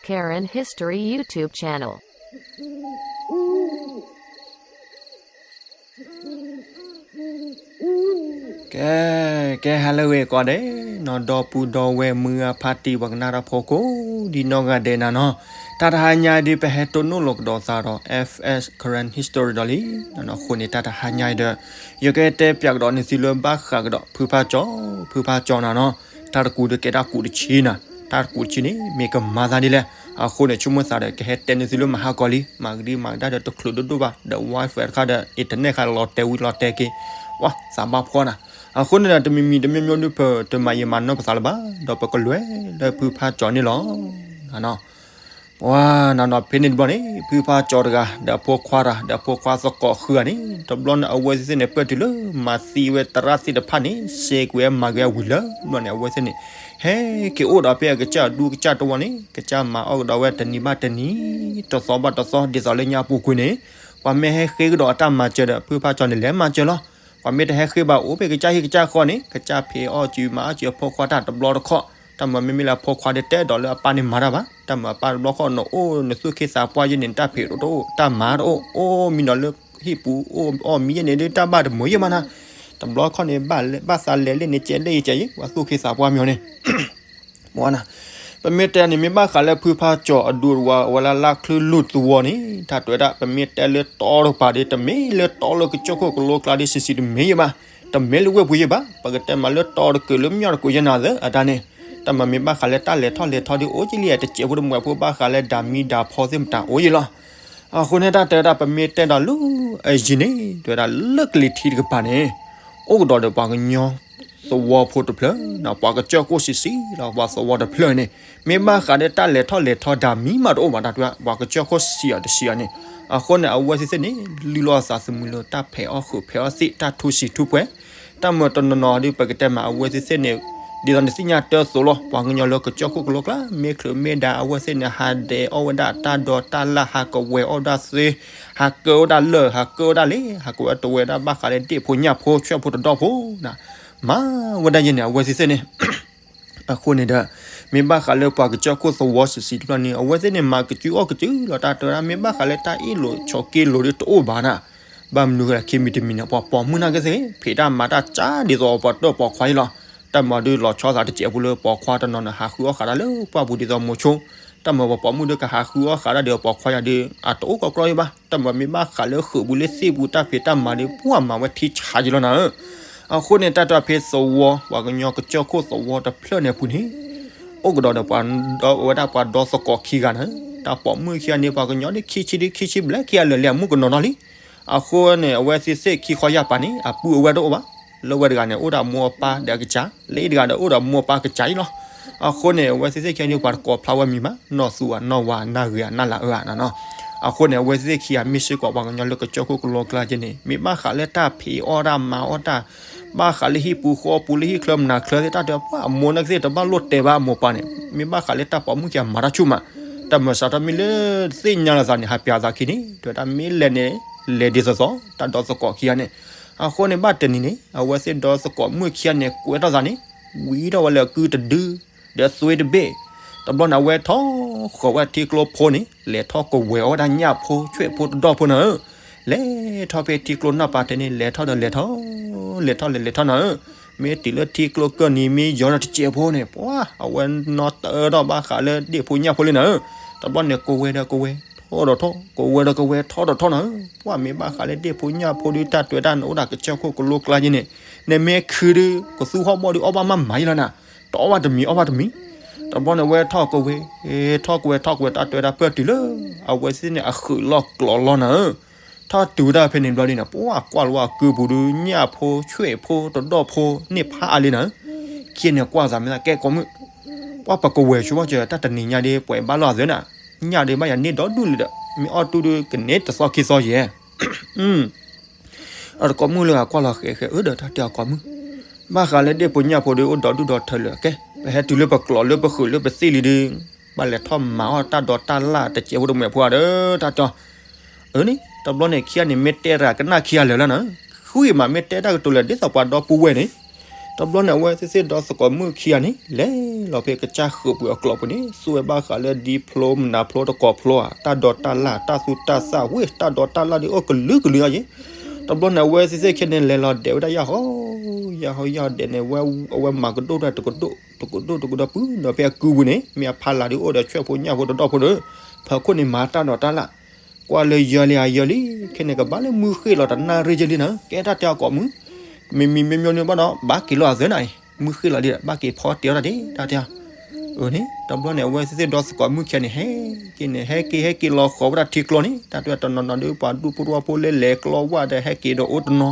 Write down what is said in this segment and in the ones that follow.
Karen History YouTube channel. ကဲ ကဲ ဟါလၢအဂ့ၤကိးဂၤဒဲးနီၤ ဒီပုၢ်ဒီဝဲၢ်မုၢ်အဖါတံၢ် ပှၤကနၣ်တၢ်ဖိကိးဒံနီၢ်ဂၤဒဲးနၤနီၤ, တၢ်တဟါညါဒ် ပဟဲတိၢ်နီၣ်လိာ်ကဒီးသးဒီး F S Karen History ဒီးလံ, အဃိန့ၣ် တၢ်တဟါညါအံၤဒီး ယကတဲပၠးကဒီးနသုလၢဘၣ်ဃးကဒီး ဖုဖါကၠီ, ဖုဖါကၠီနၤနီၤ, တၢ်တကူးဒ်ကဲတၢ်ကူးတဆံနၤ, တၢ်တကူးတဆံန့ၣ် မ့ၢ်ကမၤသးဒ်လဲၣ်, အဃိန့ၣ် ဆိကမိၣ်သးဒီး ကဟဲတဲနသုလၢမဟါကီးလံ, မၤကဒံမၤကဒါဒီးတချုးဒိၣ်ဒိၣ်ဘၣ်, ဒီး Wi-Fi တခါဒီး internet တခါလီၤတဲာ်ဝံၤလီၤတဲာ်က့ၤ, ဝါသးဘၣ်ဖှီၣ်နၤ, အဃိန့ၣ်ဒီး တမံၤမံၤတမံၤမံၤဒ် ပတမၤယံာ်မၤနီၢ်ပသးလၢၤဘၣ်, ဒီးပကလဲၤလၢဖုဖါကၠီန့ၣ်လီၤ. ပှၤနၤနီၤ ဖဲန့ၣ်တဘျီန့ၣ် ဖုဖါကၠီတဂၤ ဒီးအဖိခွါတဂၤ ဒီးအဖိခွါသကိးဃုဂၤန့ၣ် တဘျီန့ၣ် အဝဲသ့ၣ်န့ၣ် ပၢၢ်တုၤလၢမၤသံဝဲသရၣ်သ့ၣ်တဖၣ်န့ၣ် စဲးကွံာ်ဝဲမၤကွံာ်အဝံၤလၢ တဘျီန့ၣ် အဝဲသ့ၣ်န့ၣ် ဟဲက့ၤအိၣ်ဒီးဖဲအကစၢ်အဒူကစၢ်တဝီန့ၣ် ကစၢ်မၤအီၣ်ကဒီးဝဲတနံၤဘၣ်တနံၤ တသီဘၣ်တသီ ဒ်သိးလၢညါအပူၤကွံာ်န့ၣ် ပှၤမ့ၢ်ဟဲဃ့ကဒီးအတၢ်မၤစၢၤဒီး ဖုဖါကၠီန့ၣ် လဲၤမၤစၢၤလီၤ. ပှၤမ့ၢ်တဟဲဃ့ဘၣ် အိၣ်ဖဲကစၢ်ဟံၣ်ကစၢ်ဃီန့ၣ် ကစၢ်ဖံးအီၣ်စုမၤအီၣ်စုအဖိခွါတၢ်တဘျီတခီၣ်, တၢ်မၤမ့မ့ၢ်လၢအဖိခွါဒ်တဲဒီးလၢအပၢ်န့ၣ်မၤတၢ်ဘၣ်, တၢ်မၤအပၢ်တဘျီခီၣ် နအိၣ်နသူၣ်ခ့သးပှၢ်ယဲန့ၣ် နတၢ်ဖံးတအိၣ် တၢ်မၤတအိၣ် အိၣ်မံဒီးလၢဟံၣ်ပူၤ အိၣ်အီၣ်မံယဲန့ၣ်ဒ်တၢ်ဘၣ်တမုာ်ယဲၢ်မးနၤ, တဘျီခီၣ်န့ၣ် ဘၣ်သးလဲၤလၢန့ၣ် ကဲလၢယကဲယဲ ပှၤသူၣ်ခ့သးပှၢ်မ့ၢ်အီၤန့ၣ် ပှၤနၤ, ပမ့ၢ်တဲန့ၣ် မ့ၢ်ဘၣ်ဃးလၢဖုဖါကၠီအဒူတဝီ အဝဲလၢလၢချုးလူၢ်သဝီန့ၣ် တၢ်တဲဝဲဒၣ် ပမ့ၢ်တဲလၢတီတကပၤဒီး တမ့ၢ်လၢတီလၢကစၢၢ်ခိၣ်ကလိကျါဒီး စံးစံးတမ့ၢ်ယဲၢ်ဘၣ်, တမ့ၢ်လၢဝဲၢ်ပူၤယဲၢ်ဘၣ်, ပကတဲမးလၢတီတကၢၢ်လၢမျီၣ်တကၢၢ်ယဲၢ်နၤသၢအတၢ်န့ၣ်, တၢ်မၤမ့ၢ်ဘၣ်ဃးလၢတၢ်လဲၤထီၣ်လဲၤထီဒီး အိၣ်ကလံၤတစဲးဖိတမှဲးဖိ ဘၣ်ဃးလၢဒၣ်မံၤဒၣ်ဖီသ့ၣ်မတၤအိၣ်ယဲၢ်လီၤ. အဃိန့ၣ် တၢ်တဲဝဲဒၣ် ပမ့ၢ်တဲဒီးလၢအယံၤန့ၣ် တဲဝဲဒၣ်လၢကလံၤထံးတကပၤန့ၣ် အိၣ်ကဒီးဒီးပှၤကညီသဝီဖိတဖျၢၣ်, ပှၤကစၢၢ်ခိၣ်စံးစံးလီၤ ပှၤသဝီတဖျၢၣ်န့ၣ် မ့ၢ်ဘၣ်ဃးဒီးတၢ်လဲၤထီၣ်လဲၤထီဒၣ်မံၤမးတအိၣ်ဘၣ် တၢ်တဲဝဲ ပှၤကစၢၢ်ခိၣ်စံးအီၤတစံးအီၤန့ၣ်, အဃိန့ၣ် အဝဲသ့ၣ်သ့ၣ်န့ၣ် လုၢ်လီၤအသးသမူလၢတၢ်ဖံးအီၣ်ဃုာ်ဖံးအီၣ်သ့ၣ် တၢ်ထူစံးထူပှဲၤ, တၢ်မၤတနီၤနီၤဒီး ပကတဲမး အဝဲသ့ၣ်သ့ၣ်န့ၣ် ဒ်သိးနသ့ၣ်ညါတၢ်သိးလီၤ ပှၤကညီလၢကစၢၢ်ခိၣ်ကလိကျါ မ့ၢ်ချုးမ့ၢ်ဒါ အဝဲသ့ၣ်န့ၣ် ဟးဒဲးအီၣ်ဝဲဒၣ်တၢ်ဒိးတၢ်လၣ် ဟးကဝဲၤအီၣ်ဒၣ်သ့, ဟးကၢဝဲဒၣ်လၢၢ် ဟးကၢဝဲဒၣ်လ့ ဟးကဝဲၤတဝဲဒၣ်ဘၣ်ဃးလၢဒ့ၣ်ဖိညၣ်ဖိဆွဲၣ်ဖိတဒီၣ်ဖိနၤ, မၤဝဲဒၣ်ယဲန့ၣ် အဝဲသ့ၣ်သ့ၣ်န့ၣ် အဃိန့ၣ်ဒီး မ့ၢ်ဘၣ်ဃးလၢပှၤကစၢၢ်ခိၣ်သဝီစံးစံးတဖျၢၣ်န့ၣ် အဝဲသ့ၣ်န့ၣ် မၤကစုအီၣ်ကစုလီၤ တၢ်တဲဝဲဒၣ် မ့ၢ်ဘၣ်ဃးလၢတၢ်အ့ၣ်လိာ်ဆိးက့လိာ်ဒီးတအိၣ်ဘၣ်နၤ, ဘၣ်မနုၤဃိလဲၣ် ခံမံၤတမံၤန့ၣ် ပှၤပိာ်မုၣ်နာ်က့သ့ၣ် ဖံးတၢ်မၤတၢ်ကၢ်ဒ်သိးပှၤတၢၢ်ပိာ်ခွါအံၤလီၤ, တၢ်မၤဒုးလီၤဆီသးတစဲးဖိလၢပိာ်ခွါတနီၤန့ၣ် ဟးဃုအီၣ်ဃာ်တၢ်လၢပှၢ်ပူၤဒ်သိးမိၤဆိ, တၢ်မၤပှၤပိာ်မုၣ်ဒုးကဟးဃုအီၣ်ဃာ်တၢ်ဒီးပိာ်ခွါယၤဒုး အတအိၣ်ကီကီယဲၢ်ဘၣ်, တၢ်မၤမ့ၢ်ဘၣ်ဃးလၢဃုာ်ပူၤလၢသ့ၣ်ပူၤတၢ်ဖံးတၢ်မၤဒီး ပှၤမၤဝဲထံဆးယံာ်လီၤနၤဧၢ အဃိန့ၣ် တၢ်တဲဖဲသဝီ ပှၤကညီကစၢၢ်ခိၣ်သဝီတဖျၢၣ်န့ၣ်အပူၤန့ၣ် အိၣ်ကဒီးဒီးပှၤဒီးဝဲဒၣ်ပှၤဒီသကိးခံဂၤန့ၣ်, တၢ်ပိာ်မုၣ်ခံဂၤန့ၣ် ပှၤကညီဒ်ခံဆံဒ်ခံဆံဘျဲၣ်ခံဂၤလၢာ်လံအမုၣ်ကနီၤနီၤလံ. အဃိန့ၣ် အဝဲသ့ၣ်သ့ၣ်ခံခီယၢ်ပၤန့ၣ် အပုၢ်အဝဲၢ်တအိၣ်ဘၣ်. လၢဝဲတဂၤန့ၣ် အိၣ်ဒီးမိၢ်အပၢ်ဒီးအကစၢ်, လၢအံၤတဂၤဒီးအိၣ်ဒီးမိၢ်အပၢ်ကစၢ်အံၤလီၤ. အဃိန့ၣ် အဝဲသ့ၣ်သ့ၣ်ခံဂၤန့ၣ် ပှၤတကိးဖျါဝဲမံၤမး, နီၢ်သူဧါ, နီၢ်ဝၤ, နီၢ်ဂ့ၤဧါ, နီၢ်လၤအၢဧါနီၤ. အဃိန့ၣ် အဝဲသ့ၣ်သ့ၣ်ခံဂၤမ့ၢ်စ့ၢ်ကီးပှၤကညီလၢကစၢၢ်ခိၣ်ကလိကျါက့န့ၣ် မ့ၢ်ဘၣ်ဃးလၢတၢ်ဖံးအီၣ်တၢ်မၤအီၣ်တၢ် ဘၣ်ဃးလၢဟံၣ်ပူၤဃီပူၤလၢဟံၣ်ချၢမနုၤချၢသ့ၣ် တၢ်တဲပှၤအမိၢ်နာ်က့သ့ၣ် တဘၣ်လိၣ်တဲဘၣ်အမိၢ်ပၢ်န့ၣ်, မ့ၢ်ဘၣ်ဃးလၢတၢ်ပိာ်မုၣ်ခံဂၤမၤတၢ်ဆူၣ်မး, တၢ်မၤစးထီၣ်မ့ၢ်လၢသ့ၣ်ညါလီၤသးန့ၣ် ဟးပျးသးခံန့ၣ် တဲဝဲဒၣ်မ့ၢ်လဲၤန့ၣ် လဲၤဒ်သိးသိး တၢ်ဒီသကိးခံဂၤန့ၣ်. အဃိန့ၣ် ဘၣ်တနံၤန့ၣ် အဝဲသ့ၣ်ဒီသကိးမုၣ်ခံဂၤန့ၣ် ကွဲထီၣ်သးန့ၣ် ဝံထီၣ်ဝဲလၢအကုတဒု ဒီးသွ့တဘ့ၣ်, တဘျီန့ၣ် အဝဲထီၣ်ဃီၤဝဲထံကျိဖိန့ၣ် လဲၤထီၣ်ကဝဲၤအီၣ်ဝဲဒၣ်ညၣ်ဖိ ဆွဲၣ်ဖိတဒီၣ်ဖိနၤဧၢ, လဲၤထီၣ်ဖဲထံကျိနီၢ်ပၤထဲန့ၣ် လဲၤထီၣ်ဒီးလဲၤထီၣ်, လဲၤထီၣ်လဲၤလဲၤထီၣ်နၤဧၢ, မ့ၢ်တုၤလၢထံကျိကၢၢ်နံၤ မ့ၢ်ယီၤဒီးတစဲးဖိန့ၣ် ပှၤ အဝဲနီၢ်တၢထီၣ်ဘၣ်ဃးလၢဒ့ၣ်ဖိညၣ်ဖိလံနၤဧၢ, တဘျီန့ၣ် ကဝဲၤဒီးကဝဲၤ ထီၣ်ဒီးထီၣ် ကဝဲၤဒီးကဝဲၤ ထီၣ်ဒီးထီၣ်နၤဧၢ, ပှၤမ့ၢ်ဘၣ်ဃးလၢဒ့ၣ်ဖိညၣ်ဖိဒုး တၢ်တဲဝဲဒၣ်နအိၣ်ဒီးကစၢၢ်ခိၣ်ကလိကျါက့န့ၣ် နမ့ၢ်ခုဒုး ကသူဟီၣ်ဘီၣ်ဒုး အီၣ်ဘၣ်မးမးယံလီၤနၤ, တအီၣ်ဘၣ်တမံၤ အီၣ်ဘၣ်တမံၤ, တဘျီန့ၣ် အဝဲထီၣ်ကဝဲၤ ထီၣ်ကဝဲၤ ထီၣ်ကဝဲၤ တၢ်တဲဝဲဒၣ်ပၢၢ်တုၤလၢ အဝဲသ့ၣ်န့ၣ် အဃုာ်လီၤကျိာ်လီၤနၤဧၢ, ထီၣ်တုၤဝဲဒၣ်ဖဲန့ၣ်ဘျီဒ်န့ၣ် ပှၤကွၢ်လီၤအကုပူၤဒုး ညၣ်ဖိဆွဲၣ်ဖိတဒီၣ်ဖိန့ၣ်ဖးအါလံနၤဧၢ, ခံန့ၣ်ကွၢ်သးမ့ၢ်သးကဲကိးမုၣ်, ပှၤပကဝဲၤဆိဘၣ်စၢၤ တၢ်တနံၤညါဒ်ပှဲၤဘၣ်လီၤအသၢနၤ, ညၣ်ဒ်ဘၣ်ယၤန့ၢ်ဒီဒူၣ်လံဒီး မ့ၢ်အီၣ်တူၢ်ဒုးကန့ၢ်တသီခံသီယဲၢ် အတကိးမုၣ်လၢအကွၢ်လီၤဃဲၤဃဲၤ အၢဒီးတၢ်တဲအကိးမုၣ်, ဘၣ်ဃးလၢဒ့ၣ်ဖိညၣ်ဖိဒုး အိၣ်ဒီဒူၣ်ဒီထၢလၢာ် ကဲ ပဟဲတုၤလၢပကျိာ်လၢပဃုာ်လၢပသ့ၣ်လံဒုး ဘၣ်လဲၤထီၣ်မၤအီၣ်တၢ်ဒီးတၢ်လၣ်တစဲးဖိတမှဲးဖိဧါဒီး တၢ်တဲအီၤ, အၢန့ၣ် တဘျီန့ၣ် ခံဂၤန့ၣ် မ့ၢ်တဲတၢ်ကနၣ်ခံဂၤလၢာ်လီၤနၤ, ဃုအံၤမး မ့ၢ်တဲတၢ်ကတိၤလၢာ် ဒ်သိးပှၤဒီပုၢ်ဝဲၢ်န့ၣ် တဘျီန့ၣ် အဝဲသ့ၣ်သ့ၣ်ဒီသကိးမုၣ်ခံဂၤန့ၣ် လဲၤလီၤဖဲကစၢ်ဃုာ်ပူၤအကျိးပူၤန့ၣ် သူဝဲဘၣ်ဃးလၢဒ်ဖျိမနၤဖျိတကိးဖျိဧါ တၢ်ဒိးတၢ်လၢ် တၢ်သူတၢ်သၣ်ဝ့ၢ် တၢ်ဒိးတၢ်လၢ်ဒ်အိၣ်ကလုာ်ကလုာ်အီၤယ့ၣ်. တဘျီန့ၣ် အဝဲသ့ၣ်သ့ၣ်ခံန့ၣ် လဲၤလီၤဒဲးဝဲဒၣ်ယၢ်ဟီ ယၢ်ဟီယၢ်ဟီဒဲးန့ၣ် အဝဲမၤကဒိၣ်တၢ်တကဒိၣ် တကဒိၣ်တကဒိၣ်ပုၢ်ဒီးဖဲအကုပူၤန့ၣ် မ့ၢ်အဖးလၢ်ဒ်အိၣ်ဒီးဆွဲၣ်ဖိညၣ်ဖိတဒီဖိဒီး ဖၢခိၣ်န့ၣ်မၤတၢ်ဒိးတၢ်လၢ် ကွၢ်လၢယၢၤလံဧါယၢၤလံ ခဲန့ၣ်ကဘၣ်လၢမုၢ်ဃ့ၢ်လီၤတနၣ်ရံၣ်ယဲၢ်လံနၤ ကဲတၢ်တဲအကိးမုၣ် မ့မ့ၢ်မ့မ့ၢ်န့ၣ်ဘၣ်ဒီး ဘၣ်က့ၤလီၤအသၢနၤအံၤ မုၢ်ဃ့ၢ်လီၤဒံး ဘၣ်က့ၤဖီတဲအီၤတၢ်ဒ့ တၢ်တဲအီၤ အန့ၣ် တဘျီန့ၣ် အဝဲသ့ၣ်သ့ၣ်ဒီသကိးမုၣ်ခံဂၤန့ၣ် ဟဲက့ၤန့ၣ် ဟဲက့ၤဟဲက့ၤလီၤဃီၤဝဲဒၣ်ထံကျိန့ၣ် တၢ်တဲတနီၤနီၤဒီး ပှၤဒူၣ်ဖိထဝီဖိလၢလဲၤကျီဝၢ်ဒီးဟဲက့ၤဒီးအိၣ်တနီၤ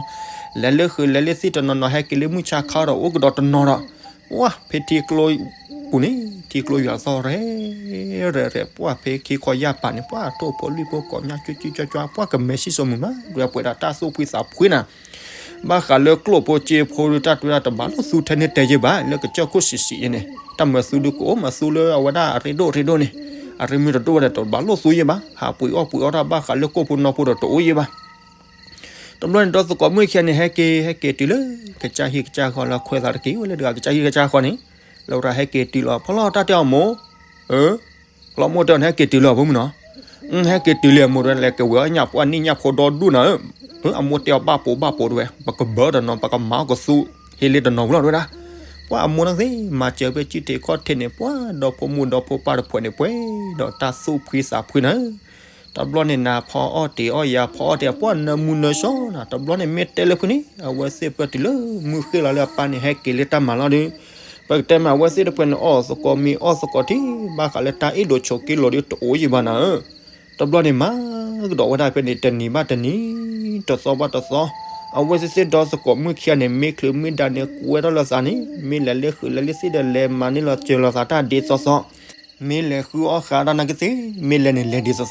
လဲၤလၢဃုာ်လဲၤလၢသ့ၣ်တနီၤနီၤ ဟဲက့ၤလၢမုၢ်ဆါခါဒီးအိၣ်ကဒီးတနီၤဒီး ပှၢ်ဖဲထံကျိပူၤန့ၣ် ထံကျိယွၤသီၣ်ရဲ ရဲၣ်ရဲၣ် ပှၢ်ဖဲခံခီယၢ်ပၤန့ၣ် ပှၢ်ထိၣ်ဖိလွံၢ်ဖိကိးညါ ကၠွကၠွကၠွ ပှၢ်ကမဲာ်ဆံၣ်စိမုာ်မး ဒ်ပှဲၤဒီးတၢ်သူၣ်ဖှံသးဖှံနၤ ဘၣ်ဃးလၢကျိၣ်ဖိစ့ဖိဒီး တၢ်တဲဝဲဒၣ်တဘၣ်လိၣ်သူထဲန့ၣ်တဲယဲၢ်ဘၣ် လၢကစၢၢ်ခိၣ်ဆံးဆံးယဲၢ်န့ၣ် တၢ်မၤသူဒုးကအိၣ်မၤသူလၢအဝဲဒၣ်အရ့ဒိၣ်ရ့ဒိၣ်န့ၣ် အရ့မ့ၢ်တဒိၣ်ဝဲဒီးတဘၣ်လိၣ်သူယဲၢ်ဘၣ် ဟးပှ့ၤအီၣ်ပှ့ၤအီတၢ်ဘၣ်ဃးလၢကိၣ်ဖိနီၢ်ဖိဒီးတအိၣ်ယဲၢ်ဘၣ် တဘျီန့ၣ် ဒီသကိးမုၣ်ခံဂၤန့ၣ် ဟဲက့ၤ ဟဲက့ၤတုၤလၢ ကစၢ်ဟံၣ်ကစၢ်ဃီလၢခွဲးသးတက့ၢ် ဝဲလၢတဂၤကစၢ်ဟံၣ်ကစၢ်ဃီန့ၣ် လၢဝဲဒၣ်ဟဲက့ၤတုၤလီၤ ဖီလီၤတၢ်တဲအီၤမိၢ် လီၤမိၢ်တဲအီၤန့ၣ် ဟဲက့ၤတုၤလၢအဖိမုၣ်နီၤ ဟဲက့ၤတုၤလၢအမိၢ်တဲဝဲ လဲၤကဝဲၤအီၣ်ညၣ်ဖိအနံၣ်ညၣ်ဖိဒီဒူၣ်နၤဧၢ အမိၢ်တဲအီၤဘၣ်ပိာ်ဘၣ်ပိာ်တဲဝဲ ပကဘၢတနီၤ ပကမၤအီၣ်ကသူ ဟ့လ့တနီၤဝံၤလီၤတဲဝဲဒၣ် ပှၢ်အမိၢ်န့ၣ်သ့ၣ် မၤစၢၤဖဲကၠံၣ်ထံးခီၣ်ထံးန့ၣ် ပှၢ်ဒီဖိမိၢ်ဒီဖိပၢ်တဖှဲးန့ၣ် ပှဲၤဒီးတၢ်သူၣ်ဖှံသးဖှံနၤဧၢ တဘျီန့ၣ် နၤဖီအီၣ်တ့ၤအီၣ်ယၤ ဖီအီၣ်တ့ၤ ပှၢ်နၢမူနၢဆှီနၤ တဘျီန့ၣ် မ့ၢ်တဲလၢဖုန့ၣ် အဝဲသ့ၣ်ပၢတုၤလၢ မုၢ်ဃ့ၢ်လီၤလၢအပၢ်န့ၣ် ဟဲက့ၤလၢတၢ်မၤလီၤဒီး ပကတဲမး အဝဲသ့ၣ်တဖှဲးန့ၣ် အီၣ်သကိးမ့ၤအီၣ်သကိးထံ ဘၣ်ဃးလၢတၢ်အ့ၣ်လိာ်ဆိးက့လိာ်ဒီးတအိၣ်ယံၤဘၣ်နၤဧၢ တဘျီန့ၣ် မၤကဒီးဝဲဒၣ်ဖဲန့ၣ် တနံၤဘၣ်တနံၤ တသီဘၣ်တသီ အဝဲသ့ၣ်သ့ၣ်ဒီသကိးမုၣ်ခံဂၤန့ၣ် မ့ၢ်ချုးမ့ၢ်ဒါန့ၣ် ကွဲထီၣ်လိာ်သးန့ၣ် မ့ၢ်လဲၤလၢဃုာ်လဲၤလၢသ့ၣ်ဒီး လဲၤမၤန့ၢ်လီၤစၢၤလိာ်သးတၢ်ဒ်သိးသိး မ့ၢ်လဲၤဃုအီၣ်ဃးတၢ်နာ်က့သ့ၣ် မ့ၢ်လဲၤန့ၣ်လဲၤဒ်သိးသိး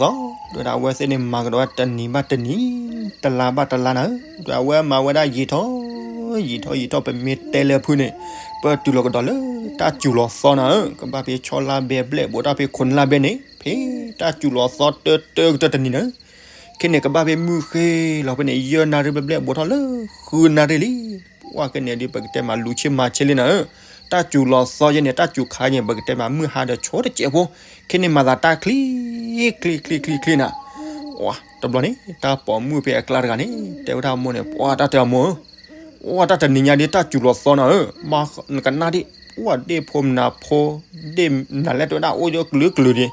ဒီးအဝဲသ့ၣ်န့ၣ်မၤကဒီးဝဲတနံၤဘၣ်တနံၤ တလါဘၣ်တလါနၤဧၢ ဒီးအဝဲမၤဝဲဒၣ်ယံာ်ထီၣ် ယံာ်ထီၣ်ယံာ်ထီၣ် ပမ့ၢ်တဲလၢဖုန့ၣ် ပၢတုၤလီၤကဒီးလၢတၢ်စူၤလီၤသီနၤဧၢ ကဘၣ်ဖဲဆီလါဘဲ ဘျဲၣ်ဘိးတၢ်ဖဲခိၣ်လါဘဲန့ၣ် ဖဲတၢ်စူၤလီၤသီတၢတၢကတၢၢ်တနံၤနၤဧၢ ခဲန့ၣ်ကဘၣ်ဖဲမုၢ်ဃ့ၢ်လီၤဖဲန့ၣ် ယဲၢ်နၣ်ရံၣ်ဘျဲၣ်ဘျဲၣ်ဘိးထီၣ်လၢဃုနၣ်ရံၣ်လံ ပှၢ်ကဲန့ၣ်ဒုးပကတဲမးလူၤဆ့မၤဆ့လံနၤဧၢ တၢ်စူၤလီၤသီယဲၢ်န့ၣ် တၢ်စူၤခါယဲၢ်န့ၣ် ပကတဲမးမုၢ်ဟါဒီးဆိတစဲးဖိ ခဲန့ၣ်မၤသးတၢ်ချံ ချံချံချံချံနၤ တဘျီန့ၣ် တၢ်ပိာ်မုၣ်ဖဲအကျါတဂၤန့ၣ် တဲဝဲဒၣ်အမိၢ်န့ၣ် ပှၢ်တၢ်တဲအမိၢ်ဧၢ ပှၢ်တၢ်တနံၤညါဒ်တၢ်စူၤလီၤသီနၤဧၢ မ့ၢ်နကနၣ်ဒံး ပှၢ်ဒ့ၣ်ဖိမနၤဖိ ဒ့ၣ်မနၤလဲၣ်တဲဝဲဒၣ်အိၣ်ဒီးကလုာ်ကလုာ်ဒံး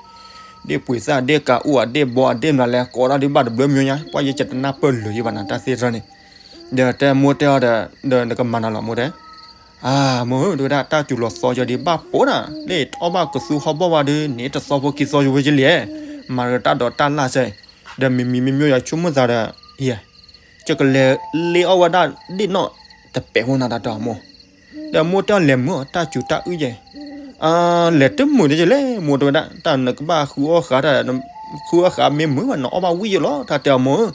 ဒ့ၣ်ပှ့ၤသၣ်ဒ့ၣ်ကးအိၣ်အဒ့ၣ်ဘီအဒ့ၣ်မနၤလဲၣ် ကိးဒၣ်ဒံးဘၣ်တဘျီမ့ၢ်ညါ ပှၢ်ယဲၢ်ကတနၢ်ပၢၢ်လၢာ်ယဲၢ်ဘၣ်နၤ တၢ်သ့ၣ်တဖၣ်န့ၣ် ဒီးတဲမိၢ်တဲအီၤဒီး ဒီးနကမၤနၤလီၤမိၢ်တဲ အမိၢ်ဧၢ တဲဝဲဒၣ်တၢ်စူၤလီၤသီယဲၢ်ဒံးဘၣ်ပိာ်နၤ လၢအီၣ်ဘၣ်ကသူဟီၣ်ဘီၣ်ဝါဒီး န့ၣ်တသီဖိခံသီယိဝဲယလံ မၤဒီးတၢ်ဒိးတၢ်လၢ်စဲ ဒီးမ့မ့ၢ်မ့မ့ၢ်ယၤဆိကမိၣ်သးဒီး ယဲၢ် ကကလဲၤလ့အီၣ်ဝဲဒၣ်ဒ့ၣ်နီၣ်တပဲာ်ဖိနၤတၢ်တဲအမိၢ် ဒီးမိၢ်တဲအီၤလဲၤမုာ်အီၤ တၢ်စူၤတၢ်အုၣ်ယဲၢ် လဲၤတမုာ်ဒ်လဲၣ် မိၢ်တဲဝဲဒၣ် တၢ်နကဘၣ်ဃုအီၣ်ဃးတၢ် ဃုအီၣ်ဃးမ့ၢ်မုာ်ဘၣ် နအီၣ်ဘၣ်ဝံၣ်ယိာ်လီၤ တၢ်တဲအမိၢ်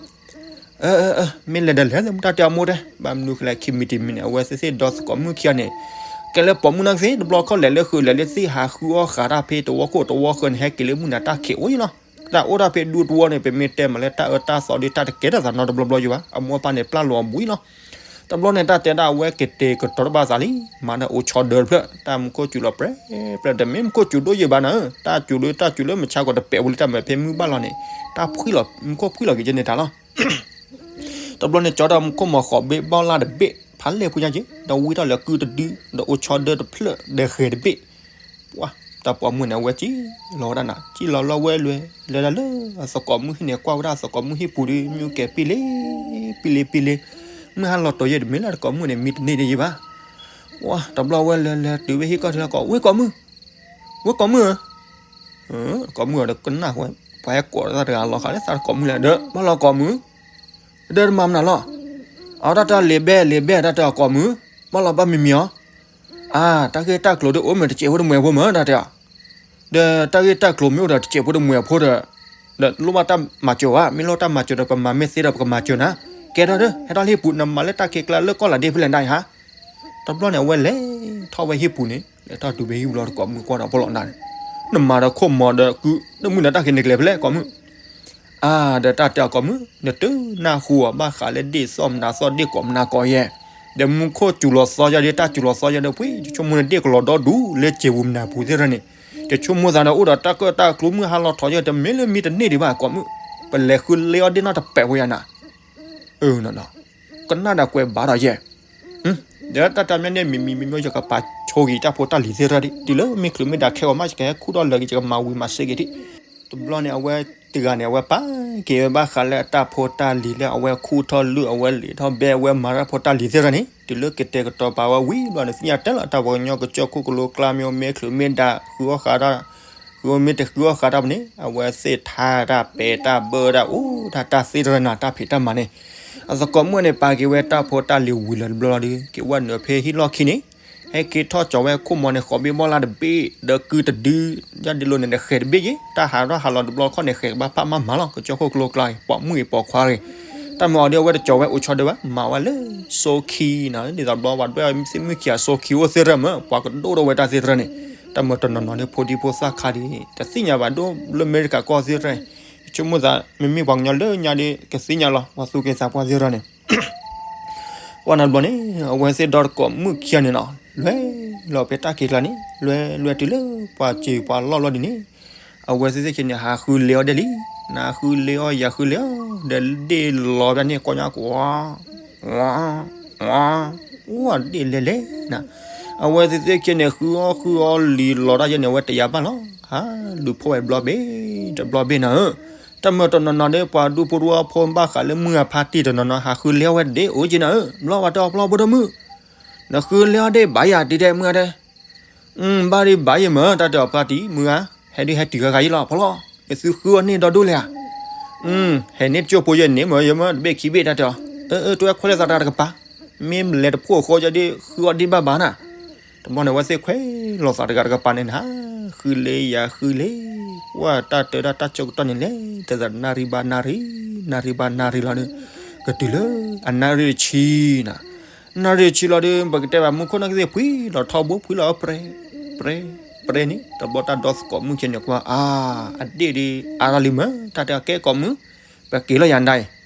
ဧၢ မ့ၢ်လဲၤဒီးလဲၤလၢမုၢ်တၢ်တဲအမိၢ်တဲ ဘၣ်မနုၤဃိလဲၣ် ခံမံၤတမံၤန့ၣ် အဝဲသ့ၣ်သ့ၣ်ဒီသကိးမုၣ်ခံဂၤန့ၣ် ကဲလၢပိာ်မုၣ်နာ်က့သ့ၣ် တဘျီခီၣ်လဲၤလၢဃုာ်လဲၤလၢသ့ၣ် ဟးဃုအီၣ်ဃးတၢ်ဖဲတဝီခိၣ်တဝီဃၢၤန့ၣ် ဟဲက့ၤလၢမုၢ်နၤတၢ်ခံးအိၣ်ယဲၢ်လီၤ တၢ်အိၣ်တၢ်ဖဲဒူတဝီန့ၣ် ပမ့ၢ်တဲမးလၢတၢ်အၢတၢ်သီဒီး တၢ်တကဲထီၣ်သးနီတဘျီဘျီယဲၢ်ဘၣ် အမိၢ်အပၢ်န့ၣ် ပျၢ်လီၤအဘူးလီၤ တဘျီန့ၣ် တၢ်တဲဒၣ်အဝဲကတဲာ်ကတီၤတဘၣ်သးလံ မၤဒီးအိၣ်ဆီဒၢတဖျၢၣ် တၢ်မူခိၣ်စူၤလီၤပြဲပြဲ တမ့ၢ်မူခိၣ်စူၤဒိၣ်ယဲၢ်ဘၣ်နၤဧၢ တၢ်စူၤလၢတၢ်စူၤလၢမုၢ်ဆါကီးတပဲာ်ဝဲလံ တၢ်မၤဖဲမုၢ်ဘၣ်လီၤန့ၣ် တၢ်ဖှံလီၤ မူခိၣ်ဖှံလီၤက့ၤကဲန့ၣ်တၢ်လီၤ တဘျီန့ၣ် ကၠီဒီးမူခိၣ်မီၤဃိးဘ့ၣ်ဘီလၢ်တဘ့ၣ် ဖးလဲၢ်ဖူညါက့ၤ ဒီးဝံထီၣ်လၢကုတဒု ဒီးအိၣ်ဆီဒၢတဖျၢၣ် ဒီးဃဲၤတဘ့ၣ် ပှၢ် တၢ်ပိာ်မုၣ်န့ၣ် အဝဲစံၣ်လီၤဝဲဒၣ်နၤ စံၣ်လီၤလီၤဝဲလွဲၤ လဲၤဒၣ်လၢအသကိးမုၣ်ဟံၣ်န့ၣ် ကွၢ်ဝဲဒၣ်အသကိးမုၣ်ဟံၣ်ပူၤဒီး မ့ၢ်ကဲၤပံလ့ ပံလ့ပံလ့ မုၢ်ဟါလီၤတိာ်ယဲၢ်တမ့ၢ်လၢတကိးမုၣ်န့ၣ် မံတန့ၢ်ဒံးယဲၢ်ဘၣ် ပှၢ် တဘျီဝဲလဲၤလဲၤတုၤဝဲဟံၣ်ကီၢ်ထံလီၤကီး ဝ့ၢ်ကိးမုၣ် ဝ့ၢ်ကိးမုၣ်ဧၢ ကိးမုၣ်အီၤဒီးကနၣ်ဝဲ ပှၤဟဲကိးတၢ်တဂၤလီၤဃာ်လၢသးတကိးမုၣ်လဲၣ် ဒီးဘၣ်လီၤကိးမုၣ် ဒီးတမၤမနုၤလီၤ အတၢ်တၢ်လ့ၤဘဲလ့ၤဘဲတၢ်တကိးမုၣ် ဘၣ်လီၤဘၣ်မံမံၤအီၤ အါ တၢ်ဂ့ၢ်တၢ်ကျိၤဒ်အိၣ်မ့ၢ်တစဲးဖိတမှဲၤဖိမ့ၢ်တၢ်တဲအီၤ ဒီးတၢ်ဂ့ၢ်တၢ်ကျိၤမ့ၢ်အိၣ်ဒီးတစဲးဖိတမှဲၤဖိဒီး ဒီးလိၣ်ဘၣ်တၢ်မၤစၢၤဘၣ် မ့ၢ်လိၣ်တၢ်မၤစၢၤဒီး ပမၤမ့ၢ်သ့ဒီးပကမၤစၢၤနၤ ကဲထီၣ်ဒီး ဟဲထီၣ်လၢဟံၣ်ပူၤ နမၤလၢတၢ်ခံးကျါလၢကီၢ်လၤဒ့ဖဲလဲၣ်နတၢ်အံၤဟါ တဘျီန့ၣ် အဝဲလဲၤထီၣ်ဝဲဟံၣ်ပူၤန့ၣ် လဲၤထီၣ်တုၤဖဲဟံၣ်ပူၤလီၤတကိးမုၣ်ကွၢ်ဒီးဖီလီၤနၤန့ၣ် နမၤဒီးခိၣ်မီၤဒီးကု နမုၢ်နၤတၢ်ခံးန့ၣ်ကျဲၤဖဲလဲၣ်ကိးမုၣ် အါ ဒီးတၢ်တဲအီၤကိးမုၣ် နတနၢ်ဟူအီၤဘၣ်ဃးလၢဒ့ၣ်သီၣ်မနၤသီၣ်ဒ့ၣ်ကိးမနၤကိးယဲၢ် ဒီးမူခိၣ်စူၤလီၤသီယၤဒီး တၢ်စူၤလီၤသီယၤဒီး ပှ့ၤ ယဆိကမိၣ်န့ၣ် ဒ့ၣ်ကလီၤဒီဒူၣ်လၢစံာ်ပူၤမနုၤပူၤသ့ၣ်တဖၣ်န့ၣ်, ယဆိကမိၣ်သးဒီး အိၣ်ဒီးတၢ်ကၢၣ်တၢ်ကျူ မုၢ်ဟါလီၤထီၣ်ယၤ တမ့ၢ်လၢမံတန့ၢ်ဒံးဘၣ် ကိးမုၣ်, ပလဲၤဃုလ့အီၣ်ဒ့ၣ်နီတပဲာ်ဖိယၤနၤ, အၢ ကနၣ်ဒီးကွဲးဘၣ်ဒီးယဲ, ဒီးတၢ်တမံၤန့ၣ် မံၤမံၤမံၤမံၤ ယကပာ်ဆိက့ၤတၢ်ဖိတၢ်လံၤသ့ၣ်တဖၣ်ဒံး တုၤလၢမ့ၢ်ချုးမ့ၢ်ဒၣ်ခဲအီၤမး ယကဟဲခူၣ်ထီၣ်လၢာ်က့ၤ ယကမၤဝံၤမၤစ့က့ၤဒံး, တဘျီန့ၣ် အဝဲတဂၤန့ၣ် အဝဲပာ်က့ၤဝဲဘၣ်ဃးလၢအတၢ်ဖိတၢ်လံၤလၢအဝဲခူၣ်ထီၣ်လုၢ် အဝဲလံာ်ထီၣ်ဘဲ အဝဲမၤတၢ်ဖိတၢ်လံၤသ့ၣ်တဖၣ်န့ၣ် တုၤလၢကတဲာ်ကတီၤပာ်ဝဲဝံၤဘျီန့ၣ် သ့ၣ်ညါတဲလီၤ တၢ်ပှၤကညီကစၢၢ်ခိၣ်ကလိကျါ မ့ၢ်အိၣ်မ့ၢ်ချုးမ့ၢ်ဒၣ် ဃုအီၣ်ဃးတၢ် ဃုမ့ၢ်တဃုအီၣ်ဃးတၢ်ပူၤန့ၣ် အဝဲသ့ၣ်ထါတၢ်ပဲာ်တၢ်ဘၢတၢ်အိၣ်တၢ်တၢ်သ့တရၢနၤ တၢ်ဖံးတၢ်မၤန့ၣ်, အသကိးမုၣ်န့ၣ် ပာ်က့ၤဝဲတၢ်ဖိတၢ်လံၤဝံၤလၢတဘျီလီၤဒီး က့ၤဝဲနုာ်ဖဲဟံၣ်လီၢ်ခံန့ၣ်, ဟဲက့ၤထီၣ်ကၠီၤဝဲခိၣ်မီၤန့ၣ် ဃိးဘ့ၣ်ဘီလၢ်တဘ့ၣ် ဒီးကုတဒု, ယဒ်လိာ်န့ၣ် ဃဲၤတဘ့ၣ်ယ့ၣ် တၢ်ဟးထီၣ်ဟးလီၤတဘျီခီၣ်န့ၣ် ဃဲၤကဘၣ်ဖးမၤမၤလီၤ ကစၢၢ်ခိၣ်ကလိကျါအံၤ ပိာ်မုၣ်အံၤပိာ်ခွါဂ့ၤ, တၢ်မၤအီၤဒီးအဝဲတကၠီၤဝဲအိၣ်ဆီဒၢဝဲ မၤဝဲလၢစိခံနၤ ဒ်သိးဘျီပှၤဒွဲၣ်သ့ၣ်မုၣ်ခံဂၤစိခံအိၣ်သ့ၣ်တရၢမး ပှၤကဒိၣ်ထီၣ်ဝဲတၢ်သ့ၣ်တရၢန့ၣ်, တၢ်မၤတနီၤနီၤလၢဖိဒံဖိသၣ်ခါဒ် တသ့ၣ်ညါဘၣ်ဒိၣ်လၢအမဲရကၤကီၢ်သ့ၣ်တရၢ, ယဆိကမိၣ်သး မ့မ့ၢ်ပှၤကညီလၢညါဒီး ကသ့ၣ်ညါလီၤ ပှၤသူၣ်က့သးပှၢ်သ့ၣ်တရၢန့ၣ် ပှၤနၤဘျီန့ၣ် အဝဲသ့ၣ်ဒီတကိးမုၣ်ခံဂၤန့ၣ်နီၤ လဲၤလီၤဖဲတၢ်ခံးကျါန့ၣ် လဲၤလဲၤတုၤလၢပှၤစံာ်ပှၤလီၢ်ဘျီဒ်န့ၣ်, အဝဲသ့ၣ်သ့ၣ်ခံန့ၣ် ဟးဃုလ့အီၣ်ဒ့ၣ်လံ, နဃုလ့အီၣ်ယၤဃုလ့အီၣ် ဒီးဒ့ၣ်လီၤဖဲန့ၣ် ကီညါကွၢ် ဝါ ဒ့ၣ်လဲၤလဲၤနၤ, အဝဲသ့ၣ်သ့ၣ်ခံန့ၣ် ဃုအီၣ်ဃုအီၣ်လံာ်လီၤတၢ်ယဲန့ၣ် အဝဲတယာ်ဘၣ်လီၤ, ဟးလူၤဖီၣ်ဝဲဘျီဘ့ၣ် တဘျီဘ့ၣ်နၤဧၢ, တၢ်မၤတနီၤနီၤဒီး ပှၤဒူဖိတဝီဖိဘၣ်ဃးလၢမုၢ်အဖါတံၢ်တနီၤနီၤ ဟးဃုလ့အီၣ်ဝဲဒ့ၣ်အိၣ်က့နၤဧၢ, ဘျီဝဲတအီၣ်ဘျီဖိဒိၣ်မုၣ် နဃုလ့အီၣ်ဒ့ၣ်ဘၣ်ယၤတံၤတဲမုၢ်တဲ, ဘၣ်ဒံးဘၣ်ယဲမၢ် တၢ်တဲအီၤဖါတံၢ်မုၢ်ဧါ, ဟဲဒုးဟဲတုၤဂၤဂၤယဲလီၤ ဖီလီၤ, နသုဃုအီၣ်န့ၢ်ဒီဒူၣ်လဲၣ်ဧါ, ဟဲန့ၢ်တကၠိၢ်ဖိယဲန့ၣ်မၢ် ယမၢ်တဘ့ၣ်ခံဘ့ၣ်တၢ်တဲအီၤ, အၢ တဝဲခွဲးလၢသးတဂၤတကပၤ, မ့ၢ်လဲၤတဖှိၣ်ဃီယဲဒုးဃုအီၣ်ဒ့ၣ်ဘၣ်ဘၣ်နၤ, တဘျီန့ၣ် အဝဲသ့ၣ်ခွဲးလီၤသးတဂၤတကပၤန့ၣ်နၤ, ဃုလ့ယၤဃုလ့, ပှၤတၢ်တဲတၢ်တၢ်ကၠိကတီၢ်န့ၣ်လဲၤ တသးနၣ်ရံၣ်ဘၣ်နၣ်ရံၣ် နၣ်ရံၣ်ဘၣ်နၣ်ရံၣ်လီၤဒီး ကတုၤလၢအနၣ်ရံၣ်တဆံနၤ, နၣ်ရံၣ်တဆံလီၤဒီး ပကတဲဘၣ်မူခိၣ်နီၢ်ကသ့ၣ်ဖှံလီၤထီဘိဖှံလီၤ ပြဲ ပြဲ ပြဲန့ၣ် တဘျီတၢ်ဒီသကိးမုၣ်ခံန့ၣ်ကွၢ် အါ အဒ့ၣ်ဒုးအါထီၣ်လံမၢ် တၢ်တဲအီၤကဲကိးမုၣ်, ပက့ၤလီၤယၤနၤအံၤ,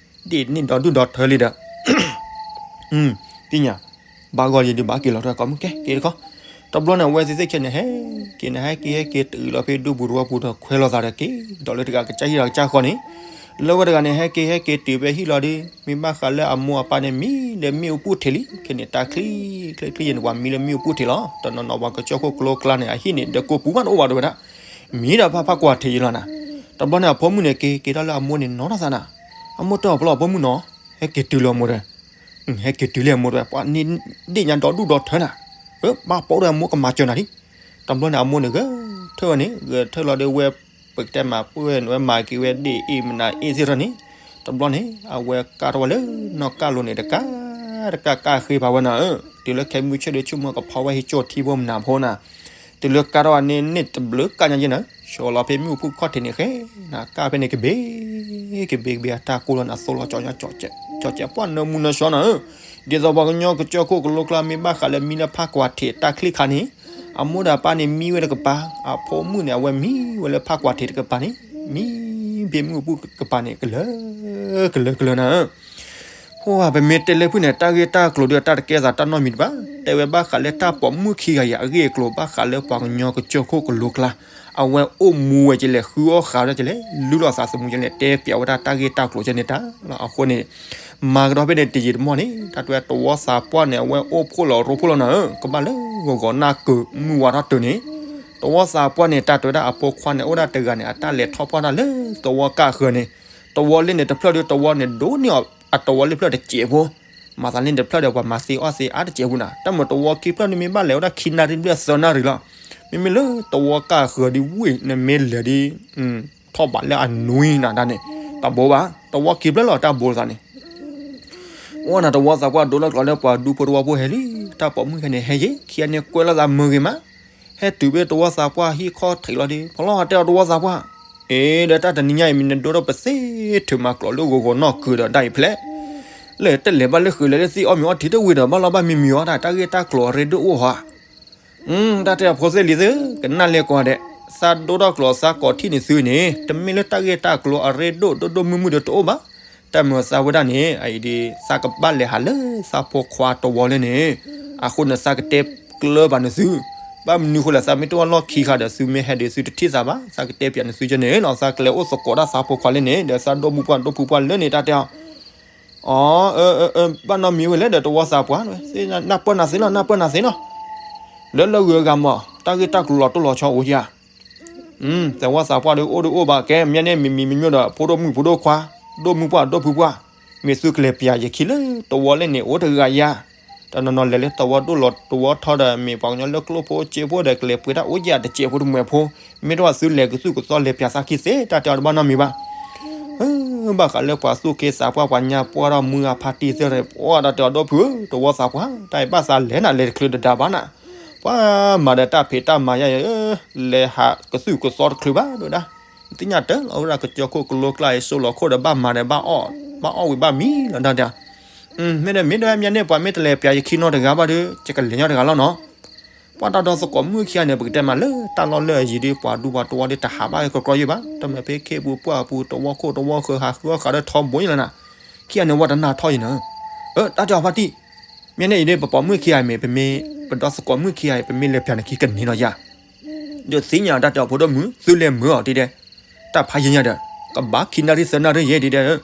ဒ့ၣ်န့ၣ်ဒီဒူၣ်ဒီထၢလံဒီး သ့ၣ်ညါ, ဘၣ်ဂီၢ်လံဒုးဘၣ်က့ၤလီၤတၢ်ကိးမုၣ်ကဲက့ၤတခီ, တဘျီန့ၣ် အဝဲသ့ၣ်သ့ၣ်ခံန့ၣ် ဟဲက့ၤန့ၣ် ဟဲက့ၤဟဲက့ၤတုၤလီၤဖဲဒူပူၤတဝီပူၤဒီးခွဲးလီၤသးဒီးက့ၤဒီးလၢတဂၤကစၢ်ဟံၣ်ဒီးကစၢ်ဃီန့ၣ်, လၢဝဲတဂၤန့ၣ် ဟဲက့ၤဟဲက့ၤတုၤဖဲဟံၣ်လီၤဒီး မ့ၢ်ဘၣ်ဃးလၢအမိၢ်အပၢ်န့ၣ် မံလၢမ့ၣ်အူပူၤထံးလံ, ခဲန့ၣ် တၢ်ချံ ချံချံယဲန့ၣ် ပှၤမံလၢမ့ၣ်အူပူၤထံးလီၤ, တနီၤနီၤပှၤကစၢၢ်ခိၣ်ကျိကျါန့ၣ် အဟံၣ်န့ၣ်ဒီးကိးပူၤဘၣ်တအိၣ်ဘၣ်တဲဝဲဒၣ်, မံဒီးဖးဖးကွၢ်ထံးယဲလီၤနၤ, တဘျီန့ၣ် အဖိမုၣ်န့ၣ် က့ၤက့ၤထီၣ်လၢအမိၢ်န့ၣ်နီၤထီၣ်သးနၤ, အမိၢ်တဲအီၤဖီလီၤအဖိမုၣ်နီၤ, ဟဲက့ၤတုၤလၢအမိၢ်တဲ ဟဲက့ၤတုၤလၢအမိၢ်တဲ ပှၤန့ၣ်ဒ့ၣ်ညါဒီဒူၣ်ဒီထၢနၤ, ဘၣ်ပိာ်ဒီးအမိၢ်ကမၤစၢၤနၤလံ, တဘျီန့ၣ် အမိၢ်န့ၣ်ဂဲၤထၢၣ်ဝဲန့ၣ် ဂဲၤထၢၣ်လီၤဒီးဝဲ ပကတဲမၤပှဲၢ်န့ၣ် ဝဲမၤက့ၤဝဲဒ့ၣ်အ့ၣ်မနၤအ့ၣ်သ့ၣ်ထီၣ်န့ၣ်, တဘျီန့ၣ် အဝဲကၢ်ထီၣ်ဝဲလၢနီၢ်ကၢ်လိၤန့ၣ် တကး တကးကၢ်ဃ့ဖးဝဲနၤဧၢ, တုၤလၢခဲမုၢ်ဆ့ၣ်ဒီး ဆိကမိၣ်ကဖီဝဲဟံၣ်ကၠိၣ်ထံဖိမနၤဖိနၤ, တုၤလၢကၢ်ထီၣ်ဝဲန့ၣ် န့ၣ်တဘျုးကၢ်ညါယဲနၤ, ဆှီလီၤဖဲမ့ၣ်အူပူၤခီၣ်ထံးန့ၣ်ဃဲ, နၤကၢ်ဖဲန့ၣ်ကဘ့ၣ် ကဘ့ၣ်ကဘ့ၣ်အတၢ်ကိၢ်လီၤနၤ သိလီၤကၠီကၠီ ကၠီကၠီပှၢ်နၢမူနၢဆှီနၤဧၢ, ဒ်သိးပှၤကညီကစၢၢ်ခိၣ်ကလိကျါမ့ၢ်ဘၣ်ဃးလၢမံလၢဖးကွၢ်ထံးတၢ်ချံခါန့ၣ်, အမိၢ်ဒီးအပၢ်န့ၣ်မံဝဲတကပၤ, အဖိမုၣ်န့ၣ် အဝဲမံဝဲလၢဖးကွၢ်ထံးတကပၤန့ၣ်, မံဖဲမ့ၣ်အူပူၤကပၤန့ၣ် ကလၢ ကလၢ ကလၢနၤဧၢ ပမ့ၢ်တဲလၢဖုၣ်န့ၣ် တၢ်ဂ့ၢ်တၢ်ကျိၤဒီးတၢ်တကဲသးတၢ်နီတမံၤတဘၣ်, တဲဝဲဘၣ်ဃးလၢတၢ်ပိာ်မုၣ်ခံဂၤအံၤ အဂ့ၢ်အကျိၤဘၣ်ဃးလၢပှၤကညီကစၢၢ်ခိၣ်ကလိကျါ, အဝဲအိၣ်မူဝဲကလဲၣ် ဃုအီၣ်ဃာ်ဝဲဒၣ်ကလဲၣ် လုၢ်လီၤသးသမူကလဲၣ် တဲပျးဝဲဒၣ်တၢ်ဂ့ၢ်တၢ်ကျိၤကဲန့ၣ်တၢ်လီၤ. အဃိန့ၣ် မၤကဒီးဖဲန့ၣ်တယံာ်တမီၢ်န့ၣ် တၢ်တဲဝဲသဝီသးပှၢ်န့ၣ် အဝဲအိၣ်ဖှိၣ်လီၤရိဖှိၣ်လီၤနၤဧၢ, ကဘၣ်လၢဂီၤဂီၤနၢ်ကုၤမုၢ်ဝါထီၣ်တုၤန့ၣ်, သဝီသးပှၢ်န့ၣ် တၢ်တဲဝဲဒၣ်အဖိခွါန့ၣ် အိၣ်ဒၣ်တဂၤန့ၣ် အတၢ်လဲၤထီၣ်ပှၢ်တၢ်လၢသဝီကၢ်ဃၢၤန့ၣ်, သဝီလၢန့ၣ်တဖျၢၣ်ဒီးသဝီန့ၣ် ဒိၣ်န့ၢ်အီၤအသဝီလၢဖျၢၣ်တစဲးဖိ, မၤသးလၢန့ၣ်တဖျၢၣ်ဒီး ပှၤမၤသ့အီၣ်သ့အါတစဲးဖိနၤ, တၢ်မ့ၢ်သဝီခံဖျၢၣ်န့ၣ် မ့ၢ်ဘၣ်လဲၤဝဲဒၣ်ခံနၣ်ရံၣ်ဘျဲၣ်သၢနၣ်ရံၣ်လီၤ. မ့မ့ၢ်လၢသဝီကၢ်ဃၢၤဒ်ဝံၤ နမ့ၢ်လဲၤဒ် ထီၣ်ဘးလၢအနွံနၤဒၣ်န့ၣ် တၢ်ဘိဘၣ် သဝီခံဖျၢၣ်လီၤ တၢ်ဘိသးန့ၣ် အိၣ်နၤ သဝီသးပှၢ်ဒိလီၤကျိာ်လၢပှၤဒူဖိတဝီဖိဟဲလံ, တၢ်ပိာ်မုၣ်ခဲန့ၣ် ဟဲယ့ၤ ခံဂၤန့ၣ်ကွဲးလိာ်သးမုာ်ဂ့ၤမး, ဟဲတုၤဖဲသဝီသးပှၢ်ဟံၣ်ခီၣ်ထံးလီၤဒီး ဖီလီၤတဲအီၤသဝီသးပှၢ်, အ့ ဒီးတၢ်တနံၤညါအံၤ မ့ၢ်နဒိထီၣ်ပသ့ထုးမၤကျိာ်လၢဂီၤဂီၤနီၢ်ကုၤဒီးဒၣ်အံၤဖျဲး, လၢတလဲၤဘၣ်လၢဃုာ်လဲၤလၢသ့ၣ်အီၣ်မ့ၤအီထံတဝံၤဒီး ဘၣ်လီၤဘၣ်မံမံၤအီၤတၢ် တၢ်ဂ့ၢ်တၢ်ကျိၤအရ့ဒိၣ်အိၣ်ဟီဧါ တၢ်တဲအဖိသ့ၣ်လံၤသ့ၣ် ကနၣ်လဲၤကွၢ်ဒဲး, သးဒိထီၣ်ကျိာ်သးကိးထံၣ်န့ၣ်သုန့ၣ် တမ့ၢ်လၢတၢ်ဂ့ၢ်တၢ်ကျိၤအရ့ဒိၣ်ဒိၣ်ဒိၣ်မုၢ်မုၢ်ဒီးတအိၣ်ဘၣ်, တၢ်မုာ်သးဝဲဒၣ်န့ၣ် အအံၤဒ် သးကဘၣ်လဲၤဟးလၢသးဖိခွါတဝီလၢန့ၣ်, အဃိန့ၣ်သးကတဲကျၢၤဘၣ်န့ၣ်သု, ဘၣ်မနုၤဃိလဲၣ် သးမ့ၢ်တအိၣ်လီၢ်ခံခါဒီး သုမ့ၢ်ဟဲဒီးသုတထံၣ်သးဘၣ်, သးကတဲပၠးန့ၣ်သုကန့ၣ်လီၤ, သးကလဲၤအိၣ်သကိးတၢ်သးဖိခွါလၢန့ၣ် ဒီးသးဒိၣ်မုၢ်ပှၢ်ဒိၣ်ဖုပှၢ်လၢန့ၣ်တၢ်တဲအီၤ, အၢ ဘၣ်နီတမံၤဝဲလဲၣ်ဒီးတဝီသးပှၢ်, နၢ်ပၢၢ်နၤသ့လီၤ နၢ်ပၢၢ်နၤသ့လီၤ, လၢလၢဂုၤအဂၤမး တၢ်ဂ့ၢ်တၢ်ကျိၤလီၤတိၢ်လီၤဆီအိၣ်ဧါ တဝီသးပှၢ်ဒီးအိၣ်ဒီးအိၣ်ဘၣ်ကဲ မ့ၢ်န့ၣ်မံၤမံၤမံၤမံၤဒီး ဖိဒိၣ်မုၣ်ဖိဒိၣ်ခွါ, ဒိၣ်မုၢ်ပှၢ်ဒိၣ်ဖုပှၢ်, မ့ၢ်သုကလဲၤပၠးယခံလၢတဝီလၢန့ၣ်အိၣ်တဂၤယၤ, တနီၤနီၤလဲၤလၢတဝီဒိၣ်လီၤတဝီထီဒီး မ့ၢ်ပှၤကညီလၢကျိၣ်ဖိစ့ဖိဒီး ကလဲၤပှ့ၤတၢ်အိၣ်ယၤတစဲးဖိတမှဲၤဖိ, မ့ၢ်တဘၣ်သုလဲၤကသူၣ်ကသီလဲၤပၠးသးခံသ့ တၢ်တဲအီၤတဘၣ်နီတမံၤဘၣ် ဘၣ်ဃးလၢပှၤသူၣ်က့သးပှၢ်ပှၤညါပှၢ်ထီၣ်မုၢ်အဖါတံၢ်သ့ၣ်န့ၣ် ပှၤတၢ်တဲအီၤဒိၣ်ဖုဧၢ တဝီသးပှၢ် တၢ်အံၤဘၣ်သးလဲၤနၤလဲၤတချုးတဒါဘၣ်နၤ, ပှၤမၤဒီးတၢ်ဖံးတၢ်မၤယါအံၤ လဲၤဟးကသူၣ်ကသီတချုးဘၣ်ဒၣ်, သ့ၣ်ညါတၢ်လီၤဝဲဒၣ်ကစၢၢ်ခိၣ်ကလိကျါအံၤ စိၣ်လီၤခိၣ်ဒီးဘၣ်မၤဒီး ဘၣ်အီၣ်ဝံၤဘၣ်မံၤလီၤဒၣ်ဒၣ်, မ့ၢ်ဒီးမ့ၢ်ဒီးမ့ၢ်န့ၣ် ပှၤမ့ၢ်တလဲၤပၠးယခံနီတဂၤဘၣ်ဒီး ယကလဲၤညီတဂၤလီၤနီၤ ပှၤတၢ်ဒီသကိးမုၣ်ခံဂၤန့ၣ် ပကတဲမးလၢတၢ်လီၢ်လၢအယံၤဒီး ပှၤဒူပှၤတဝီဒီးတဟးဘၣ်ကကြီယံၤဘၣ်, တမ့ၢ်ဖဲခ့ပူၤပှၢ်ပူၤ တဝီခိၣ်တဝီဃၢၤ ဟးဃုအီၣ်ဃာ်ဒီးထီဘိယံၤလီၤနၤ, ခံဂၤန့ၣ် ဝဲတနၢ်ထီၣ်ယံၤနၤ, အၢ တၢ်တဲအီၤဖါတံၢ်, မ့ၢ်န့ၣ်အံၤဒီး ပပိာ်မုၣ်ခံဂၤအံၤမ့ၢ် ပမ့ၢ် ပဒီသကိးမုၣ်ခံဂၤအံၤ ပမ့ၢ်လဲၤပၠးနခံကန့ၢ်လီၤယၤ ဒီးသ့ၣ်ညါတၢ်တဲအီၤဖိဒိၣ်မုၣ် သုလဲၤမုာ်အီၤတံၤဒဲး, တၢ်ဖးယံၤညါဒီး ကဘၣ်ခံနၣ်ရံၣ်သၢနၣ်ရံၣ်ယဲဒံးဒဲး,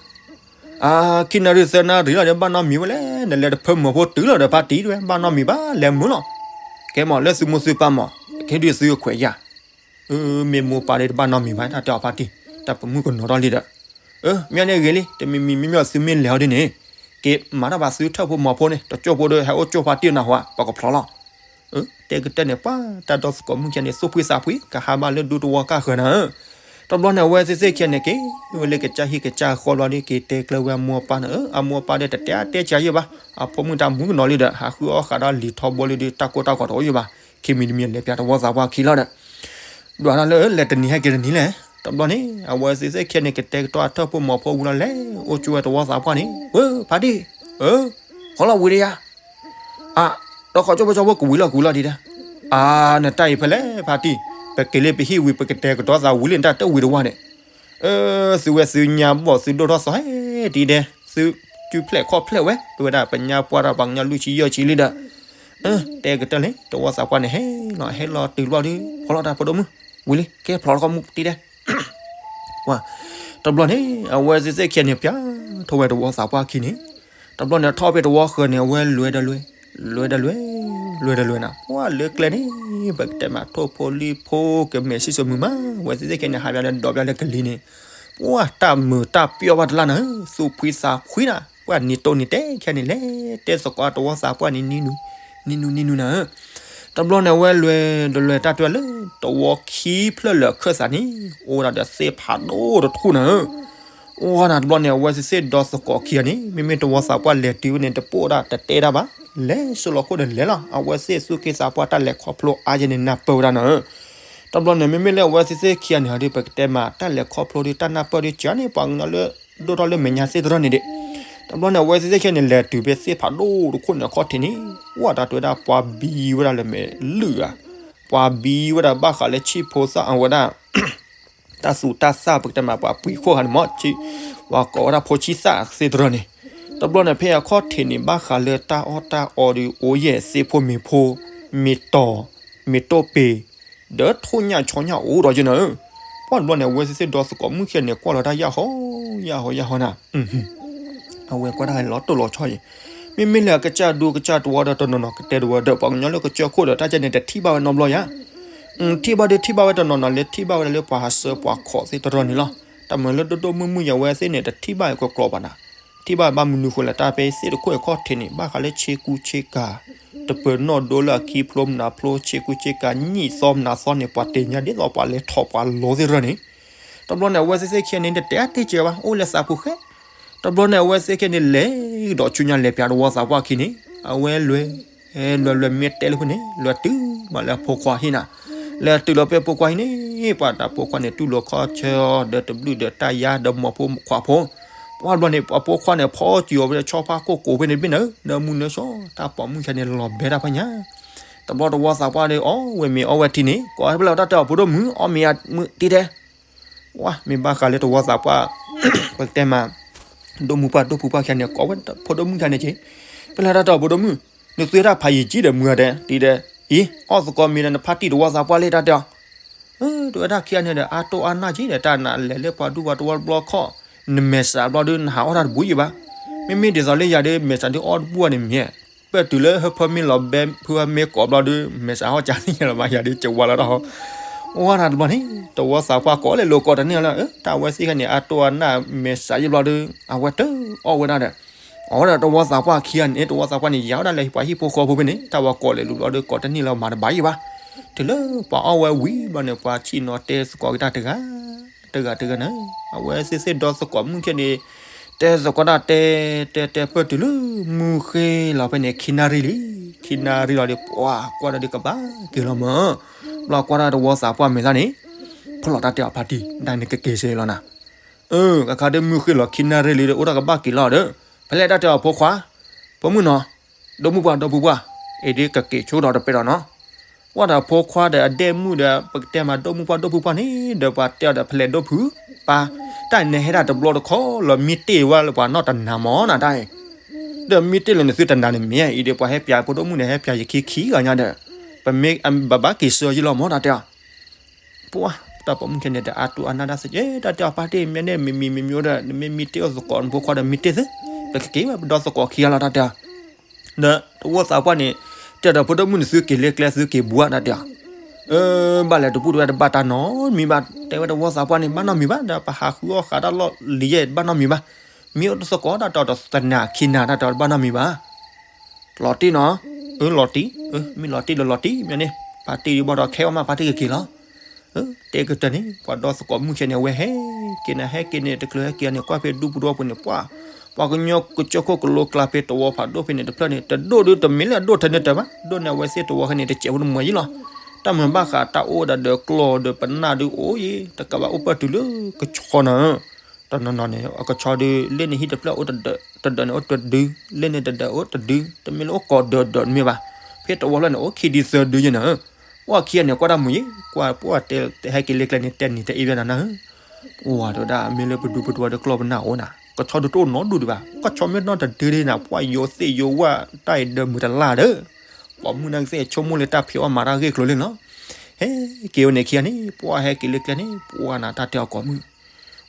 အၢ ခံနၣ်ရံၣ်သၢနၣ်ရံၣ်လီၤဒီး ဘၣ်နီတမံၤဝဲလဲၣ်, နလဲၤတဖၢမီၤဖိတုၤလီၤဒီးဖါတံၢ်ဒဲး ဘၣ်နီတမံၤဘၣ် လဲၤမုာ်လီၤ, ကဲမးလၢသုမိၢ်သုပၢ်မး ကဲဒုးသုခွဲးယၤ, မ့ၢ်မိၢ်ပၢ်ဒီးတဘၣ်နီတမံၤဘၣ် တၢ်တဲအီၤဖါတံၢ်, တၢ်ပိာ်မုၣ်ကနီၤထီၣ်လံဒီး, အၢ မ့ၢ်န့ၣ်ဂ့ၤလံ တမံၤမံၤမ့ၢ်မ့ၢ်သုမ့ၢ်လဲၤအီၤဒ်န့ၣ်, က့ၤမၤတၢ်ဘၣ်သုထၢၣ်ဖိမီၤဖိန့ၣ် တကၠိၢ်ဖိဒီး ဟဲအိၣ်ကၠိၢ်ဖါတံၢ်နၢ်ဟူဧါ ပကဖျီလီၤ တဲကတၢၢ်န့ၣ် ပှၤတၢ်ဒီသကိးမုၣ်ခံဂၤန့ၣ် သူၣ်ဖှံသးဖှံ ကဟးဘၣ်လၢဒူတဝီကၢ်ဃၢၤနၤဧၢ, တဘျီန့ၣ် အဝဲသ့ၣ်သ့ၣ်ခံဂၤန့ၣ် က့ၤဝဲလၢကစၢ်ဟံၣ်ကစၢ်ဃီဘျီဒီး က့ၤတဲကျၢၤဝဲအမိၢ်အပၢ်နၤဧၢ, အမိၢ်အပၢ်ဒီးတတဲအါတဲစှၤယံၤဘၣ်, အဖိမုၣ်တၢ်မူကနီၤလံဒီး ဟးဃုအီၣ်ဃာ်ဒီးလံာ်ထီဘိလံဒီး တၢ်ကိၢ်တၢ်ဂီၤတအိၣ်ယံၤဘၣ်, ခံမံၤတမံၤလဲၤပၠးတဝီသးပှၢ်ခံလီၤဒီး ဒွးတၢ်လၢလဲၤတနံၤဟဲက့ၤတနံၤလဲၣ်, တဘျီန့ၣ် အဝဲသ့ၣ်သ့ၣ်ခံဂၤန့ၣ် ကတဲာ်ကတီၤအထၢၣ်ဖိမီၤဖိဝံၤလီၤလဲၣ်, အိၣ်ကၠိဝဲတဝီသးပှၢ်န့ၣ် ဝဲ ဖါတံၢ်, အၢ ဖီလီၤဝံၤဒီးယၤ အ ဒီးခီကၠိဖိကၠိဖိကဝံၤလီၤကဝံၤလီၤဒံးဒဲး, အါ နတၢ်အံၤဖဲလဲၣ်ဖါတံၢ်, ပက့ၤလၢပဟံၣ်ဝံၤ ပကတဲာ်ကတီၤသးဝံၤလံ နတၢ်တဝံၤတဝါန့ၣ်, အၢ သုဝဲသုညါဘီၣ်သုဒိၣ်ထီၣ်သီဟဲ ဒံးဒဲး, သုစုဖျဲၣ်ခီၣ်ဖျဲၣ်ဝဲ ပဝဲဒၣ်ပညါပှၢ်တၢ်ပှၤကညီလွံၢ်ဆံယဲၢ်ဆံလံဒီး, တဲကတၢၢ်န့ၣ် တဝီသးပှၢ်န့ၣ် ဟဲလီၤဟဲလီၤတုၤဘျီဒီး ဖီလီၤတၢ်ဖိဒိၣ်မုၣ်, ဝံၤလံ ကဲဖျီလီၤခီမုၣ်တံၢ်ဒဲး ဝါ, တဘျီန့ၣ် အဝဲသ့ၣ်သ့ၣ်ခံဂၤန့ၣ် ပၠးထီၣ်ဝဲတဝီသးပှၢ်ခံန့ၣ်, တဘျီန့ၣ်ထီၣ်ဖဲတဝီဃၢၤန့ၣ် အဝဲလွဲဒီးလွဲ, လွဲဒီးလွဲ, လွဲဒီးလွဲနၤ, ပှၤလၢကျဲန့ၣ် ပကတဲမးထိၣ်ဖိလံၣ်ဖိ ကမဲာ်ဆံၣ်စိမုာ်မး, အဝဲသ့ၣ်သ့ၣ်ခံဂၤန့ၣ် ဟးပၠးလၢဒီးပၠးလၢကလံၤန့ၣ်, ပှၤတၢ်မုာ်တၢ်ပျီၢ်ဘၣ်တလၢ်နၤ, သူၣ်ဖှံသးဖှံနၤ, ပှၤနံၤတိၢ်နံၤတဲခဲန့ၣ်လဲၣ်, တဲသကိးတဝီသးပှၢ်န့ၣ် နံၤနူနံၤနူနၤဧၢ တဘျီန့ၣ် အဝဲလွဲဒီးလွဲတၢ်တွဲလၢ တဝီခံဖျၢၣ်လၢအခၢၣ်သးန့ၣ် အိၣ်ဝဲဒၣ်ဒီးသ့ၣ်ဖးဒိၣ်တထူၣ်နၤဧၢ, အိၣ်ဝဲနၤတဘျီန့ၣ် အဝဲသ့ၣ်သ့ၣ်ဒီသကိးခံဂၤန့ၣ် မ့မ့ၢ်တဝီသးပှၢ်လဲၤတုၤဝဲန့ၣ် တပိၢ်ဒၣ်တတဲတၢ်ဘၣ်, လဲၤစိလီၤခိၣ်ဒီးလဲၤလီၤ, အဝဲသ့ၣ်သူၣ်က့သးပှၢ်တၢ်လဲၤခီဖျိအါယဲန့ၣ် နၢ်ပၢၢ်ဝဲဒၣ်နၤဧၢ, တဘျီန့ၣ် မ့မ့ၢ်လၢအဝဲသ့ၣ်သ့ၣ်ခံဂၤန့ၣ်ဒီး ပကတဲမးတၢ်လဲၤခီဖျိဒီးတၢ်နၢ်ပၢၢ်ဒီးစှၤန့ၣ် ပှၤကညီလၢဒိၣ်ထီၣ်လၢမဲာ်ညါသ့ၣ်တရၢၢ်န့ၣ်ဒံး, တဘျီန့ၣ် အဝဲသ့ၣ်သ့ၣ်ခံဂၤန့ၣ် လဲၤတုၤဖဲသ့ၣ်ဖးဒိၣ်တခူၣ်န့ၣ်အခီၣ်ထံးန့ၣ်, ဝဲတၢ်တဲဝဲဒၣ်ပှၤဘံဝဲဒၣ်လၢမဲာ်လုၢ်ဧါ, ပှၤဘံဝဲဒၣ်ဘၣ်ဃးလၢဆံၣ်ဖိသၣ်အဝဲဒၣ် တၢ်သူၣ်တၢ်သၣ် ပကတဲမးပှၤပှ့ၤခိၣ်ဃာ်န့ၣ်မး, ပှၤကိးဝဲဒၣ်ဖိဆံသၣ်သ့ၣ်တရၢၢ်န့ၣ်, တဘျီန့ၣ် ဖဲအခီၣ်ထံးန့ၣ် ဘၣ်ဃးလၢတၢ်အီၣ်တၢ်အီဒီးအိၣ်ယဲၢ်သ့ၣ်ဖိမ့ၤဖိ, မ့ၤတီၤ, မ့ၤတိၢ်ပ့ၤ, ဒီးထိၣ်ညၣ်ဆီညၣ်အိၣ်ဒီးယဲၢ်နၤဧၢ, ပှၤတဘျီန့ၣ် အဝဲသ့ၣ်သ့ၣ်ဒီသကိးမုၣ်ခံဂၤန့ၣ် ကွၢ်လီၤတၢ်ယၢ်ဟီ, ယၢ်ဟီယၢ်ဟီနၤ အဝဲကွၢ်တၢ်လီၤတိၢ်လီၤဆီအံၤ, မ့မ့ၢ်လၢအကစၢ်ဒူကစၢ်တဝီဒီးတနီၤနီၤကတဲတဝဲဒီး ပှၤကညီလၢကစၢၢ်ခိၣ်ဒီးတၢ်ကဲန့ၣ် တထံၣ်ဘၣ်ဝဲနီတဘျီယါ, ထံၣ်ဘၣ်ဒီးထံၣ်ဘၣ်ဝဲတနီၤနီၤလၢထံၣ်ဘၣ်ဝဲဒၣ်လၢပှၤဟးဆှၢပှၤခိးသ့ၣ်တရၢၢ်န့ၣ်လီၤ. တၢ်မၤလၢဒိၣ်ဒိၣ်မုၢ်မုၢ်ယဝဲသ့ၣ်န့ၣ် တထံၣ်ဘၣ်ကကျီဘၣ်နၤ, ထံၣ်ဘၣ်ဘၣ်မနုၤဃိလဲၣ် တၢ်ဖဲသ့ၣ်တခိၣ်အခီၣ်ထံးန့ၣ် ဘၣ်ဃးလၢဆ့ကူဆ့ကၤ, တပၢၤနီၣ်ဒိလၢအခံဖျိမနုၤဖျိ ဆ့ကူဆ့ကၤ ညိၣ်သီမနုၤသီန့ၣ် ပှၤတ့ၢ်ညါဒ်သိးပှၤလဲၤထီၣ်ပှၤလီၤသ့ၣ်တရၢၢ်န့ၣ် တဘျီန့ၣ် အဝဲသ့ၣ်သ့ၣ်ခံဂၤန့ၣ် တတဲအါတဲစှၤဘၣ် အိၣ်လၢသးပူၤဃဲ, တဘျီန့ၣ် အဝဲသ့ၣ်သ့ၣ်ခံဂၤန့ၣ် လဲၤဒီးဆူညါလဲၤပၠးတဝီသးပှၢ်ခံန့ၣ် အဝဲလွဲ, လွဲလွဲမ့ၢ်တဲလၢဖဲန့ၣ် လွဲတုၤမးလၢအဖိခွါဟံၣ်နၤ, လဲၤတုၤလီၤဖဲဖိခွါဟံၣ်န့ၣ် ပှၤတၢ်ဖိခွါန့ၣ် တူၢ်လိာ်ခီဆၢအီၤဒီးတဘျုးဒီးတၢ်ယါဒီးမိၢ်ဖိခွါဖိ, ပှၤတဘျီန့ၣ် အဖိခွါန့ၣ် ဖီစၢၤအီၤဖဲဆီဖါကိၢ်ကိးဖဲန့ၣ်တဘ့ၣ်နၤဧၢ, နၢမူနၢဆှီ တၢ်ပိာ်မုၣ်ခံဂၤန့ၣ် လီၤဘဲတၢ်ဖဲညါ တဘျီတဝီသးပှၢ်ဒီး အီၣ်ဝဲမ့ၤအီဝဲထံန့ၣ် ကိးဖဲလၢတၢ်တဲအီၤဖိဒိၣ်မုၣ် အီၣ်မ့ၤမုၢ်တံၢ်တဲ, ဝါ မ့ၢ်ဘၣ်ဃးလၢတဝီသးပှၢ် ပကတဲမး ဒိၣ်မုၢ်ပှၢ်ဒိၣ်ဖုပှၢ်ခံဂၤန့ၣ် ကိးဝဲဖိဒိၣ်မုၣ်ခံဂၤန့ၣ်က့ၤ, ဖဲလဲၣ်တၢ်တဲအီၤဖိဒိၣ်မုၣ်, နသုတၢ်ဖးယံာ်ကံဒီးမုၢ်ဂၤဒဲး တံၤဒဲး, အံၤ အီၣ်သကိးမံၤဒီးနဖါတံၢ်တဝီသးပှၢ်လံတၢ်တဲအီၤ, တဝဲဒၣ်ခံဂၤန့ၣ်ဒီး အါတိၢ်အါနၢ်က့ၤဒီး တၢ်နလဲၤလၢပှၤဒူပှၤတဝီတဘျီခီၣ်, နမဲာ်ဆှးဘျီဒုး နဟးအီၣ်တၢ်တဘူးယံၤဘၣ်, မ့မ့ၢ်ဒ်သိးလၢယၤဒုး မဲာ်ဆှးဒုးအီၣ်တဘူးန့ၣ်မ့ၢ် ပၢၢ်တုၤလၢဟၢဖၢမ့ၢ်လီၤဘဲ ဖုဟၢမ့ၢ်ကိးဘျီဒုး မဲာ်ဆှးဟီၣ်ကၢ်သ့ၣ်ညါလီၤဘၣ် ယၤဒုးကဝါလီၤတၢ်ဟီ, ဝါနၤတဘျီန့ၣ် တဝီသးပှၢ်ကိးလဲၤလိာ်ကိးတန့ၢ်လၢ တၢ်ဝဲသ့ၣ်ခဲန့ၣ် အါတိၢ်အါနၢ်မဲာ်ဆှးယံၤဘျီဒုး အဝဲတအီၣ်ဝဲဒၣ်ဒီး, အဝဲဒၣ်တဝီသးပှၢ်ခံဂၤန့ၣ် တဝီသးပှၢ်န့ၣ် ယၤဝဲဒၣ်လၢပှၤဟံၣ်ဖိဃီဖိဖဲန့ၣ် တၢ်ဝဲကိးလဲၤလိာ်ဘျီဒုး ကိးတန့ၢ်လၢမၤတဘၣ်ယံၤဘၣ်, တုၤလၢပှၤအီၣ်ဝဲဝံၤဘျီန့ၣ် ပှၤဆ့ၣ်နီၤတဲသကိးက့ၤတၢ်တဂၤ တဂၤတဂၤန့ၣ်, အဝဲသ့ၣ်သ့ၣ်ဒီသကိးမုၣ်ခဲန့ၣ် တဲသကိးတၢ်တဲ တဲတဲပၢၢ်တုၤလၢ မုၢ်ဃ့လီၤဖဲန့ၣ် ခံနၣ်ရံၣ်လံ, ခံနၣ်ရံၣ်လီၤဒီး ပှၤကွၢ်ဒီးဒုးကဘၣ်က့ၤလီၤမၢ်, ဘျီကွၢ်တၢ်တဝီသးပှၢ်မဲာ်သၣ်န့ၣ်, ဖီၣ်လီၤတၢ်တဲအီၤဖါတံၢ် ဒ်န့ၣ်ကက့ၤစ့လီၤနၤ, အၢ ကခါဒုး မုၢ်ဃ့လီၤခံနၣ်ရံၣ်လံဒီး အိၣ်တၢ်ကဘၣ်က့ၤလီၤဒီး, ဖဲလဲၣ်တၢ်တဲအီၤဖိခွါ, ဖိမုၣ်နီၤ, ဒိၣ်မုၢ်ပှၢ်ဒိၣ်ဖုပှၢ်, အ့ၣ်ဒုးကက့ၤဆိဒီးတပဲဒီးနီၤ, ကွၢ်ဒီးဖိခွါဒီးအဒဲၣ်မုၣ်ဒီး ပကတဲမးဒိၣ်မုၢ်ပှၢ်ဒိၣ်ဖုပှၢ်န့ၣ် ဒီးပှၤတဲအီၤဒီးဖဲလဲၣ်ဒိၣ်ဖု, ပၢ်, တၢ်အံၤနဟဲဒၣ်တဘျီတခီၣ်လီၤ မံတ့ၢ်ဝဲလၢပှၤနီၢ်တနၤမၢ်နၤတၢ်အံၤ, ဒီးမံတ့ၢ်လၢနသုတနၤန့ၣ်မ့ၢ် အံၤဒီးပှၤဟဲပၠး ဖိဒိၣ်မုၣ်န့ၣ် ဟဲပၠးယခံခံဂၤညါဒီး, ပမ့ၢ်ဘၣ်ဘၣ်က့ၤဆၢယံၤလီၤမၢ်တၢ်တဲအီၤ ပှၤတၢ်ပိာ်မုၣ်ခဲန့ၣ်ဒီး အါတိၢ်အါနၢ်ဒၣ်စ့ၢ်ကီး တၢ်တဲအီၤဖါတံၢ် မ့ၢ်န့ၣ် မ့မံၤမ့မံၤအိၣ်ဒီး နမ့ၢ်မံတ့ၢ်အိၣ်သကိးနဖိခွါဒီးမံတ့ၢ်သု, ပကက့ၤဝဲပဒီသကိးခံဂၤလီၤတၢ်တဲအီၤ, ဒီးတဝီသးပှၢ်န့ၣ် တဲဒီးဖိဒိၣ်မုၣ်န့ၣ် သုက့ၤလၢကျဲသုက့ၤဘူးဧါတၢ်တဲအီၤ, အၢ ဘၣ်လဲၤတဘူၣ်တဝဲတဘၣ်တၢ်နီတမံၤဘၣ် တဲဝဲတဝီသးပှၢ်န့ၣ် ဘၣ်နီတမံၤဘၣ် ဒီးပဟးဃုအီၣ်ဃးတၢ်လီၢ်လံၤယဲၢ်တဘၣ်နီတမံၤဘၣ်, မ့ၢ်အိၣ်တသကိးတၢ်တဲအီၤတသနာ်ခံနၤတၢ်တဲအီၤတဘၣ်နီတမံၤဘၣ် လီၤတံၢ်နီၤ, အၢ လီၤတံၢ်, မ့ၢ်လီၤတံၢ်ဒီးလီၤတံၢ်မ့ၢ်န့ၣ်, ဖါတံၢ်ဒုးဘၣ်ဒီးခဲအီၣ်မး ဖါတံၢ်ကက့ၤလီၤ, တဲကတၢၢ်န့ၣ် ပှၤဒီသကိးမုၣ်ခဲန့ၣ် အဝဲဟဲက့ၤန့ၣ် ဟဲက့ၤန့ၣ် တချုးဟဲက့ၤန့ၣ် ကွၢ်ဖဲဒူပူၤတဝီပူၤန့ၣ် ပှၤ, ပှၤကညီကစၢၢ်ခိၣ်ကလိကျါဖဲတဝီဖးဒိၣ်ဖဲန့ၣ် တဖျၢၣ်န့ၣ် တဒိၣ်ဒုးတမ့ၢ်လၢအဒိၣ်ထဲန့ၣ်တၢ်ဘၣ်, ဒိၣ်န့ၢ်အဝဲသ့ၣ်တဝီခဲန့ၣ် တစဲးဖိတမှဲၤယံၤလီၤ, တၢ်မုာ်ဘၣ်ဃးတၢ်အိၣ်ဒီးကျီၢ်ဒီးပနၢ်ဒုးအိၣ်ယံၤ တကးဘၣ်အိၣ်ပၢၢ်တုၤလၢကဆီနၤ တနီၤနီၤန့ၣ် အကဆီဒုး လ့ၣ်န့ၣ်ဟံၣ်တဖျၢၣ်အိၣ်တဒၢးန့ၣ်အိၣ်တဒု, လ့ၣ်န့ၣ်တဒၢးအိၣ်တဒု, တမ့ၢ်လၢအိၣ်ကိးဒၢးဒၢးတမ့ၢ်ဘၣ်, ဖဲတဝီဖျၢၣ်န့ၣ် အိၣ်ခံဒုသၢဒုယဲၢ်နၤ, ပှၤခံဂၤန့ၣ် ကွၢ်တၢ်မုာ်ယံၤ, ကွၢ်ပှၤတဲဟဲက့ၤလၢကျဲန့ၣ် တဲနံၤတအ့ၣ်ဘၣ်နၤနၤ, ပှၤတဲဝဲဒၣ် မ့ၢ်လၢပဒူပတဝီဒီးကျီၢ်ပနၢ်အိၣ်နၤ, ကဆီဒုးတအိၣ်နီတဒုဒံးဘၣ်, ကဆီမ့ၢ်နီတဒုဒ်နၤ ပှၤယိၤသ့ၣ်ယိၤဝၣ်တၢ်အံၤဒၢးမုာ်တလၢ်ဒီး, ပိာ်မုၣ်နာ်က့သ့ၣ်ဆိကမိၣ်လၢတၢ်ဖံးအီၣ်မၤတၢ်ဂ့ၢ်ကျိၤလံနီၤ ဟဲက့ၤဝဲန့ၣ်ခံဂၤန့ၣ် ပှၤဟဲက့ၤလၢကျဲန့ၣ် ပှၤနၤတၢ်တဲအီၤကိးမုၢ်,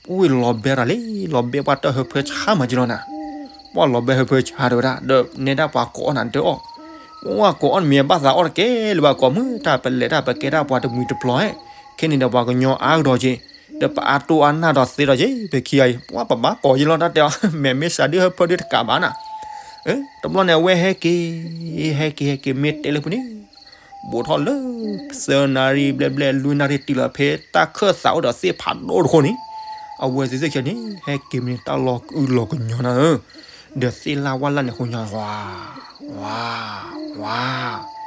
ပှၤလီၤဘဲတၢ်လံ, လီၤဘဲပှၤတၢၢ်ဟၢဖၢဆါမးက့ၤလီၤနၤ, ပှၤလီၤဘဲဟၢဖၢဆါတဲဝဲဒၣ် ဒီးနဲဒၣ်ပှၤကိးအီၣ်နၤတအီၣ်, ပှၤကိးအီၣ်နမံၤဘၣ်သးအီၣ်တကဲလၢၤဘၣ်ကိးမုၢ် တၢ်ပလဲၤတၢ်ပကဲတၢ်ပှၤတမှံၤတပျီၤဧဲ, ခဲန့ၣ်ဒီးပှၤကညီအါကဒီးက့ၤ, ဒီးပအါတိၢ်အါနၢ်ဒီးသ့ဒီးက့ၤ ပခံဂၤအံၤ ပှၤပဘၣ်ကိးယံၤလီၤ တၢ်တဲအီၤ မဲာ်မ့ၢ်စှၤဒုးဟၢဖၢဒုးတကးဘၣ်နၤ, တဘျီန့ၣ် အဝဲဟဲက့ၤ, ဟဲက့ၤ ဟဲက့ၤ မ့ၢ်တဲလၢပူၤန့ၣ် ဘူးထီၣ်လၢ သၢနၣ်ရံၣ်ဘျဲၣ်ဘျဲၣ် လွံၢ်နၣ်ရံၣ်တုၤလီၤဖဲတၢ်ခၢၣ်သးအိၣ်ဒီးသ့ၣ်ဖးဒိၣ်တခိၣ်န့ၣ်, အဝဲသ့ၣ်သ့ၣ်ခံဂၤန့ၣ် ဟဲက့ၤမ့ၢ်တၢ်လီၤအုၣ်လီၤကညီနၤဧၢ, ဒီးသ့ၣ်လၢ်ဝၣ်လၢ်န့ၣ် ဃိညါ ဝါ, ဝါ, ဝါ,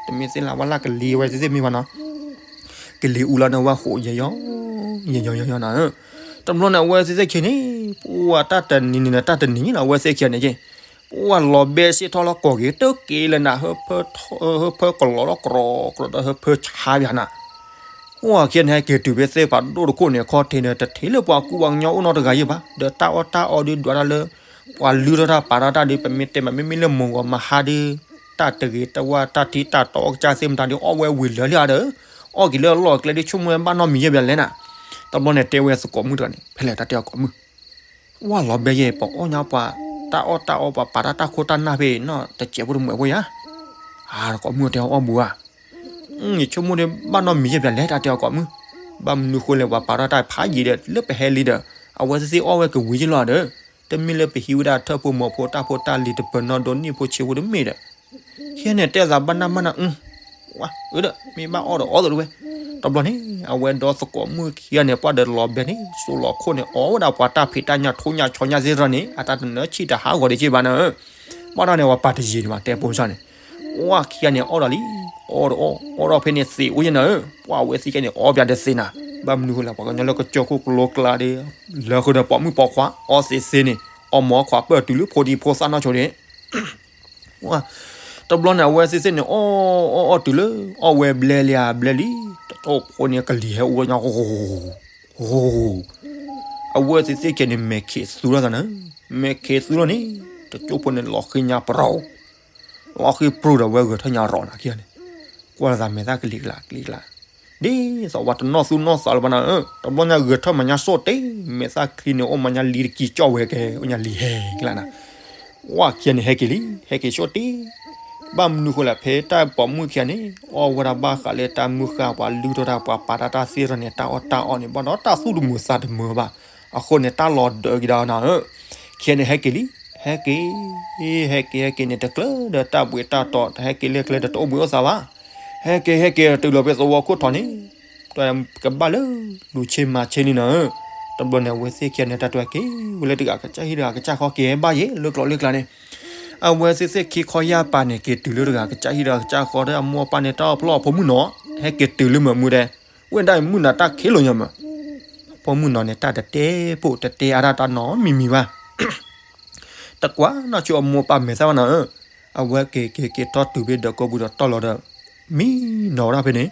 တမ့ၢ်သ့ၣ်လၢ်ဝၣ်လၢ်ကလံၤဝဲသ့ၣ်သ့ၣ်မ့ၢ်ဘၣ်နီၤ, ကလံၤအူလီၤန့ၣ်ဝဲဃိးယယီ ယယီယယီနၤဧၢ, တဘျီန့ၣ် အဝဲသ့ၣ်သ့ၣ်ခံဂၤန့ၣ် ပှၤတၢ်တနံၤန့ၣ် တၢ်တနံၤန့ၣ်လီၤ အဝဲသ့ၣ်ခံဂၤန့ၣ်က့ၤ ပှၤလီၤဘဲစ့ၢ်ထီၣ်လီၤကိးက့ၤ တက့ၤလၢနၤ ဟၢဖၢကလီၤလီၤကြီၤကြီၤဒီးဟၢဖၢဆါဘၣ်နၤ, ပှၤခံဂၤန့ၣ် ဟဲက့ၤတုၤဖဲသ့ၣ်ဖးဒိၣ်တခိၣ်န့ၣ် ခီၣ်ထံးန့ၣ် တထံၣ်လၢပှၤကူပှၤကညီအိၣ်နီတဂၤယံၤဘၣ်, ဒီးတၢ်အီၣ်တၢ်အီဒုးဒွးတၢ်လၢ ပှၤလုၢ်ထီၣ်တၢ်ပာ်ထီၣ်တၢ်ဒုး ပမ့ၢ်တဲမး မ့မ့ၢ်လၢမုၢ်ဂီၤမဟါဒုး တၢ်တဂ့ၤတဝၣ်တၢ်ထံတၢ်တီအကစၢ်သ့ၣ်မတၤဒုး အီၣ်ဝဲဝံၤလၢာ်လံဧါဒီး အီၣ်က့ၤလၢအလီၢ်အကျဲဒုး ဆိကမိၣ်ဝဲဘၣ်နီတမံၤယဲၢ်ဘၣ်လဲၣ်နၤ, တဘျီန့ၣ် တဲဝဲသကိးမုၣ်တဂၤန့ၣ် ဖဲလဲၣ်တၢ်တဲအီၤကိးမုၣ် ဝဲလီၤဘဲယဲၢ် ပအီၣ်ညါပှၤ တၢ်အီၣ်တၢ်အီ ပှၤပာ်တၢ်တၢ်ခိၣ်တၢ်နၢ်ဖဲနီၤ တစဲးဖိတမှဲးဖိယါ, အါ ကိးမုၣ်တဲအီၤအီၣ်ဘူးဧါ, ယဆိကမိၣ်ဒုး ဘၣ်နီတမံၤယဲၢ်ဘၣ်လဲၣ် တၢ်တဲအီၤကိးမုၣ်, ဘၣ်မနုၤဃိလဲၣ် ပှၤပာ်ထီၣ်တၢ်ဖးယံာ်ဒီး လၢပဟဲလံဒီး အဝဲသ့ၣ်သ့ၣ်အီၣ်ဝဲကဝံၤယဲၢ်လီၤဒီး တမ့ၢ်လၢပဟံးဝဲဒၣ်ထၢၣ်ဖိမီၤဖိတၢ်ဖိတၢ်လံၤတပၢၤနီၣ်ဒိးနံၣ်ဖိဆံးဖိတမ့ၢ်ဒီး ယဲၢ်န့ၣ်တဲသးဘၣ်နၢ်မၢ်နၢ် အၢ ဝဲ အၢဒီး မ့ၢ်ဘၣ်အီၣ်ဒီးအီၣ်သိးတဝဲ, တဘျီန့ၣ် အဝဲဒီသကိးမုၣ်ခံဂၤန့ၣ် ပှၤဒီးလီၤဘဲန့ၣ် စိလီၤခိၣ်န့ၣ် အီၣ်ဝဲဒၣ်ပှၤတၢ်ဖံးတၢ်ညၣ်ထိၣ်ညၣ်ဆီညၣ်သ့ၣ်တဖၣ်န့ၣ် အတၢ်တနၢၤဆံၣ်တဟးဂီၤဒံးက့ဘၣ်နၤဧၢ, ဘၣ်တၢ်န့ၣ် ပှၤပာ်တယံာ်န့ၣ်ဘၣ် တဲပိစၢ်န့ၣ်, ပှၤခံဂၤန့ၣ် အီၣ်ဒီးလံ, အီၣ်ဒီးအီၣ်, အီၣ်ဒီးဖဲန့ၣ်သ့းအိၣ်ယဲၢ်နၤဧၢ, ပှၤဝဲသ့ၣ်ကဲန့ၣ် အီၣ်ပၠးတသ့နၤ, ဘၣ်မနုၤဃိလဲၣ် ပှၤကညီလၢကစၢၢ်ခိၣ်ကလိကျါဒီး လၢဃုာ်ဒီးပိာ်မုၣ်ပိာ်ခွါ အီၣ်သ့းသ့န့ၣ် အီၣ်မီၤခွါပၢၢ်တုၤလၢဖိဒံဖိသၣ်နီၢ်ဆိဒၣ် တဘျီန့ၣ် အဝဲသ့ၣ်သ့ၣ်န့ၣ် အီၣ်အီၣ်အီၣ်တုၤလၢ အီၣ်ဝဲဘျဲလံဧါ ဘျဲလံ, တတိၢ်ဖိန့ၣ်ကလံၤဟဲအိၣ်ညါ အဝဲသ့ၣ်သ့ၣ်ကဲန့ၣ် မဲာ်ခံးသူထီၣ်သးနၤ မ့ၢ်ခ့သူလီၤန့ၣ် တကၠိဖိန့ၣ်လီၤဃ့ညါပရီ, လီၤဃ့ပရီဒီးဝဲဂဲၤထၢၣ်ညါရီၤနၤခံဂၤန့ၣ်, ကွၢ်လီၤသးမဲာ်သၣ်ကလံၤကလးကလံၤကလး, ဒ်သိးဝဲတနီၢ်သူၣ်နီၢ်သးလၢၤဘၣ်နၤဧၢ, တဘျီညါဂဲၤထၢၣ်မၤညါစိၣ်တ့, မဲာ်သၣ်ချံန့ၣ်အိၣ်မၤညါလံတကံကၠီၣ်ဝဲကဲ, အိၣ်ညါလံဟဲကလးနၤ, ဝဲခံဂၤန့ၣ်ဟဲက့ၤလံ, ဟဲက့ၤစိၣ်တ့ ဘၣ်မနုၤဃိလဲၣ် ဖဲတၢ်ပိာ်မုၣ်ခံဂၤန့ၣ် အီၣ်ဝဲဒၣ်ဘၣ်ဃးလၢတၢ်မုၢ်ဃၢ် ပှၤလုၢ်ထီၣ်တၢ် ပှၤပာ်တၢ်တၢ်သ့ၣ်ထီၣ်န့ၣ် တၢ်အီၣ်တၢ်အီန့ၣ် ဘၣ်ဒီးတၢ်သူၣ်တမုာ်သးတမုာ်ဘၣ်. အဃိန့ၣ် တၢ်လီၤဒၢးက့ၤဒီးနၤဧၢ, ခံဂၤန့ၣ်ဟဲက့ၤလံ, ဟဲက့ၤ, ဟဲက့ၤ ဟဲက့ၤန့ၣ် တကျၢၤဒီးတၢ်ဘှံးတၢ်တီၤ ဟဲက့ၤလၢကျဲဒီးတအိၣ်ဘှံးအိၣ်သးဘၣ်. ဟဲက့ၤ ဟဲက့ၤတုၤလီၤဖဲသဝီခိၣ်ထံးန့ၣ် ကဘၣ်လၢလူၤဆ့မၤဆ့န့ၣ်နၤဧၢ. တဘျီန့ၣ် အဝဲသ့ၣ်ခံဂၤန့ၣ် တၢ်တဲက့ၤဝဲလၢတဂၤကစၢ်ဟံၣ်တဂၤကစၢ်ဃီ က့ၤဘၣ်ယဲၢ်လၢကျိၤလၢကျါန့ၣ်, အဝဲသ့ၣ်သ့ၣ်ခံခီယၢ်ပၤန့ၣ် က့ၤတုၤလၢတဂၤကစၢ်ဟံၣ်တဂၤကစၢ်ဃီဒီး အမိၢ်အပၢ်န့ၣ် တၢ်အီၣ်ဖျီၣ်အဖိမုၣ်နီၤ, ဟဲက့ၤတုၤလၢမုာ်မုာ်ဒဲး, ဝဲဒၣ်အံၤမုၢ်နၤတၢ်ခံးလိာ်ညါမး, အဖိမုၣ်နီၤန့ၣ် တၢ်တတဲပိာ်တတဲအါတၢ်တၢ်နီတမံၤမံၤဘၣ်. တကွၢ်နီၢ်ဆိအမိၢ်အပၢ်မဲာ်သၣ်ဘၣ်နၤဧၢ, အဝဲက့ၤက့ၤက့ၤထီၣ်တုၤဖဲဒီးကိးပူၤဒီးတီၢ်လီၤဒီး မံနီၤဝဲဒၣ်ဖဲန့ၣ်,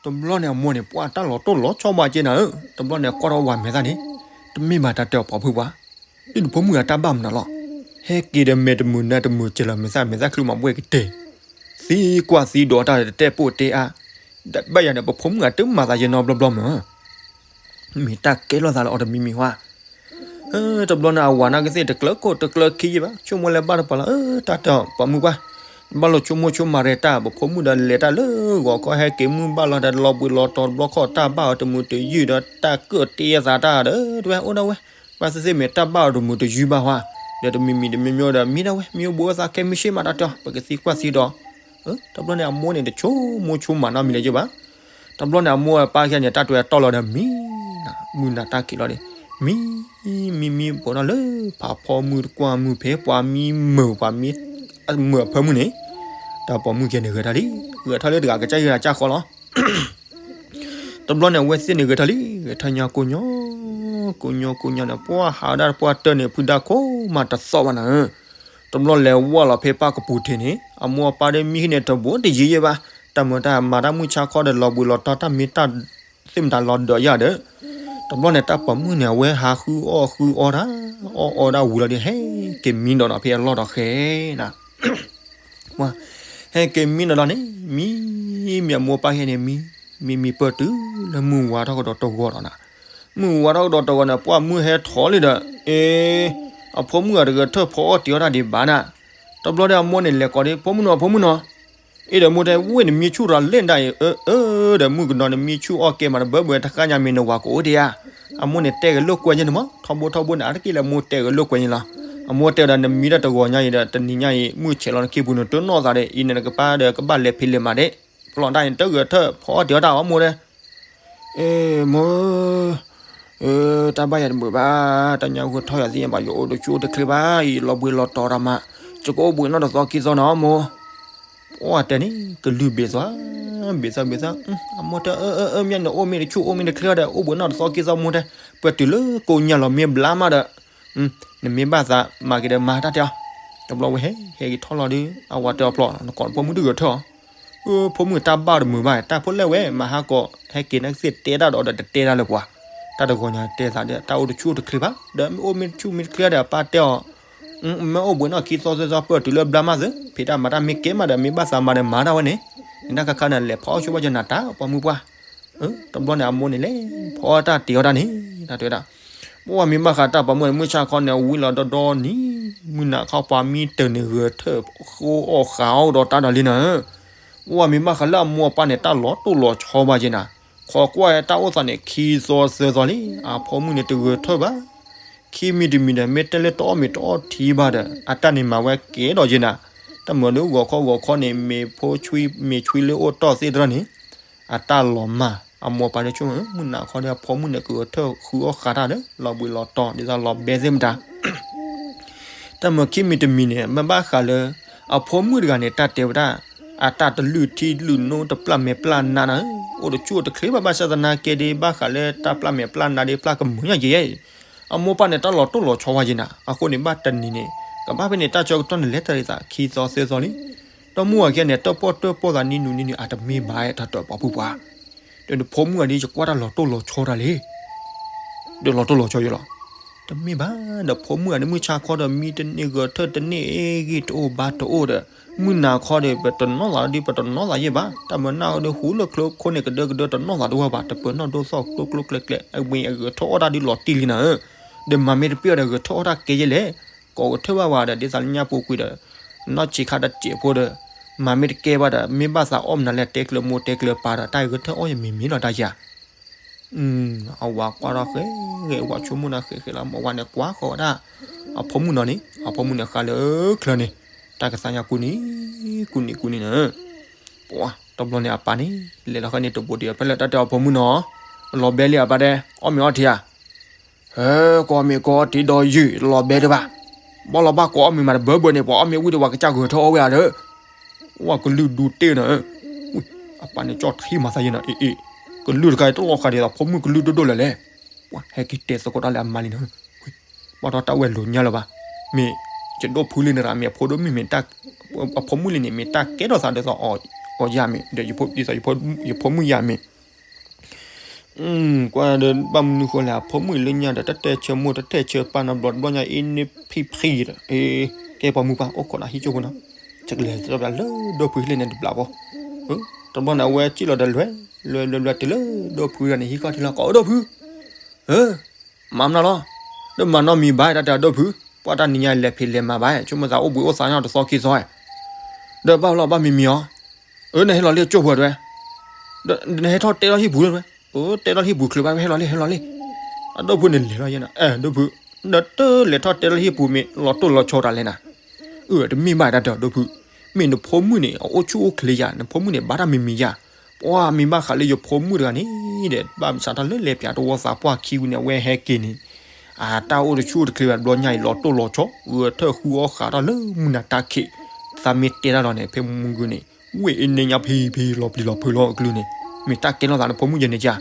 တဘျီန့ၣ် အမိၢ်န့ၣ် ပှၢ်တၢ်လီၤတိၢ်လီၤဆီဘၣ်က့နၤဧၢ, တဘျီန့ၣ် ကွၢ်ထီၣ်ဝၤမဲာ်သၣ်န့ၣ်, တမ့ၢ်ဘၣ်တၢ်တဲအီၤပှၤဖုပှၢ်, ဒ်နဖိမုၣ်အတၢ်ဘၣ်မနုၤလီၤ, ဟဲက့ၤဒီးမဲာ်တမုာ်နါတမုာ်စဲးလီၤမဲာ်သၣ် မဲာ်သၣ်ချုးမၤဘှဲၣ်ကတၢၢ်, သံကွၢ်သံဒိးတၢ်တတဲပိာ်တဲအါ, ဘၣ်ယၤဒီးပဖိမုၣ်အတမၤသးယဲနီတဘျီဘျီမး မ့ၢ်တၢ်ကဲလိာ်သးလၢအီၤတမံၤမံၤဝဲ. တဘျီန့ၣ် အဝၤနာ်က့သ့ၣ် တကျၢၤခိၣ်တကျၢၤခံယဲၢ်ဘၣ်, ဆိကမိၣ်လၢဘၣ်တပၤလီၤ, တၢ်တဲပိာ်မုၣ်ပှၢ်, ဘၣ်လိာ်ဆိကမိၣ်ဆိကမးရဲၣ်တၢ် ပဖိမုၣ်ဒီးလဲၤတၢ်လၢဂီၤခီ ဟဲက့ၤမုၢ်ဘၣ်လီၤဒီးလီၤဘှံးလီၤတီၤတဘျီခီၣ် တၢ်ဘၣ်အီၤတမုာ်တယုၢ်ဒီး တၢ်ကၢၣ်တ့အသးတၢ်ဒီး တဝဲအိၣ်ဒၣ်ဝဲ, ဘၣ်သ့ၣ်သ့ၣ်မ့ၢ်တၢ်ဘၣ်အီၤတမုာ်တယုၢ်ဘၣ်ဝဲ, ဒီးတမံၤမံၤတမံၤမံၤဒီး မံဒၣ်ဝဲ မ့ၢ်အိၣ်ဘှံးအိၣ်သးခဲမုၢ်ဆ့ၣ်မး တၢ်တဲ ပကသံကွၢ်သံဒီး တဘျီန့ၣ် အမိၢ်န့ၣ် တဆိကမိၣ်ဆိကမးနီတမံၤလၢၤဘၣ်. တဘျီန့ၣ် အမိၢ်အပၢ်ခံဂၤန့ၣ် တၢ်တဲတီၢ်လီၤဒီး မံ, မုၢ်နၤတၢ်ခံးလီၤဒီး မံ, မံမံပိာ်ထီၣ်လၢဖးဖီမုၢ်တကွၢ်မုၢ်ဖဲ ပှၤမံမုာ် ပှၤမံမုာ်အဖၢမုၢ်န့ၣ်, တၢ်ပိာ်မုၣ်ခံဂၤန့ၣ် ဂဲၤထၢၣ်လံ, ဂဲၤထၢၣ်လၢတဂၤကစၢ်ဟံၣ်တဂၤကစၢ်ဃီလီၤ. တဘျီန့ၣ် အဝဲသ့ၣ်န့ၣ်ဂဲၤထၢၣ်လံ, ဂဲၤထၢၣ်ညါကိးညီ, ကိးညီကိးညီန့ၣ် ပှၢ်ဟးဝဲဒၣ်ပှၢ်တၢၢ်န့ၣ် ဖုဒါခိၣ်မးတသီၣ်ဘၣ်နၤဧၢ. တဘျီလဲၤဝဲလီၤဖဲပၢ်ကပူၤထံးန့ၣ် အမိၢ်အပၢ်ဒီးမံဟံၣ်န့ၣ် တဘိတယံၤယဲၢ်ဘၣ်, တၢ်မၤတၢ်မၤတၢ်မုၢ်ဆါခီဒီး လီၤဘှံးလီၤတီၤ တၢ်မ့ၢ်တၢ်သ့ၣ်မတၤလီၤဒၢးယၤဒီး တဘျီန့ၣ် တၢ်ပိာ်မုၣ်န့ၣ် အဝဲဟးဃုအီၣ်ဃုအီတၢ်, အီၣ်အီဒၣ်ဝံၤလီၤဒီး ဟဲက့ၤမံဒီးနီၤ ဖဲအလီၢ်ဒီးဃဲနၤ ဟဲက့ၤမံနီၤဒီးန့ၣ် မံ, မံအမိၢ်ပၢ်ဟဲန့ၣ်မံ, မံမံပၢၢ်တုၤလၢမုၢ်ဝါထီၣ်ကဒီးတဂီၤဒီးနၤ, မုၢ်ဝါထီၣ်ကဒီးတဂီၤန့ၣ် ပှၢ်မုၢ်ဟဲထီၣ်လံဒီး အ့, အဖိမုၣ်အတဂဲၤထၢၣ်ဖီအီၣ်တ့ၤအီၣ်တၢ်ဒံးဘၣ်နၤ, တဘျီဒီးအမိၢ်န့ၣ် လဲၤကိးဒီး ဖိမုၣ်နီၤ ဖိမုၣ်နီၤ, အ့ဒီးမိၢ်တဲ ဝ့ၢ်နမံဆူၣ်ဒီးလဲၣ်ဒၣ်အံၤ အၢ အၢ ဒီးမုၣ်ကနီၤနမံဆူၣ်အီၣ်ကဲမး တဘၢဘၢတဃၣ်ညါမ့ၢ်နဝၤကအိၣ်ဒံးဧါ, အမိၢ်န့ၣ်တဲဂဲၤလိာ်ကွဲညါန့ၣ်မး ထီဘိထီဘိန့ၣ် အါတက့ၢ်လၢမိၢ်တဲဂဲၤလိာ်ကွဲညါလီၤ, အမိၢ်တဲဝဲဒၣ် နမံဒီးတဂီၤညါအံၤဒီး တနံၤညါအံၤ မုၢ်ဆဲးလီၤနခံပူၤ နတနီၢ်သးဒီး အံၤန့ၣ်နကပၢ်ဒီးကဘၣ်လဲၤဖံးလဲၤမၤဒၣ်, ဖျီၣ်တၢ်အံၤ တဂဲၤထၢၣ်ဖီအီၣ်တ့ၤအီၣ်တၢ်အီမိၢ်တဲ အ့ မိၢ်, တၢ်ဘၣ်ယၤတမုာ်ဘၣ်, တၢ်ညါဂဲၤထီၣ်ယၤသ့ၣ်ညါဘၣ် ယအိၣ်တဆူၣ်အိၣ်တချ့ဘၣ်အံၤ လီၤဘှံးလီၤတီၤတၢ်မး, ယကအိၣ်ဘှံးနီၢ်တသီခံသီနီၤမိၢ်, ပှၢ်တဲန့ၣ် ကလုၢ်ဘ့ၣ်သီ, ဘ့ၣ်သီဘ့ၣ်သီ, အမိၢ်တဲ အၢ အၢ အၢ မ့ၢ်နအိၣ်မ့ၢ်တဆူၣ်အိၣ်မ့ၢ်တချ့ဒီး အိၣ်ဘှံးနီၢ်တသီခံသီမိၢ်တဲ, ပတုၤလၢကိညါလီၤမ့ၢ်ဘျါမးဒီး နမ့ၢ်ဘၣ်သးမၤက့ၤဒီးမၤတၢ်တဲအီၤ, တဘျီဝဲဟဲ ဟဲက့ၤထီၣ်လီၤဒီး အဝၤတဲအီၤဖျီၣ် နကိးနဖိမုၣ်တဂဲၤထၢၣ်အီၤ, ဖိမုၣ်တၢ်ဘၣ်တမုာ်ဘၣ် တၢ်ဖိလဲၣ်ဝဲ မၤဟးကိး ဟဲက့ၤနာ်က့သ့ၣ်တဲတၢ်ဒီးဒီးတတဲတၢ်လၢပှၤ, တၢ်တဂီၤညါတဲသးဒီး တၢ်အိၣ်တဆူၣ်အိၣ်တချ့ဘၣ် ဒီးမ့ၢ်အိၣ်မ့ၢ်တဆူၣ်မ့ၢ်တချ့ဒီး အပၢ်တဲအီၤ, မ့ၢ်အိၣ်ဘှံးနီၢ်ခံသီသၢသီ ပတုၤလၢဘျါမးသု ဖံးတၢ်မၤတၢ်မ့ၢ်ကဲမးဒီး မ့ၢ်ဘၣ်သးမၤဒီးမၤတၢ်ဝဲန့ၣ်, နတၢ်ခါခါန့ၣ် လဲၤဖီအီၣ်ဆိဘၣ်ကနၤတၢ် ပှၢ်မုၢ်ပှၢ် တဘျီန့ၣ် အမိၢ်န့ၣ်လဲၤဖီအီၣ်တၢ်တ့ၤအီၣ်တၢ်န့ၣ် တၢ်တဲဝဲဒၣ်, ပှၢ်မ့ၢ်ဘၣ်ဃးတၢ်ပိာ်မုၣ်န့ၣ် မုၢ်ဆါခီန့ၣ် ဝံၤလီၤဒီဒီနံၤ, မုၢ်နၤခီပှၤမံတၢၢ်န့ၣ် ဂဲၤထၢၣ်ဃိအီၣ်ဃာ်အီၣ်ဒီးတၢ်ဒီးလံနၤဧၢ, ပှၢ်မ့ၢ်ဘၣ်ဃးလၢအမိၢ်အပၢ်န့ၣ် တၢ်လီၤတိၢ်လီၤဆီဘၣ်က့ၤနၤ, ခိးကွၢ်တၢ်အိၣ်သးန့ၣ် ခံသီသၢသီလံ အဖိမုၣ်န့ၣ်တဂဲၤထၢၣ်ဘၣ် ခံမံၤတမံၤဒီး မ့ၢ်တဲလၢတအီၣ်မ့ၤတအီထံဘၣ်ဒီး အတၢ်န့ၣ်မၤဝဲကဲဒီးက့ၤနၤ, တၢ်မၤဒုးဂီၤခီဂီၤခီန့ၣ် မ့ၤဖိဆွံ မ့ၤဆွံလၢအိၣ်တီၢ်သ့ၣ်တဖၣ်န့ၣ် အတၢ်လီၤမၢ် အမိၢ်ပၢ်ဒ်ဆိကမိၣ် မုၢ်နၤခီဒီးအဖိမုၣ်န့ၣ် ကဂဲၤထၢၣ်ဃုအီၣ်ဃာ်တၢ်ဒီး လီၤဘှံးလီၤတီၤ ဒ်သိးလီၤဘဲသ့ၣ်မတၤ တၢ်မၤခံမံၤတမံၤန့ၣ် မ့ၢ်ဘၣ်ဃးလၢ အဖိမုၣ်တဂၤန့ၣ် တၢ်တဲဝဲဒၣ် အတၢ်တလုၢ်ထံလုၢ်နိ တပျၢ်မဲာ်ပျၢ်နါနၤဧၢ, အိၣ်တဆူၣ်အိၣ်တချ့ဘၣ် ဘၣ်ဆၣ်သနာ်က့ဒ် ဘၣ်ဃးလၢတၢ်ပျၢ်မဲာ်ပျၢ်နါဒ် ပျၢ်ကမုာ်ညါက့ၤ အမိၢ်ပၢ်န့ၣ် တၢ်လီၤတိၢ်လီၤဆီဝဲက့ၤနၤ, အဃိန့ၣ် ဘၣ်တနံၤန့ၣ် ကဘၣ်ဖဲန့ၣ် တၢ်ဆၢကတီၢ်န့ၣ် လဲၤတၢ်ဒ်သိး ခံသီသၢသီလံ, ဒီးမုၢ်ဝၤခံဂၤန့ၣ် တၢၣ်ပီၣ်တၢၣ်ပီၣ်သးနံၤနုၤနံၤနုၤ အတမ့ၢ်ဘၣ် တၢ်တၢၣ်ပီၣ်ဖုပှၤ, ဒီးနဖိမုၣ်ဂၤဒ် ယကွၢ်တၢ်လီၤတိၢ်လီၤဆီတၢ်လံ, ဒီးလီၤတိၢ်လီၤဆီယလီၤ, တမ့ၢ်ဘၣ်ဒီး ဖိမုၣ်အန့ၣ်မုၢ်ဆါခီဒီး မံတန့ၢ်ဂဲၤထၢၣ်တန့ၢ် ဂံၢ်တအိၣ်ဘါတအိၣ်ဒီး မုၢ်နၤခီဒီး ပတနီၣ်သးဒ်ပတနီၣ်သးယဲၢ်ဘၣ်. တၢ်မၤနၢ်ဟီဒီး ဟူလၢချၢခိန့ၣ် ကဒၢကဒၢတနီၣ်သးတဝဲဘၣ်, တပၢၤနီၣ်ဒိၣ်သီၣ်ကျိကျိကျဲကျဲ, အဝဲအဂဲၤထၢၣ်အီၣ်တၢ်ဒ်လီၤတံၢ်လံနၤဧၢ. ဒီးမၤမ့ၢ်တပ့ၢ်အီၤဒီး ဂဲၤထၢၣ်အီၣ်တၢ်ကဲယဲၢ်လဲၣ်. ကိးဂဲၤထၢၣ်ဘၣ်ဝဲဒီး ဒ်သိးလၢညါပူၤကွံာ်ဒီး နီၢ်ဆံးခါတစဲးဖိဒီး မၤမ့ၢ်တကဲဘၣ်ဒီး မ့ၢ်ဘၣ်သးအီၣ်မနုၤလဲၣ် တဲကျၢၤမိၢ်တဲကျၢၤပၢ်ဒီး တၢ်ဂဲၤထၢၣ်အီၣ်ယမံၤမံၤလီၤတၢ်ယၤ အဝၤကွၢ်ထီၣ်ဃဲးဃဲး အဝၤဆိကမိၣ်နၤဃဲးဃဲးလီၤ. မ့ၢ်န့ၣ်ကွၢ်ဃီၤဝဲဒၣ် အဖိမုၣ်နီၤန့ၣ် အဖိမုၣ်န့ၣ်ဃးလၢချၢန့ၣ် တၢ်ကသါညါကူန့ၣ် ကူန့ၣ်ကူန့ၣ်နၤ. ပှၤတဘျီန့ၣ်အပၢ်န့ၣ် လဲၤလီၤဃဲန့ၣ်တဘိဒံး ဖဲလဲၣ်တၢ်တဲအဖိမုၣ်နီၤ လီၤဘဲလံအပၢ်တဲ အီၣ်မ့ၤအီထံဧါ. ဟဲ ကအီၣ်မ့ၤကအီထံဒီးယုာ် လီၤဘဲတဘၣ်. ဘၣ်လီၤဘၣ်ကအီၣ်မ့ၤမးတဘၢဘၢန့ၣ် ပှၤအီၣ်မ့ၤဝံၤဒီးပှၤကစၢ်ဂဲၤထၢၣ်အီၣ်ဝဲဧါဒီး ဝဲကလုၢ်ဒူတ့ၢ်နၤ. အပၢ်န့ၣ်ကၠီၣ်ထံမၤသးယဲနၤ အ့ၣ်အ့ၣ်, ကလုၢ်တခါအံၤတလီၤဃာ်ဒ်သိးဖိမုၣ်ကလုၢ်ဒိၣ်ဒိၣ်လဲၣ်လဲၣ်. ပှၤဟဲက့ၤတဲသကိးတၢ်လၢအမါလံနၤ. ဘၣ်ဒီးတၢ်ဝဲလိၤညါလၢၤဘၣ်. မ့ၢ်ယဒိၣ်ဖုလံန့ၣ်ရၣ် မ့ၢ်အဖိဒိၣ်မုၣ်မ့ၢ်တၢ်, အဖိမုၣ်လံန့ၣ် မ့ၢ်တၢ်ကဲထီၣ်သးဒ်သိးအီၤယၤမ့ၢ် ဒီးယဖိမုၣ်ယၤမ့ၢ် ကွၢ်ဒီးဘၣ်မနုၤဃိလဲၣ် အဖိမုၣ်လၢညါဒီး တတဲဆၢမိၢ်တတဲဆၢပၢ်နီတဘျီ တဘျီညါအ့န့ၢ်ဖံဖံဒီး ကဲပှၤမုၢ်ပှၢ်အိၣ်ခိးနၤဟံၣ်ကၠိဖိနီၤ, ကလဲၤတဘျီလၢဒိၣ်ဖုဟံၣ်လ့ၣ်န့ၣ်တဘျီဖိ, တဘျီန့ၣ် အဝဲစံၣ်လီၤဒီးလွဲ, လွဲလွဲလွဲတုၤလၢဒိၣ်ဖုဒီးန့ၣ် ဟံၣ်ခီၣ်ထံးလီၤ ကိးအိၣ်ဒိၣ်ဖု မၤမနုၤလီၤ, ဒီးမၤနီတမံၤဘၣ် တၢ်တဲအဒိၣ်ဖု, ပှၤတၢ်နံၤညါလဲၤဖံးလဲၤမၤဘၣ် ဆိကမိၣ်သးအိၣ်ဘှံးအိၣ်သါညါတသီခံသီ, ဒီးဘၣ်လီၤဘၣ်မံၤမံၤအီၤ, အၢ နဟဲလီၤလံကၠိဖိတဝဲ, နဟဲထီၣ်တဲလီၤဟံၣ်ပူၤလၢတဝဲ, အၢ တဲလီၤဟံၣ်ပူၤချုးဘၣ် ဟဲလီၤလံ ဟဲလီၤလံ, အဒိၣ်ဖုန့ၣ်လဲၤလီၤယဲနၤ အဲ ဒိၣ်ဖု, နတလဲၤထီၣ်တဲလီၤဟံၣ်ပူၤမ့ၢ်လီၤတိၢ်လီၤဆီတၢ်လဲၣ်နၤ, အၢ တမ့ၢ်ဘၣ် တၢ်တဲအဒိၣ်ဖု, မ့ၢ်နဖိမုၣ်န့ၣ် အအိၣ်ဆူၣ်အိၣ်ချ့ယၤ နဖိမုၣ်န့ၣ် ဘၣ်တၢ်မံၤမံၤယၤ, ပှၤမ့ၢ်ဘၣ်ဃးလၢယဖိမုၣ်တဂၤန့ၣ်ဒီး ဘၣ်မဆါတၢ်လၢလဲၤပၠးတဝီသးပှၢ်ခံဝံၤန့ၣ် အဝဲဟဲက့ၤန့ၣ်, အတၢ်အိၣ်တဆူၣ်အိၣ်တချ့ဘၣ် တဘျီညါအံၤလီၤတိၢ်လီၤဆီ ဂဲၤထၢၣ်ဃုအီၣ်ဃးတၢ်လၢမုၢ်နၤတၢ်ခံး, သးမ့ၢ်တဲတၢ်လီၤန့ၣ် ဖဲမုၢ်ဂုၤန့ၣ် ဝ့ၢ်အ့န့ၣ်ညါဖံဖံလီၤပျံၤလီၤဖုးလီၤအကလုၢ်န့ၣ်, မ့ၢ်တၢ်ကဲထီၣ်သးနဖိမုၣ်ယဲန့ၣ်ယၤ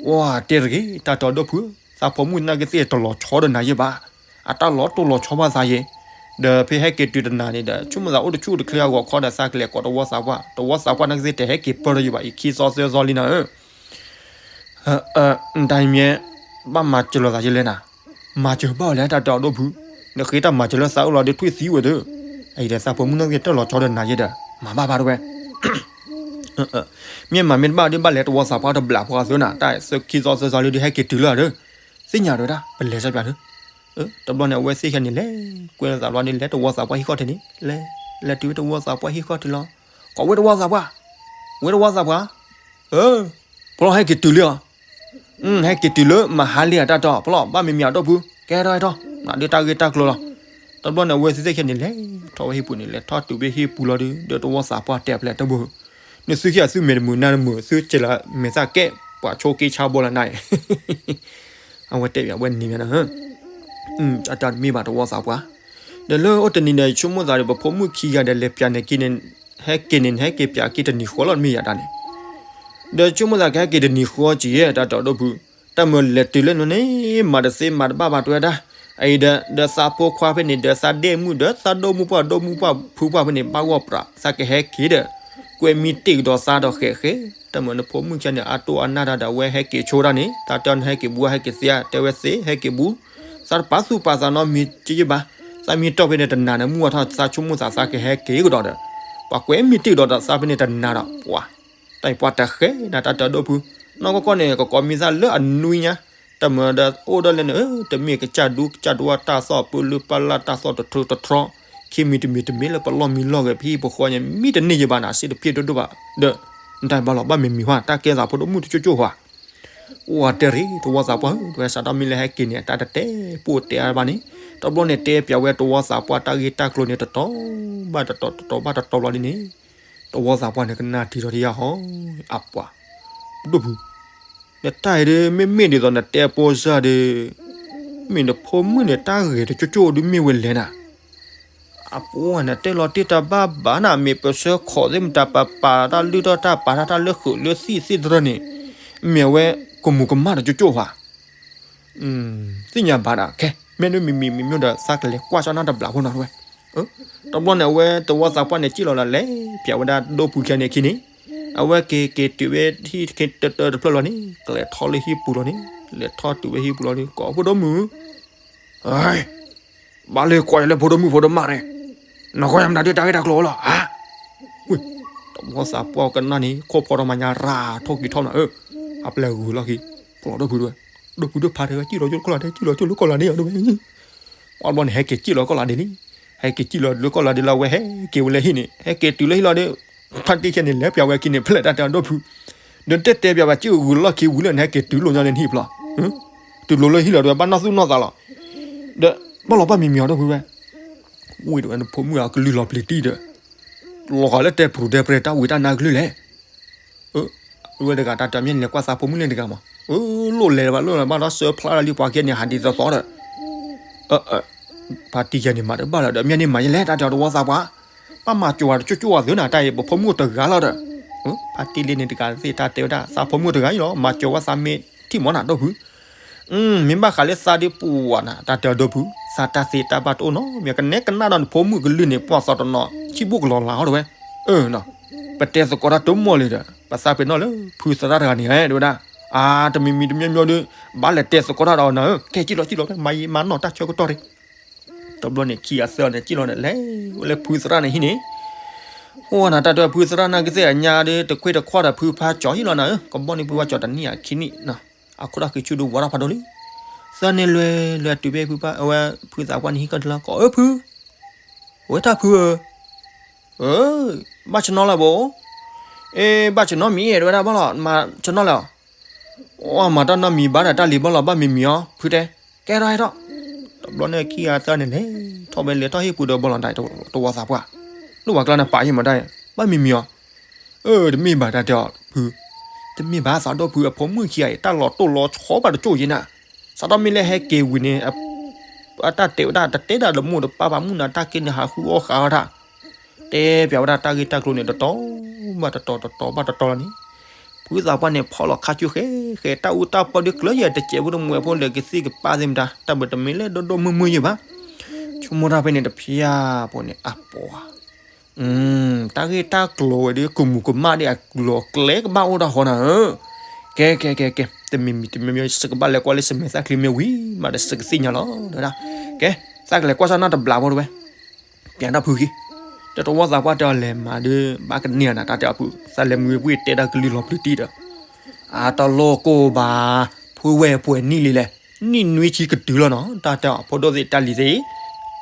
ပှၤတဲတဂ့ၤ တၢ်တဲအဒိၣ်ဖု, သးဖိမုၣ်နာ်က့သ့ၣ်တလီၤဆီဒီးနၤယဲဘၣ်, အတၢ်လီၤတိၢ်လီၤဆီဘၣ်သးယဲ, ဒီးဖဲဟဲက့ၤတုၤတနၤန့ၣ်ဒီး ဆိကမိၣ်သးအိၣ်တဆူၣ်အိၣ်တချ့အဂီၢ်ခီဒီး သးကလဲၤကိးတဝီသးပှၢ်, တဝီသးပှၢ်နာ်က့သ့ၣ်တဟဲက့ၤပၢၢ်ထီၣ်ယဲဘၣ် အံၤခံသီသၢသီလံနၤဧၢ နတၢ်မ့ၢ် ဘၣ်မၤစၢၤလိာ်သးယဲလဲၣ်နၤ, မၤစၢၤဘၣ်ဝဲလဲၣ် တၢ်တဲအဒိၣ်ဖု, နဃ့တၢ်မၤစၢၤလၢသးအအိၣ်လီၤဒီးထွံၣ်သံဝဲဒီး, အံၤဒီးသးဖိမုၣ်နာ်က့တလီၤဆီဒီးနၤယဲဒီး မၤဘၣ်ဘၣ်တဝဲ မ့ၢ်မၤမ့ၢ်တဘၣ်ဒီးဘၣ်လဲၤတဝီသးပှၢ်တဘျးဖိအသိးနၤ, တၢ်သၢခံသီသၢသီလံဒီးဟဲက့ၤတုၤလၢဒီး, သ့ၣ်ညါဒီးတၢ် ပလဲၤစၢ်ပၠးဒီး, တဘျီန့ၣ် အဝဲသ့ၣ်ခဲန့ၣ်လဲၤ, ကွဲလီၤသးဘျီန့ၣ် လဲၤတဝီသးပှၢ်ဟံၣ်ခီၣ်ထံးန့ၣ်, လဲၤ, လဲၤတုၤဝဲတဝီသးပှၢ်ဟံၣ်ခီၣ်ထံးလီၤ, ကိးဝဲတဝီသးပှၢ်, ဝဲတဝီသးပှၢ်, ဖျီဟဲက့ၤတုၤလံအီၤ ဟဲက့ၤတုၤလၢမဟါလံအတၢ်တီ ဖျီ ဘၣ်မံၤမံၤအဒိၣ်ဖု, ကဲထီၣ်ဟဲထီၣ်, မၤဒုးတၢ်ဂ့ၢ်တၢ်ကျိၤလီၤ. တဘျီန့ၣ် အဝဲသ့ၣ်သ့ၣ်ခဲန့ၣ် လဲၤထီၣ်ဝဲဟံၣ်ပူၤန့ၣ် လဲၤထီၣ်တုၤဝဲဟံၣ်ပူၤလီၤဒီး ဒီးတဝီသးပှၢ်တဲဖျဲးတဘိ, နသုခံဂၤသုမဲာ်တမုာ်နါတမုာ် သုကဲလၢမဲာ်သၣ်ကဲ ပှၤဆိက့ဆါဘီလၢနၤအံၤ အဝဲတဲပၠးဝဲန့ၣ်မ့ၢ်နီၤ, အတၢ်တမ့ၢ်ဘၣ်တဝီသးပှၢ်, ဒီးလၢအိၣ်တနံၤဒီး ဆိကမိၣ်သးဒီး ပဖိမုၣ်ခံဂၤဒီး လဲၤပၠးန့ၣ်က့န့ၣ်, ဟဲက့ၤန့ၣ် ဟဲက့ၤပၠးက့တနံၤဃီလီၤ တမ့ၢ်ယၤတၢ်န့ၣ်, ဒီးဆိကမိၣ်သးကဟဲက့ၤတနံၤဃီက့ၤ တၢ်တီဒိၣ်ဖု, တၢ်မၤလဲၤတုၤလၢနန့ၣ် မၤတသ့မၤတဘၣ်ဘၣ်တဲဝဲဒၣ်, အအံၤဒီး ဒီးသးဖိခွါဖဲန့ၣ် ဒီးသးဒဲၣ်မုၣ် ဒီးသးဒိၣ်မုၣ်ပှၢ်ဒိၣ်မုၣ်ပှၢ်ဖုပှၢ်ဖဲန့ၣ် ဘၣ်ဂီၢ်ပြး သးကဟဲက့ၤဒီး ကွဲမံတ့ၢ်ကဒီးသးဒီးဃဲးဃဲး, တၢ်မၤနဖိမုၣ်ခံန့ၣ် အတိၢ်အနၢ်တၢ်ဒီး အဝဲဟဲက့ၤဆိတၢ်န့ၣ် သးတဲအီၤနဟဲက့ၤဘူး ဟဲက့ၤသ့ဧါ တဲဝဲသ့ ဟဲက့ၤဘူး, သးတပာ်သူၣ်ပာ်သးနီတမံၤက့ဘၣ်, သးမ့ၢ်တီၢ်ဖဲန့ၣ်တနၤန့ၣ် မုၢ်ဝါထီၣ် သးဆိကမိၣ်သးသးကဟဲက့ၤကဒီးဒီး, ပှၤကွဲမံတ့ၢ်ကဒီးဒီးသးဖဲန့ၣ်တနၤဒီး ပှၤ တၢ်အံၤပှၤတဃဲနၤ တၢ်တဲဒိၣ်ဖု, နီၢ်ကီၢ်ကီၢ်န့ၣ် ကကိးမံသးလၢအနွံညါ, တၢ်မၤဒီးအိၣ်ဒီးလဲၣ်န့ၣ် တမ့ၢ်ကစၢ်ဒူကစၢ်ဒူအတၢ်သီၣ်ပၢလၢပလၢ်တၢ်သီၣ်တထြီတထြီ, ခံမံၤတမံၤတမ့ၢ်လၢပလီၢ်မံလီၢ်ဂဲၤဖံပဃီညါ မံတန့ၢ်ယဘၣ်နၤ စ့တဖျ့ဒိၣ်ဒိၣ်ဘၣ်, ဒီး နတၢ်ဘၣ်လီၤဘၣ်မံၤမံၤဟါ တၢ်ကဲသးဖိဒိၣ်မုၣ်တကၠိကၠိၣ်ဟါ အိၣ်ဝဲတဲရ့ၣ် တဝီသးပှၢ်ဧၢ တဝဲစးထီၣ်မ့ၢ်လၢဟဲက့ၤန့ၣ် တၢ်တတဲပိၢ်တဲအါဘၣ်န့ၣ်, တဘျီန့ၣ်တဲပၠးဝဲတဝီသးပှၢ်တၢ်ဂ့ၢ်တၢ်ကျိၤန့ၣ် တတီၤဘၣ်တတီၤ တတီၤဘၣ်တတီၤဘျီဒ်န့ၣ်, တဝီသးပှၢ်န့ၣ် ကနၣ်ထံထီၣ်တယၢ်ဟီ, အပှၤ ဒိၣ်ဖု, နတၢ်အံၤဒ် မ့မ့ၢ်ဒ်သိးနတဲပိစၢ်ဒီး, မ့ၢ်နဖိမုၣ်န့ၣ် တၢ်ဂဲၤတကၠိကၠိဒ်မ့ၢ်ဝဲလဲၣ်နၤ အပူၤနတဲလီၤတ့ၢ်တၢ်ဘၣ်ဘၣ်နၤ မ့ၢ်ပဆၢခီးသ့ၣ်မတၤ ပပာ်တၢ်လုၢ်ထီၣ်တၢ်ပာ်တၢ် တၢ်လၢဃုာ်လၢသံၣ်သ့ၣ်တရၢန့ၣ်, မ့ၢ်အဝဲကမူၤကမၣ်တကၠိကၠိၣ်ဧါ, သ့ၣ်ညါဘၣ်ဒၣ်ခဲ မ့ၢ်နမံၤမံၤမံၤမ့ၢ်ဒီး သးကလဲၤကွၢ်ဆၢနၢ်တဘျီဖိနီၤတဝဲ, တဘျီန့ၣ် အဝဲတဝီသးပှၢ်န့ၣ် စံၣ်လီၤလၢလဲၤပၠးဝဲဒၣ်ဒိၣ်ဖုခဲန့ၣ်အခံန့ၣ်, အဝဲက့ၤက့ၤတုၤဝဲဟံၣ်တတၢတဖျၢၣ်လီၤန့ၣ် ကလဲၤထီၣ်လၢဟံၣ်ပူၤလီၤန့ၣ် လဲၤထီၣ်တုၤဝဲဟံၣ်ပူၤလီၤန့ၣ် ကိးဖိဒိၣ်မုၣ် ဘၣ်လၢကွၢ်ယၤလၢဖိဒိၣ်မုၣ်ဖိဒိၣ်မးန့ၣ် နကွၢ်ယၤမနုၤဒ်တၢ်ဂ့ၢ်တၢ်ကျိၤလီၤဧါ. ဝ့ၢ် တဝီသးပှၢ်ကနၣ်န့ၣ် ခိၣ်ဖီဒီးမၤညါရၤထီၣ်က့ၤထီၣ်နၤဧၢ, အပျဲၢ်ဂုၤလီၢ်ခံ, ဖျိးဒီပုၢ်ဒိၣ်ဝဲ, ဒီပုၢ်ဒိၣ်ဖးတဲဝဲ စံၣ်လီၤကၠိလၢကီၢ်လၤဒ့ စံၣ်လီၤကၠိလၢကီၢ်လၤဒ့အီၤဒိၣ်ဝဲ, အီၣ်ဘျီန့ၣ် ဟဲက့ၤစံၣ်လီၤကီၢ်လၤဒ့လံ, ဟဲက့ၤစံၣ်လီၤလၢကီၢ်လၤဒ့လီၤ အဝဲဟဲက့ၤဝဲလၢဟံၣ်န့ၣ် ဟဲက့ၤတုၤလၢဟံၣ်လီၤဒီး ဖါတံၢ်ခဲန့ၣ် လဲၤပျးဝဲက့ၤန့ၣ် ဖဲလဲၣ်တၢ်တဲအီၤဒီပုၢ်, ဒီးတဲတဲပျးဝဲ စံၣ်ဂုၤလီၢ်ခံဝံၤလၢန့ၣ် ဟဲက့ၤတုၤလိာ်ညီန့ၣ်ဟံၣ်ဖျိး, တုၤလိာ်လၢဟံၣ်လီၤဒီး ဘၣ်နီၢ်သူၣ်နီၢ်သးလီၤ, ဒီး ဘၣ်လီၤဘၣ်မံၤမံၤအီၤဒီပုၢ်ဝဲ ဝံၤဒီးဝဲနဖိမုၣ်အကလုၢ်လီၤပျံၤတံၢ်ဒီး လီၤဃာ်လၢတဲပရူၤတဲပရဲၤတၢ်ဝံၤတၢ်နါကလုၢ်လဲၣ်, ဝဲတဂၤတၢ်တမ့ၢ်န့ၣ်လဲၤကွၢ်သးဖိမုၣ်လၢတဂၤမး, လိၣ်လဲၤဘၣ်လိၣ်လဲၤဘၣ်ဒီး စၢဖျါလၢလံပှၤကဲန့ၣ် ဟးဒ်သိးသိးဒီး ဖါတံၢ်ယဲန့ၣ်မၤတဘၣ်လၢၤဒီး မ့ၢ်န့ၣ်မၤယလဲၣ် တၢ်တဲအီၤတဝီသးပှၢ်, ဘၣ်မၤစၢၤဝဲတကၠိၣ်ကၠိၣ်ဝဲသုနၤ တၢ်အံၤ ပဖိမုၣ်တဂၤလီၤဒီး, ဖါတံၢ်လံန့ၣ်တဂၤသ့ၣ်တၢ်တဲဝဲဒၣ် သးဖိမုၣ်တဂၤအံၤလီၤ မၤစၢၤဝဲသးမ့ၢ်ထံၣ်မီၢ်နၤဒီပုၢ် မ့ၢ်ဘၣ်ဃးလၢသးဒ်ပူၤဝဲနၤ တၢ်တဲအီၤဒီပုၢ် သးတၢ်သ့တၢ်ဘၣ်တအိၣ်နီတမံၤ ကနဲကနၣ်ဒီးနဖိမုၣ်ကလုၢ်န့ၣ် ပှၤသီတနီၤ ဆံၣ်ဘိၣ်ကလီၤလၤအီၤတဝဲ, ပတဲသကိးတၢ်တမီၢ်လံဒီး ပသးပ့ၤနီၣ်လၢဖုသရၣ်တဂၤန့ၣ် တဲဝဲဒၣ်, အါ တမံၤမံၤတမံၤမံၤဒီး ဘၣ်လဲၤတဲသကိးတၢ်ဒီးနၤဧၢ ကဲစံၣ်လီၤစံၣ်လီၤ မၤယံာ်မၤနီၢ်တၢ်ဆၢကတီၢ်ရံၣ် တဘျီန့ၣ် ခံဂၤသၢဂၤန့ၣ် စံၣ်လီၤန့ၣ် လဲၤအိၣ်လၢဖုသရၣ်န့ၣ်ဟံၣ်န့ၣ်, အိၣ်နၤတၢ်တဲဖုသရၣ်န့ၣ် ကသ့ၣ်အညါဒီး တခွ့တခွါဒီးဖုဖါကၠီဟံၣ်လီၤနၤဧၢ, ကဘီန့ၣ်ဖုဖါကၠီတနံၣ်အခံနံၣ်, အခိၣ်တၢ်ဃံဆူၣ်ဒီးဝါထီၣ်ဖးဒိၣ်လံ, သၢန့ၣ်လွဲၤလွဲၤတုၤဖဲဖုဖါ အဝဲဖုသးပှၢ်န့ၣ်ဟံၣ်ကီၢ်ဒုလီၤ ကိးအၢဖု, ဝဲတၢ်ဖုဧၢ, ဘၣ်ဆနီလၢဘိ, အ့ ဘၣ်ဆနီမံၤအဲၣ်ဒိးဝဲဒၣ်ဘၣ်လီၤ မၤဆနီလၢ အီၣ်မၤတၢ်နီတမံၤဘၣ်ဒီး တၢ်လံၤဘၣ်လီၤ ဘၣ်မံၤမံၤအီၤ ဖုတဲ, ကဲထီၣ်ဟဲထီၣ်, တဘျီန့ၣ်ခံဂၤသၢဂၤန့ၣ်လဲၤထီၣ်ဝဲလဲၤထီၣ်ဟံၣ်ပူၤဒီးဘီလီၤဒၣ်တဝီသးပှၢ်, လၢဝဲကျါန့ၣ်ပာ်ယံာ်မးတၢ်, ဘၣ်မံၤမံၤအီၤ, အၢ တမ့ၢ်ဘၣ်တၢ်တဲအီၤဖု, တမ့ၢ်ဘၣ်သးဒီဖုအဖိမုၣ်ခံဂၤအံၤ တၢ်လီၤတိၢ်လီၤဆီဘၣ်တကၠိၢ်ယဲနၤ, စးထီၣ်မ့ၢ်လၢဟဲက့ၤဝံၤန့ၣ် အတၢ်တဲဝဲဒၣ် တတဲဒၣ်လၢမိၢ်တပၢ်ဘၣ်မုၢ်နၤတၢ်က့န့ၣ် ဟးဃုအီၣ်ဃာ်အီၣ်တၢ်, တဲပျးဝဲဒၣ်တၢ်ဂ့ၢ်တၢ်ကျိၤန့ၣ် တတီၤဘၣ်တတီၤ တတီၤဘၣ်တတီၤလီၤန့ၣ်, ဖုသးပှၢ်န့ၣ် ဖီၣ်လီၤခါဆူၣ်ဃဲဃဲ တၢ်အူတၢ်ပီဒုးကျၢၤယဲ တစဲးဖိတမှဲၤဖိဒီးကသံၣ်ကပၢ်သ့ၣ်မတၤ တၢ်ဘၣ်တမ့ၢ်လၢဒိၣ်ဒိၣ်မုၢ်မုၢ်ယဲဘၣ်, ဆိကမိၣ်တၢ်ဖဲန့ၣ်တဖျၢၣ်ဖိန့ၣ် အပှၤ တၢ်ဂ့ၢ်တၢ်ကျိၤဝဲဒီး ကမူၤကမၣ်ဒီးအကျိၤအကျဲကဘၣ်အိၣ်တၢ်ဃီနၤဧၢ, ကဲကဲကဲကဲ တမံၤမံၤတမံၤမံၤ စကဘၣ်လဲၤကွၢ်လၢစမဲာ်သၣ်ချံမ့ၢ်ဝံၤမးဒီး စကသ့ၣ်ညါလီၤ တဲဝဲဒၣ်, ကဲ သးကလဲၤကွၢ်စၢ်နၢ်တဘျးဖိတဝဲ, ပျဲတၢ်ဖုဂ့ၤ, တတဝီသးပှၢ်တဲအီၤလဲၤမးဒီး ဘၣ်ကန့ၢ်အနၤ တၢ်တဲအီၤဖု သးလဲၤမုာ်ဝဲပှ့ၤတဲတၢ်ကလုၢ်လီၤပျံၤတံၢ်ဒီး, အတလိၣ်ကိၢ်ဘၣ်, ဖုဝဲၢ်ပှဲၤနံၣ်လံလဲၣ်, နံၣ်နွံဆံကတုၤလီၤနီၤ တၢ်တဲအီၤ ဖိဒိၣ်သ့ၣ်တၢ်လံၤသ့ၣ်,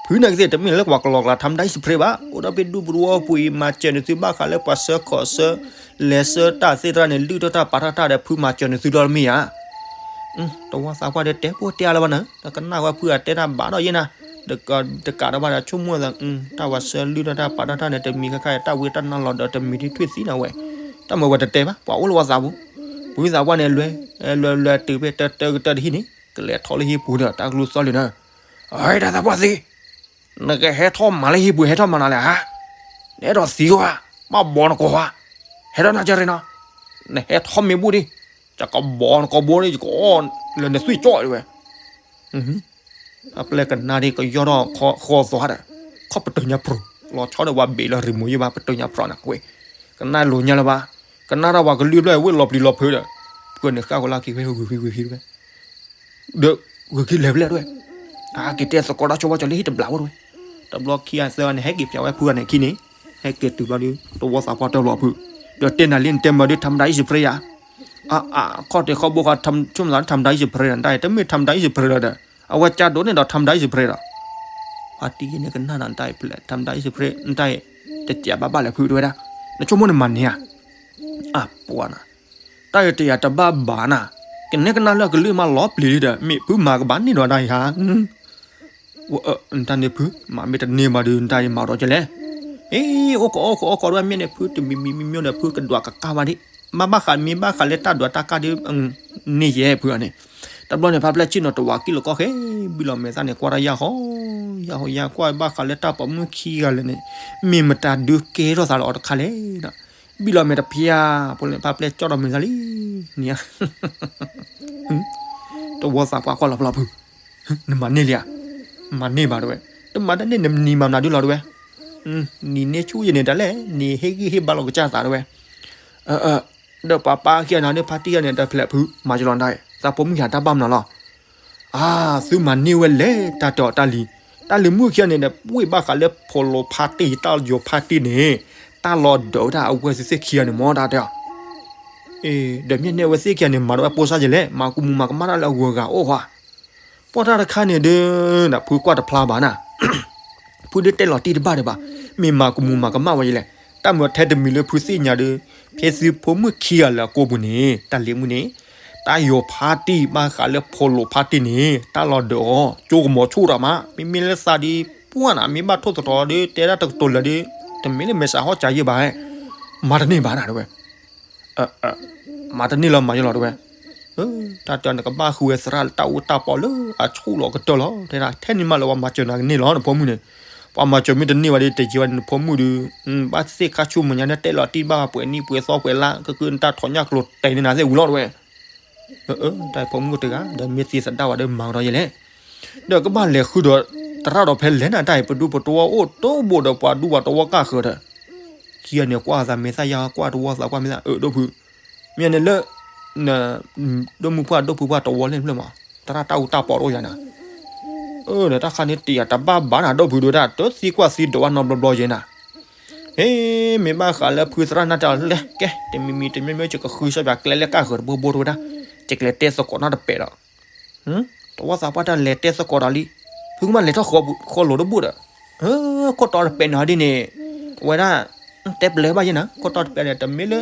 ဖုန့ၣ်ကသ့ၣ် တမ့ၢ်လၢပှၤကလီၤကျါ ထမ်ဒၣ်အံၣ်စဖရ့းဘၣ်, အိၣ်ဒီးဖဲဒူပူၤတဝီပူၤအံၤ မၤစၢၤနသုဘၣ်ဃးလၢပှၤဆှၢခီၣ်ဆှၢ လဲၤဆှၢတၢ်သ့ၣ်တဖၣ်န့ၣ် လုၢ်ထီၣ်တၢ်ပာ်ထီၣ်တၢ်ဒီး ဖုမၤစၢၤနသုဒီးတမ့ၢ်ဧါ. တဝီသးပှၢ်ဒီးတဲပိၢ်တဲအါလၢၤဘၣ်နၤ, ဒီးကနၣ်ဝဲဖုအတဲတၢ်ဘၣ်ဒီးယဲနၤ, ဒီးတကးဒီးဘၣ်ဒီးဆိကမိၣ်သး, တၢ်ဝဲဆှၢလုၢ်ထီၣ်တၢ်ပာ်ထီၣ်တၢ်န့ၣ် တမံၤခါခါ တၢ်ဝံတၢ်နါလီၤဒီး တမံၤဒ်ထွံၣ်သံနၤဝဲ, တၢ်မၤဝဲတတဲဘၣ် ပှၤအိၣ်လၢဝဲသးပူၤ, ဖုသးပှၢ်န့ၣ် လွဲ လွဲ လွဲတုၤဖဲတၢတၢကတၢၢ်တဟံၣ်န့ၣ် ကလဲၤထီၣ်လၢဟံၣ်ပူၤဒီး တၢ်ကလူးသီၣ်လံနၤ, အတၢ်သးပှၢ်သ့ၣ် နကဟဲထီၣ်မၤလၢဟံၣ်ပူၤ ဟဲထီၣ်မၤနၤလဲၣ်ဧါ, နအဲၣ်ဒိးသံကွၢ်, ဘၣ်ဘီနကိးဧါ, ဟဲထီၣ်နၤကရ့နီၤ, နဟဲထီၣ်မ့ၢ်ဘူၣ်ဒံး, ယကဘီနကိးဘိန့ၣ် ယကအီၣ်လၢနသွံၣ်ကၠီၣ်ဝဲ, အပျဲၢ်ကနၣ်ဒံးကယီၢ်ထီၣ်ဃီသီဒီး, ခီၣ်ပတုာ်ညါပြီၤ, လီၤဆီဒီးပှၤဘ့ၣ်လီၤရံမူယံဘၣ် ပတုာ်ညါပြီၤနၤဝဲ, ကနၣ်လိာ်ညါလၢၤဘၣ်, ကနၣ်ထီၣ်ပှၤကလုၢ်ဘျီၣ်ဝဲလီၤပျံၤလီၤဖုးဒီး, ပှၤန့ၣ်ဃၣ်ဃီလၢက့ၤဝဲဂုၤဂံၤဂုၤဂံၤတဝဲ ဒီးဂုၤက့ၤလဲၤဖဲလဲၣ်တဝဲ, အက့ၤတဲသကိးတၢ်ဆိဝဲကၠီလၢဟံၣ်တဘျးဖိတဝဲ, တဘျီခံဂၤသၢဂၤန့ၣ် ဟဲက့ၤပျးဝဲဖုဂၤန့ၣ်ခံန့ၣ်, ဟဲက့ၤတုၤဘျီဒီး တဝီသးပှၢ်တၢ်လီၤဖုး, ဒီးတဲနၤလံနတဲမၤဒုး ထမ်ဒၣ်အံၣ်စဖရ့းယါ, အခီၣ်ထံးခီၣ်ဘိဃီ ဆိကမိၣ်သးလၢ ထမ်ဒၣ်အံၣ်စဖရ့းဒီး တၢ်အံၤ တမ့ၢ်ထမ်ဒၣ်အံၣ်စဖရ့းလီၤဒီး, အဝဲကၠါဒိးန့ၢ်ဒီး ထမ်ဒၣ်အံၣ်စဖရ့းလီၤ ဖါတံၢ်ယဲန့ၣ်ကနၣ်ဒီး နတၢ်အံၤဖျဲး ထမ်ဒၣ်အံၣ်စဖရ့း နတၢ်အံၤ တစဲးဘၣ်ဘၣ်လဲၣ်ဖုတဝဲဒၣ်, နဆိကမိၣ်နမၤန့ၢ်ဧါ, အပှၤနၤ, တၢ်အံၤတယာ်တဘၣ်ဘၣ်နၤ, ကနဲကနၣ်လၢအကလုၢ်မးလီၤပျံၤလံဒီး မ့ၢ်ဖုမၤကဘၣ်န့ၢ်ဒီးတၢ်အံၤဧါ နတၢ်န့ၣ်ဖု မၤမ့ၢ်တန့ၢ်ဘၣ်ဒီး နတၢ်အံၤမၤဒီးကလဲၣ်, အ့ အိၣ်ကအိၣ်ကအိၣ်ကဒီးမ့ၢ်န့ၣ် ဖုတမံၤမံၤမံၤမံၤဒီး ဖုကဒွးကကါဘၣ်ဒံး, မ့ၢ်ဘၣ်ဃးမ့ၢ်ဘၣ်ဃးလၢတၢ်ဒွးတၢ်ကါဒုး န့ၢ်ယဲဖုအန့ၣ်, တဘျီန့ၣ် ဖါပျဲၢ်ဆ့ၣ်နီၤတဝးကံၣ်လီၤကီၢ်ဃဲ ဘံၣ်လီၤမဲာ်သၣ်န့ၣ် ကွၢ်တၢ်ယၢ်ဃီ, ယၢ်ဃီယၢ်ကွၢ်ဘၣ်ဃးလၢတၢ်ပိာ်မုၣ်ခံဂၤလဲၣ်န့ၣ်, မ့ၢ်မတၤဒုးကဲထီၣ်သးလၢအီၤတခါလဲၣ်, ဘံၣ်လီၤမဲာ်တဖျါ, ဖိလၢဖါပျဲၢ်ကၠီၣ်ဒီးမဲာ်သၣ်လံ, န့ၣ် တဝီသးပှၢ်ကွၢ်လီၤဖျီဖု, နမၤန့ၢ်လံဧါ, မၤန့ၢ်ဘၣ်တဝဲ, တမၤတန့ၢ်နနံၤမၤမနုၤဒုလီၤတဝဲ, နံၤန့ၢ်ဆူၣ်ယဲန့ၣ်ဒၣ်လဲၣ် နံၤဟ့ၣ်ဂံၢ်ဟ့ၣ်ဘါလီၤကစၢ်သးတဝဲ, ဒီးပှၤပၢ်ခံဂၤန့ၣ်ဒီး ဖါတံၢ်ခံဂၤန့ၣ် တဖျဲးဖုး မၤယလီၤဒၣ် သးဖိမုၣ်ခံဂၤတၢ်ဘၣ်မနုၤလီၤ. အါ, သုမၤန့ၢ်ဝဲလဲၣ် တၢ်တဲအီၤတၢ်လံၤ, တၢ်လံၤမုၣ်ခံဂၤန့ၣ်ဒီး ဝ့ၢ်ဘၣ်ဃးလၢဖိလိၤဖါတံၢ် တၢ်ယိၤဖါတံၢ်န့ၣ် တၢ်လီၤဒၢးဝဲဒၣ်အဝဲသ့ၣ်ခံဂၤန့ၣ်မ့ၢ် တၢ်တဲအီၤ ဒီးမ့ၢ်န့ၢ်အဝဲသ့ၣ်ခံဂၤန့ၣ် မၤတၢ်ဝဲပိၢ်စၢ်ယဲလဲၣ်, မၤကမူၤမၤကမၣ်တၢ်လၢအဂုၤအဂၤအိၣ်ဧါ. ပှၤတၢ်တခါန့ၣ်ဒီး ဖုကွၢ်တဖျါဘၣ်နၤ, ဖုဒုးတဲလီၤတံၢ်တဘၣ်ဒံးဘၣ်, မ့ၢ်မၤကမူၤမၤကမၣ်ဝဲယဲလဲၣ်, တၢ်မ့ၢ်ထဲတမံၤလၢဖုသ့ၣ်ညါဒီး ဖဲသုဖိမုၣ်ခံဂၤလၢအကိာ်ပူၤန့ၣ် တၢ်လံၤမုၣ်န့ၣ် တၢ်ယိၤဖါတံၢ်ဘၣ်ဃးလၢဖိလိၤဖါတံၢ်န့ၣ် တၢ်လီၤဒၢးအီၤ ကၠိကမီၤဆူၣ်တၢ်မး, မ့မ့ၢ်လၢသးဒ်ပှၢ်နၤ မ့ၢ်ဘၣ်ထိၣ်သတြီၤဒီး တဲဒၣ်တကတိၤလၢာ်ဒီး တမ့ၢ်လၢမဲာ်ဆှးဟီၣ်စၢ်ယဲၢ်ဘၣ်, မၤတန့ၢ်ဘၣ်နၤတဲဝဲ မၤတန့ၢ်လီၤမၤယလီၤတဲဝဲ, တၢ်တဲနကဘၣ်ဃုဝဲသရၣ်လၢတၢ်အူတၢ်ပီလၢအဆူၣ်လီၤကတၢၢ်လီၤ, တဲဒၣ်ထဲန့ၣ်မးလၢပှၤမၤစၢၤနၤကန့ၢ်လီၤ နဖိမုၣ်န့ၣ်, ပှၤမၤစၢၤမ့ၢ်တန့ၢ်ဘၣ်ဒီး တယံာ်ဘၣ်န့ၣ် နဖိမုၣ်ဒီး ဘၣ်သ့ၣ်ခါဆူမဲာ်ညါန့ၣ် တဲလီၤတံၢ်ဘၣ်ပှဲၤနံၣ်ပှဲၤသီပှဲၤလါ ကကုနတၢ်ထီၣ်ညၣ်ကျိၤတဲာ်န့ၢ်နၤသ့ၣ်ဝံၤလီၤတဲဝဲ, တၢ်ဖိမုၣ်တဂၤ ဒီးမ့ၢ်သံသဒၣ်ဝဲဒီးမၤကဒီးယဲလဲၣ် ဒီးကဘၣ်လဲၤဃုဒီးသရၣ်ဒီးဖဲလဲၣ်နၤ တၢ်အံၤ ပဒူပတဝီအိၣ်တိၢ်ဘိၣ်ဒီးပှၤဒူပှၤတဝီကၢ်ဃၢၤဒီး, ခံဂၤန့ၣ်ကွၢ်သးမ့ၢ်သၣ်ယါ ကွၢ်တဝီသးကွၢ်မ့ၢ်သၣ်အၢဒိၣ်ဖု, မ့ၢ်န့ၣ်လၢ ဒိၣ်မုၢ်ဖုၣ်ဒိၣ်ဖုၣ်ပှၢ်တဝီလဲၣ်ဖျၢၣ်မး, သရၣ်တၢ်အူတၢ်ပီတအိၣ်ယၤနၤ ဒီးတၢ်ခါန့ၣ်တယာ်တဘၣ်ဘၣ်နၤ ဒိၣ်ဖုဒိၣ်ဒၣ် တသံကွၢ်သံဒိးဝဲနီတဘျီဘျီယဲနၤ, ဟ့ မ့ၢ်ဘၣ်ဃးလၢဖုသရၣ်နၢ်တၢ်လဲၣ် ကဲ တမံၤမံၤတမံၤမံၤ ယကဃုစၢ်ပၠးကျဲလၢကၢ်ဃၢၤတဘိဘိတဝဲဒၣ်, ယကလဲၤတဲသကိးနၢ်တပဲာ်ဒီး, တဝီသးပှၢ်တၢ်လဲၤတဲသကိးဒီးလံ, ဖုကမၣ်လဲၤထီၣ်ဃီပူၤဃီလိၤတဘိၣ်ဒီး, ခိၣ်တီတပဲာ်နၤဒ်န့ၣ်, အဝဲဒၣ် တဲပျဲဘၣ်ယဲနၤ ခိၣ်တီတပဲာ်န့ၣ် တမ့ၢ်လၢ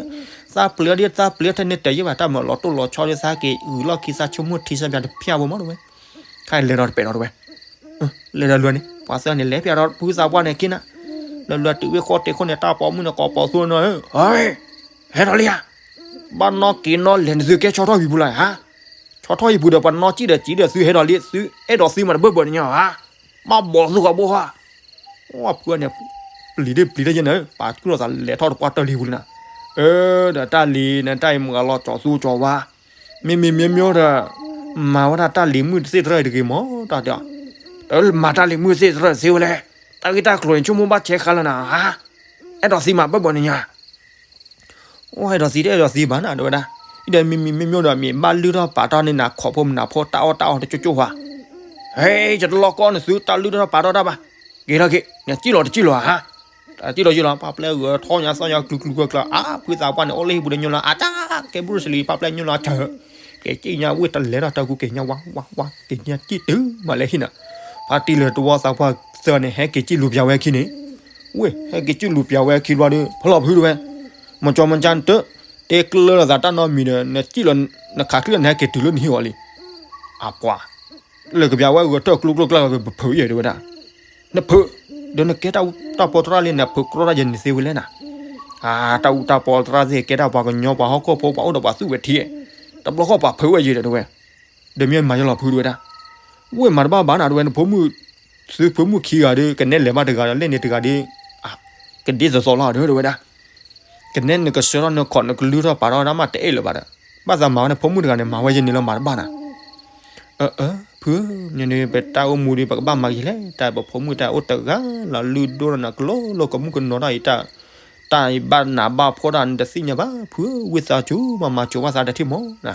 သးပျဲဒ်သးပျဲထဲန့ၣ်တယဲၢ်ဘၣ် တၢ်မၤလီၤတိၢ်လီၤဆီဒ်သးက့ၤဂုာ်လီၢ်ခံ သးဆိကမိၣ်ထံဆၢပၠးတဖၠၣ်ဘိမးတဝဲ, ခဲအံၤလဲၤဒီးတပဲာ်ဒီးတဝဲ, လဲၤဒီးလွဲန့ၣ် ပှၤသၢန့ၣ် လဲၤပၠးဒီးဖုသးပှၢ်န့ၣ်က့နၤ, လၢလွဲတုၤဝ့ၢ်ဃီတ့ၢ်ခိၣ်န့ၣ် တၢ်ပိာ်မုၣ်န့ၣ် ကိးပိာ်သူနီၤဧၢ, ဟဲထီၣ်လံဧါ, ဘၣ်နီၣ်က့ၤနီၣ်လဲၣ်န့ၣ် သုကဲဆီထီၣ်ဟံၣ်ပူၤလီၤဧါ, ဆီထီၣ်ဟံၣ်ပူၤဒီး ပှၤနီၣ်စံၣ်ဒီးစံၣ်ဒီးသုဟဲထီၣ်လံ သုအဲၣ်ဒိးသံမးတဘၢၣ်ဘၢၣ်န့ၣ်ညါဧါ, ဘၣ်ဘီသုဂီၤဘိဧါ ဖုန့ၣ် ပျံၤဒ်ပျံၤတယဲၢ်န့ၣ် ပာ်ကလိာ်သးလဲၤထီၣ်တပှၢ်တၢၢ်လံပူၤလံနၤ, ဒီးတၢ်လံၤန့ၣ် တၢ်အံၤမုၢ်ဂၤလီၤကၠီၤသူကၠီၤဝါ, မ့မ့ၢ်မ့မ့ၢ်ဒီး မၤဝဲဒၣ်တၢ်လံၤမုၣ်သ့ၣ်တဖၣ်တဂ့ၤမး တၢ်တဲ, မၤတၢ်လံၤမုၣ်သ့ၣ်တဖၣ်သ့ဝဲလဲၣ်, တၢ်ဂ့ၢ်တၢ်ကျိၤန့ၣ် ဆိကမိၣ်ဘၣ်ဆဲးဃါလၢနၤဧါ, အဲၣ်ဒိးသံမးဘၢၣ်ဘၢၣ်န့ၣ်ညါ အိၣ်အဲၣ်ဒိးသံတအဲၣ်ဒိးသံဘၣ်နၤ တဲဝဲဒၣ်, ဒီးမ့မ့ၢ်မ့မ့ၢ်ဒီး မ့ၢ်ဘၣ်လုၢ်ထီၣ်ပာ်ထီၣ်န့ၢ်နၤခိးဖိမနၤဖိတၢ်အီၣ်တၢ်အီတကၠိကၠိဧါ, ဟဲ ယတလီၢ်ကီၢ်န့ၣ်သုတၢ်လုၢ်ထီၣ်ပာ်ထီၣ်တၢ်ဘၣ်, က့ၤထီၣ်က့ၤ နစံၣ်လီၤတစံၣ်လီၤဧါ, တစံၣ်လီၤစံၣ်လီၤ ပၢ်ပျဲၢ်ဂၢၤထီၣ်ညါသီၣ်ညါကျူကျူကျၢၤကျၢၤ အါ ဖုသးပှၢ်န့ၣ် အိၣ်လၢဟံၣ်ပူၤဒီးညိလီၤ အတၢ် ကဲဘုရူစလံ ပၢ်ပျဲၢ်ညိလီၤတၢ် က့ၤစံၣ်ညါဝ့ၢ်တလဲၤထီၣ်တၢ်ကူ က့ၤညါဝါဝါဝါ က့ၤညါစံၣ်တုၤမးလဲၤဟံၣ်နၤ, ဖါတံၢ်လၢတဝီသးပှၢ်သၢန့ၣ် ဟဲက့ၤစံၣ်လူၤပၠးဝဲအခံန့ၣ်, ဝ့ၢ် ဟဲက့ၤစံၣ်လူၤပၠးဝဲအခံဘျီဒီး ဖီလီၤဖုတဲဝဲ, မကၠီမကၠၢ်တၢ် တဲကျၢၤလိာ်သးတၢ်နီတမံၤဒီး နစံၣ်လီၤ နခးချံၣ်လီၤ နဟဲက့ၤတုၤလၢနဟံၣ်အီၤလံ, အပှၤ လဲၤကပျးဝဲဂဲၤထၢၣ်ကျိကျိကျါ ပဖုးယဲၢ်တဲဝဲဒၣ်, နဖုး ဒီးနကဲတၢ်အူတၢ်ပီသရၣ်လံ နဖုးကြီတၢ်ယဲၢ်န့ၣ်သ့ဝဲလဲၣ်နၤ, အါ တၢ်အူတၢ်ပီသရၣ်သ့ၣ် ကဲတၢ်ပှၤကညီပှၤဟီၣ်ခိၣ်ဖိ ပှၤအိၣ်ဒီးပှၤသူၣ်ဝဲထံ, တဘျီဃီပှၤဖုးဝဲယဲၢ်ဒီးတဲဝဲ, ဒီးမ့ၢ်မၤယလီၤဖုတဲဝဲဒၣ်, ဝ့ၢ်မၤတဘၣ်ဘၣ်နၤတဲဝဲ နဖိမုၣ် သုဖိမုၣ်ခံဂၤဒီး ကနဲလဲၤဘၣ်တဂၤဒီး လဲၣ်န့ၣ်တဂၤဒီး ကဒ်သိးသိးလီၤတဲဝဲဒၣ် ကနဲနကဆှၢထီၣ်နခီၣ်နကလုၢ်ထီၣ်ပာ်ထီၣ်ဒၣ်မးတအဲၣ်လၢၤဘၣ်ဒီး, ဘၣ်သးမၤဝဲန့ၣ် ဖိမုၣ်တဂၤန့ၣ် မၤဝဲယဲၢ်န့ၣ်လၢမၤတဘၣ်နၤ, အၢ ဖုဧၢ, န့ၣ် ပတၢ်အိၣ်မူဒီး ပကဘၣ်မၤက့ၤလဲၣ်, တၢ်ပဖိမုၣ်တၢ်အိၣ်တဂၤလီၤ လုၢ်ဒိၣ်နၤကလိလိာ် ကမူၣ်ကနီၤတၢ်အံၤ, တၢ်အံၤဘၣ်နးဘၣ်ဖှီၣ်တၢ် နတသ့ၣ်ညါဘၣ် ဖုဧၢ, ဝံသးစူၤ မၤမၤစၢၤဘၣ်သးတထံၣ်မးနၤ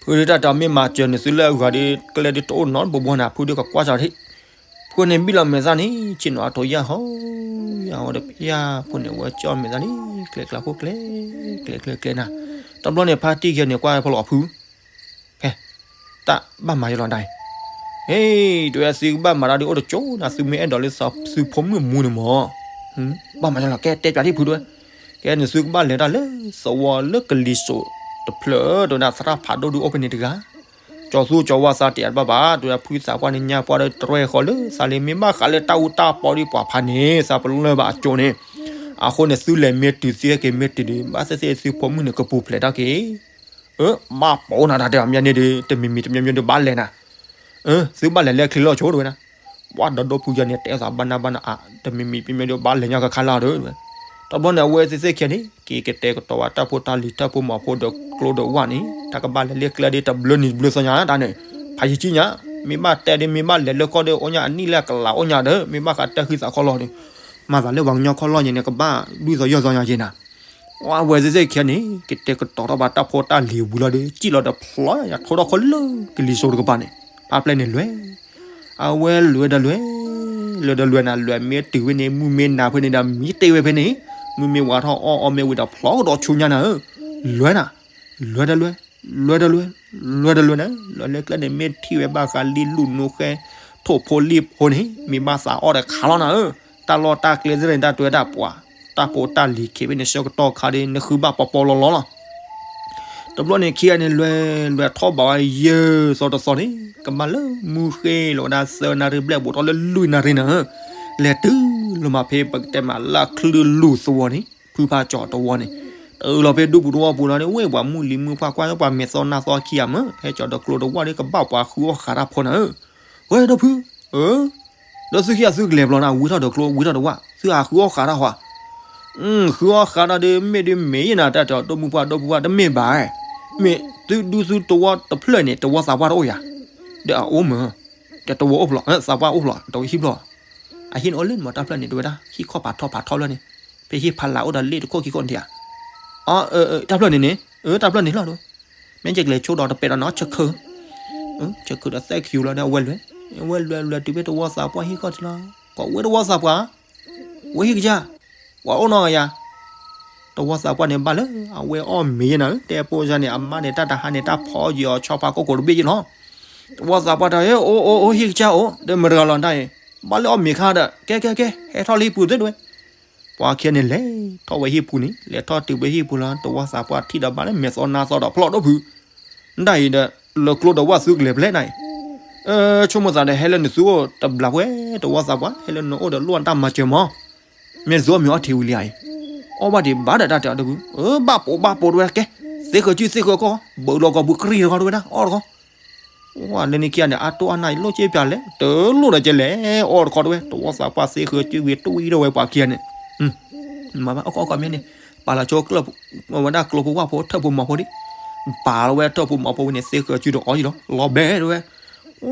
ဖုဒုးတၢ်တမ့ၢ်မၤစၢၤန့ၣ် သုလၢအဂၤဒီး ကျဲဒုးတအိၣ်နီတဘိဘိနၤ ဖုဒုးကကွၢ်စၢ်ထံၣ်, ဖုန့ၣ်ဘံၣ်လီၤမဲာ်သၣ်န့ၣ် ဆ့ၣ်နီၤအထိးယၢ်ဟီ, ယၢ်ဟီဒီးဖျၢၣ် ဖုန့ၣ်ဝဲကၠီၣ်မဲာ်သၣ်န့ၣ် ကျဲကျါခိၣ်ကျဲ, ကျဲကျဲကျဲနၤ, တဘျီန့ၣ် ဖါတံၢ်ခံဂၤန့ၣ် ကွၢ်ဖီလီၤဖု ဖဲ တၢ်ဘၣ်မၤယလီၤဒၣ်အံၤ, ဟ့ တဲဝဲသုကဘၣ်မၤတၢ်ဒုးအိၣ်တကၠိနၤ သုမ့ၢ်အဲၣ်ဒိးလၢသုဖိမုၣ်မူန့ၣ်မး, ဘၣ်မၤယလီၤ ကဲတဲပၠးထံၣ်ဖုတဲဝဲ, ကဲန့ၣ်သုကဘၣ်လဲၤတၢ်လၢသဝီလၢကလံၤစိးတဖျၢၣ် တဲဝဲဒၣ်သရၣ်ဖးဒိၣ်ဒုးအိၣ်ဖဲန့ၣ်တဂၤ ကၠီၤသူကၠီၤဝါသးတယာ်တဘၣ်ဘၣ် တဲဝဲဒၣ်ဖုသးပှၢ်န့ၣ် ညါပှၢ်ဒီးတရဲၣ်ဃီလၢသးလံ မ့ၢ်ဘၣ်ဃးလၢတၢ်အူတၢ်ပီဒ်ပှၤဖးန့ၣ် သးပလၢၢ်ဘၣ်အကၠိန့ၣ်, အဃိန့ၣ် သုလဲၤမ့ၢ်တုၤသ့က့ၤမ့ၢ်တုၤဒီး ဘၣ်သ့ၣ်သ့ၣ်သုဖိမုၣ်န့ၣ် ကပူၤဖျဲးတၢ်က့ၤ, အၢ ဘၣ်ပိာ်နၤတၢ်တဲအီၤ မ့ၢ်န့ၣ်ဒီး တမံၤမံၤတမံၤမံၤဒီးဘၣ်လဲၤနၤ, သုဘၣ်လဲၤလၢချံလီၢ်ဆိတဲဝဲဒၣ်, ပှၤဒီးဒိဖုယၤန့ၣ် တဲသးဘၣ်နၤဘၣ်နၤအါ တမံၤမံၤတမံၤမံၤဒီးဘၣ်လဲၤညါကခါလၢ်ဒီး တဘျီန့ၣ် အဝဲသ့ၣ်သ့ၣ်ခံဂၤန့ၣ် က့ၤကတဲာ်ကတီၤဝဲတၢ်ဖိတၢ်လံၤတၢ်ဖိမၤဖိဒီးကျိဒီးဝၣ်န့ၣ် တၢ်ကဘၣ်လဲၤလၢကျဲဒီးတဘျုးနံၤတဘျုးသီညါတၢ်န့ၣ်, ဖးယံာ်ကံညါ, မ့ၢ်ဘၣ်တဲဒီး မ့ၢ်ဘၣ်လဲၤလၢကီၢ်ဒီးအိၣ်ညါအနံၣ်လၢအကလးအိၣ်ညါဒီး မ့ၢ်ဘၣ်ဃးတၢ်ဃံသးခီလီၢ်န့ၣ်, မၤသးလၢပှၤကညီခီလီၢ်ညါန့ၣ် ကဘၣ်လွံၢ်သီယဲၢ်သီညါက့ၤနၤ, အဝဲသ့ၣ်သ့ၣ်ခံဂၤန့ၣ် ကတဲာ်ကတီၤထီၣ်ဘၣ်တၢ်ဖိတၢ်လံၤဝံၤလီၤဒီး စံၣ်လီၤဒီးဖျိယၤထိထီၣ်ခီလၢကလံၤစိးတကပၤန့ၣ်, ဖါပျဲၢ်န့ၣ်လဲၤ, အဝဲလဲၤဒီးလဲၤ, လဲၤဒီးလဲၤနၤ လဲၤမ့ၢ်တုၤဖဲန့ၣ် မုၢ်မ့ၢ်နၤဖဲန့ၣ်ဒီး မံတ့ၢ်ဝဲဖဲန့ၣ်, မုၢ်မ့ၢ်ဝးထီၣ်အီၣ်အီမ့ၢ်ဝံၤဒီးဖျိကဒီးဆူညါနၤဧၢ, လဲၤနၤ, လဲၤဒီးလဲၤ, လဲၤဒီးလဲၤ, လဲၤဒီးလဲၤနၤ, လီၤလၢကျဲန့ၣ် မ့ၢ်ထံၣ်ဝဲဘၣ်ဃးလံာ်လူၢ်နူဃဲ ထိၣ်ဖိလံၣ်ဖိန့ၣ် မ့ၢ်ဘၣ်သးအီၣ်ဒီးခးလီၤနၤဧၢ, တၢ်လီၢ်တၢ်ကျဲသ့ၣ်န့ၣ် တၢ်တွဲတၢ်ပှၤ, တၢ်ဖိတၢ်လံၤခံဖဲန့ၣ် ဆၢကတီၢ်ခါဒီး နဃုဘၣ်ပီပီလီၤလီၤလီၤ. တဘျီန့ၣ်ခံဂၤန့ၣ် လဲၤလဲၤထီၣ်ဘးဝဲယဲၢ်သီတသီန့ၣ် ကဘၣ်လၢမူဃ့လီၤဝဲဒၣ်သၢနၣ်ရံၣ်ဘျဲၣ်ဘူးထီၣ်လၢလွံၢ်နၣ်ရံၣ်နၤဧၢ, လဲၤတုၤလီၤမးဖဲပကတဲမးလၢချုးလူၢ်သဝီန့ၣ် ဖုဖါကၠီၤတဝီန့ၣ်, တုၤလီၤဖဲဒူပူၤတဝီပူၤလီၤန့ၣ် ဝဲပှၤမုၢ်လံၤမုၢ်ဖှၣ်ကွၢ်ပှၤမဲာ်သီနၢ်သီခံဂၤမး ဟဲကၠီၤဒီးကျိတဝီဒီး ကဘၣ်ပှၤဃုအီၣ်ဃးတၢ်ဖိနၤဧၢ, ဝဲဒီဖု ဒီးသုခံဂၤသုကလဲၤဘျီနၤ ဝံထီၣ်ဒီးကျိ ဝံထီၣ်ဒီးဝၣ် သုဟးဃုအီၣ်ဃးတၢ်ဟီဧါ, ဃုအီၣ်ဃးတၢ်ဒီး မ့ၢ်ဒ်မ့ၢ်ယဲနၤ တၢ်တဲအီၤ ဒိၣ်မုၢ်ပှၢ် ဒိၣ်မုၢ်ပှၢ် တမ့ၢ်ဘၣ်, မ့ၢ်သုဒူသုတဝီတဖျၢၣ်န့ၣ် တဝီသးပှၢ်တအိၣ်ယၤ, ဒီးအအိၣ်မး, ဒီးတဝီအိၣ်ဖျိ သးပှၢ်အိၣ်ဖျိ တဝီဟံၣ်ဖျိ, အဟံၣ်န့ၣ်အိၣ်လၢနမၤတၢ်ဖျၢၣ်န့ၣ် တဝဲဒၣ် ဟံၣ်ခီၣ်ဖးထီဖးထီလၢန့ၣ်, ဖဲဟံၣ်ဖးလးအိၣ်ဒီးလ့ၣ်တခိၣ်ခံခိၣ်န့ၣ်ဧါ, အၢ တၢ်ဖျၢၣ်န့ၣ်န့ၣ်, အၢ တၢ်ဖျၢၣ်န့ၣ်လီၤ မ့ၢ်ကလဲၤဆိဒီးတပဲာ်ဒီးနီၤ ဆၢခု, ဆၢခုဒီးသဲၣ်ခံလီၤဒီးအဝဲလဲၤ, အဝဲလဲၤလဲၤတုၤဖဲတဝီသးပှၢ်ဟံၣ်ခီၣ်ထံးလီၤ, ကွၢ်ဝဲတဝီသးပှၢ်, ဝဲဟံၣ်ကစၢ်, ပှၤအိၣ်နီတဂၤယၤ, တဝီသးပှၢ်န့ၣ်ဘၣ်လၢ အဝဲအီၣ်မ့ၤယဲနၤဧၢ, တဲပိစါန့ၣ် အမါန့ၣ် တၢ်တဟါန့ၣ် တၢ်ဖီယံာ်အီၤဆီဖါကိၢ်ကိၢ်တဘ့ၣ်ယဲလီၤ, တဝီသးပှၢ်တၢ် အိၣ်အိၣ်အိၣ်ဟံၣ်ကစၢ်အိၣ် ဒီးမတၤတဂၤလီၤတၢ်အံၤ, ဘၣ်လၢအီၣ်မ့ၤခါဒီး ကဲကဲကဲ ဟဲထီၣ်လၢဟံၣ်ပူၤသ့တဝဲ ပှၤခံဂၤန့ၣ်လဲၤထီၣ်ဝဲဟံၣ်ပူၤန့ၣ် လဲၤထီၣ်တုၤဝဲဟံၣ်ပူၤလီၤ, တဝီသးပှၢ်ထံၣ်ဒီးဘၣ်လၢမဲာ်သီနါသီဒီးဖျီၣ်ဒိၣ်ဖု, နတၢ်အံၤဒီး လၢကျိဒီးဝၣ်သုကလဲၤဖဲလဲၣ်နၤအံၤ, ဆိကမိၣ်သးဒီးဟဲလၢနသုအိၣ်တဘျီဝဲ, တဝီသးပှၢ် ဟဲလၢနအိၣ်ဒီးလိၣ်နတၢ်မၤစၢၤမး, မ့ၢ်နသုအီၣ်မ့ၤအီထံးဝံၤလံဧါအံၤ, အီၣ်ဘၣ်ဒံးဘၣ်ဒီးတၢ်တဲအီၤဒိၣ်ဖု, ဘၣ်ပိာ်ဘၣ်ပိာ်တဝဲကဲ, သ့ဃၢၤကုသ့ဃၢၤကီၢ်, ဘုးလီၤကီၢ်ပူၤကရံၣ်တခီတဝဲဒၣ် အီၣ်တခီ ဝဲလၢနခံဂၤန့ၣ် အတိၢ်အနၢ်အံၤလိၣ်က့ပျးလဲၣ်, တလိၣ်ဒီးကဲလဲၣ်, အီၣ်တခီတဝဲ, တဝီသးပှၢ်သ့ဃၢၤကုဝံၤတွံၢ်ထီၣ်ဝဲပှၤခံဂၤန့ၣ်, မၤဘၣ်အီၣ်ကီၢ်အီၣ်ကီၢ်မ့ၢ်န့ၣ်, ပာ်လီၤဆိကျၢၢ်, ဝဲဒၣ်ကျိဖိဝၣ်ဖိထၢၣ်ဖိမီၤဖိဒံး, ပာ်လီၤဝဲထၢၣ်ဖိမီၤဖိဝံၤန့ၣ် သ့ဃၢၤကုဒီးအီၣ်ယံၤလီၤ, လီၤဘဲတဝဲ,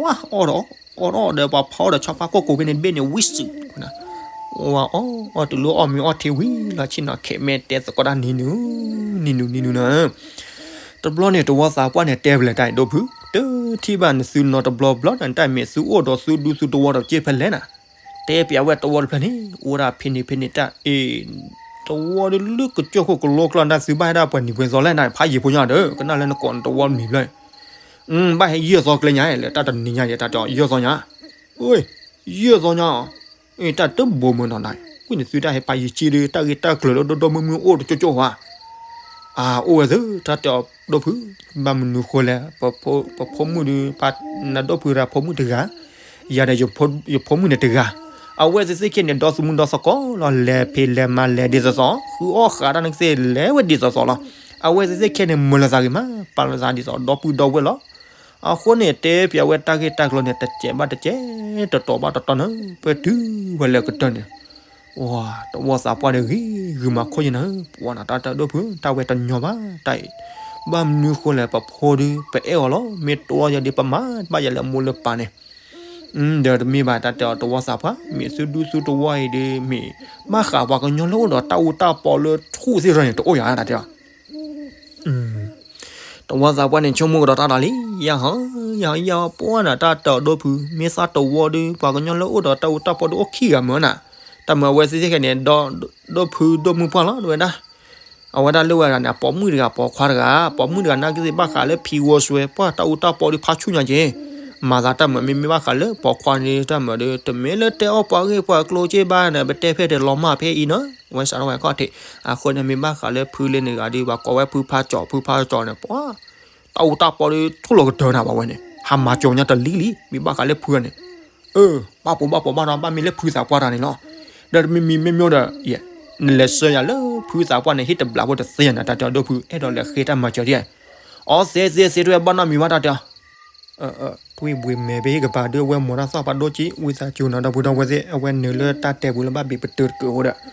ဝဲအီၣ်ဒီး, အီၣ်ဒီးပှၤဖီဒီးဆီဖါကိၢ်ကိၢ်ဖဲန့ၣ်တဘ့ၣ်န့ၣ် ဝံၣ်စုး ဝဲအီၣ်အီၣ်တုၤလၢအီၣ်မ့ၤအီထံးဝံၤလီၤ ဆ့ၣ်နီၤခဲးမဲာ်တဲသကိးတၢ်နံၤနုၤ, နံၤနုၤနံၤနုၤနၤ တဘျီန့ၣ် တဝီသးပှၢ်န့ၣ်တဲပလဲၤတၢ်အံၤဒိၣ်ဖု, တထံၣ်ဘၣ်နသုနီတဘျီဘျီနတၢ်မ့ၢ်သုအိၣ်ဒီးသုဒူသုတဝီဒီးက့ဖဲလဲၣ်နၤ, တဲပျးဝဲတဝီတဖျၢၣ်န့ၣ် အိၣ်ဒၣ်ဖဲန့ၣ်ဖဲန့ၣ်တၢ်အံၤ, တဝီဒ်လၢကစၢၢ်ခိၣ်ကလိကျီၢ်နတၢ်သုဘၣ်ဟဲဒၣ်ပှဲၤနံၤပှဲၤသီလဲၣ်နၤ ဖးယံာ်ဖိညါဒီး ကနၣ်လၢနကိးနတဝီမံၤဖျၢၣ်, ဘၣ်ဟဲယဲၢ်သီကျဲညါလၢတၢ်တနံၤညါယဲၢ်သီညါ, ယဲၢ်သီညါ တၢ်တဘိးမုၢ်နီၢ်နၤ, ကွံာ်နသုတၢ်ဟဲပာ်ယံာ်က့ဒီး တၢ်ဂ့ၢ်တၢ်ကျိၤလၢဒိၣ်ဒိၣ်မုၢ်မုၢ်အိၣ်တကၠိကၠိဧါ, အအိၣ်ဝဲသ့ တၢ်တဲအီၤဒိၣ်ဖု, ဘၣ်မနုၤဃိလဲၣ်, ပဖိမုၣ်ဒီး နဒိၣ်ဖုဒီးဖိမုၣ်တဂၤ, ယၤဒီးယဖိမုၣ်န့ၣ်တဂၤ, အဝဲသ့ၣ်သ့ၣ်ခဲန့ၣ် ဒီသမူဒီသကိးလီၤ, လဲၤဖံးလဲၤမၤလဲၤဒ်သိးသိး, ဃုအီၣ်ဃးတၢ်န့ၣ်ကသ့ၣ်လဲၤဝဲဒ်သိးသိးလီၤ, အဝဲသ့ၣ်သ့ၣ်ခဲန့ၣ် မုာ်လီၤသးဂ့ၤမး, ပာ်လီၤသးဒ်သိးဒီပုၢ်ဒီဝဲၢ်လီၤ အဃိန့ၣ် တဲပျးဝဲတၢ်ဂ့ၢ်တၢ်ကျိၤန့ၣ် တစဲးဘၣ်တစဲး တတီၤဘၣ်တတီၤန့ၣ် ပတုၤဝဲလၢကတၢၢ်န့ၣ်, တဝီသးပှၢ်ဒီးဂ့ၤဂ့ၤမးခိၣ်ယနၤ, ပှၤနၤတၢ်တၢ်ဒိၣ်ဖု တၢ်ဝဲတညီဘၣ်တၢ်အံၤ, ဘၣ်မနုၤဃိလဲၣ် ပဖိဒီး ပအဲၣ်အီၤလီၤ, မ့ၢ်တဝီယၤဒီး ပမၤဘၣ်ယၤလၢမိၢ်လၢပၢ်န့ၣ် ဒီးတမ့ၢ်ဘၣ်တၢ်တဲအီၤတဝီသးပှၢ် မ့ၢ်သုဒူသုတဝီအံၤဒီး မ့ၢ်ဘၣ်ဃးပှၤကညီလၢအိၣ်ဒီးတၢ်အူတၢ်ပီလၢထူၣ်သ့ၣ်တဖၣ်န့ၣ် တအိၣ်ယၤတၢ်တဲအီၤ, တဝီသးပှၢ်န့ၣ် ဆိကမိၣ်ကဒီးတၢ်ဒီးလံ, ယဟီ ယဟီယဟီ ပှၤနၤတၢ်တဲအီၤဒိၣ်ဖု မ့ၢ်သးတဝီဒီး ပှၤကညီလၢအိၣ်ဒီးတၢ်အူတၢ်ပီဒီးအိၣ်ခံဂၤမ့ၢ်နၤ, တၢ်မၤအဝဲသ့ၣ်သ့ၣ်ခဲန့ၣ် ဒီးဒိၣ်ဖုဒိၣ်မုၢ်ပှၢ်လီၤ တဝဲဒၣ် အဝဲဒၣ်လၢဝဲဒၣ်န့ၣ် အပိာ်မုၣ်တဂၤပိာ်ခွါတဂၤ, ပိာ်မုၣ်တဂၤနာ်က့သ့ၣ်ဘၣ်ဃးလၢဖံဝီစွဲ ပှၤတၢ်အူတၢ်ပီဒီးဖးဆူၣ်ညါက့ၤ, မၤသးတၢ်မၤမ့မ့ၢ်ဘၣ်ဃးလၢပိာ်ခွါန့ၣ် တၢ်မၤဒီး တမ့ၢ်လၢတဲအီၣ်ပှၤဂ့ၢ်ပှၤကျိၤက့ဘၣ်န့ၣ် ပတဲဖဲတဲလီၤမၢ်ဖဲအံၤနီၤ, ဝဲစးထီၣ်ဝဲခီၣ်ထံး, အဃိန့ၣ်မ့ၢ်ဘၣ်ဃးလၢဖုလၢန့ၣ်တဂၤဒီး ပှၤကိးဝဲဖုဖးကၠီၤ ဖုဖးကၠီၤန့ၣ် ပှၤ တၢ်အူတၢ်ပီဒီးထူၣ်လီၤကတၢၢ်နၤဘၣ်ဝဲန့ၣ် ဟးမၤကၠီၤညါတလံၤလံ မ့ၢ်ဘၣ်ဃးလၢဖုန့ၣ် အၢ ဘၣ်ပိာ်ဘၣ်ပိာ်ဘၣ်နီၤ ဘၣ်မ့ၢ်လၢဖုသးပှၢ်တၢ်န့ၣ်လီၤ. ဒီးတမံၤမံၤမ့ၢ်မ့ၢ်ဒီး နလဲၤဆှၢယၤလၢဖုသးပှၢ်န့ၣ် ဟံၣ်တဘျးဖိတသ့ယၤန့ၣ် တၢ်တဲအီၤဒိၣ်ဖု အဲၣ်ဒိးလဲၤဃ့တၢ်မၤစၢၤဒ်, အီသ့သ့သ့တဝဲဘၣ်နီတမံၤဘၣ်တၢ်တဲအီၤ ထွံၣ်ဘှံးမဲာ်ဖဲဟံၣ်ကပၤဒီး အဝဲမိၢ်တၢ်သီၣ်ဖးဒိၣ်ကံ ဝံသးစူၤနီၤဒီပုၢ်ဒီဝဲၢ်သ့ၣ် အဝဲနုာ်လၢတၢ်တဲပူၤလၢဘၣ်ဘ့ၣ်ပတုာ်တကုာ်အဃိဒီး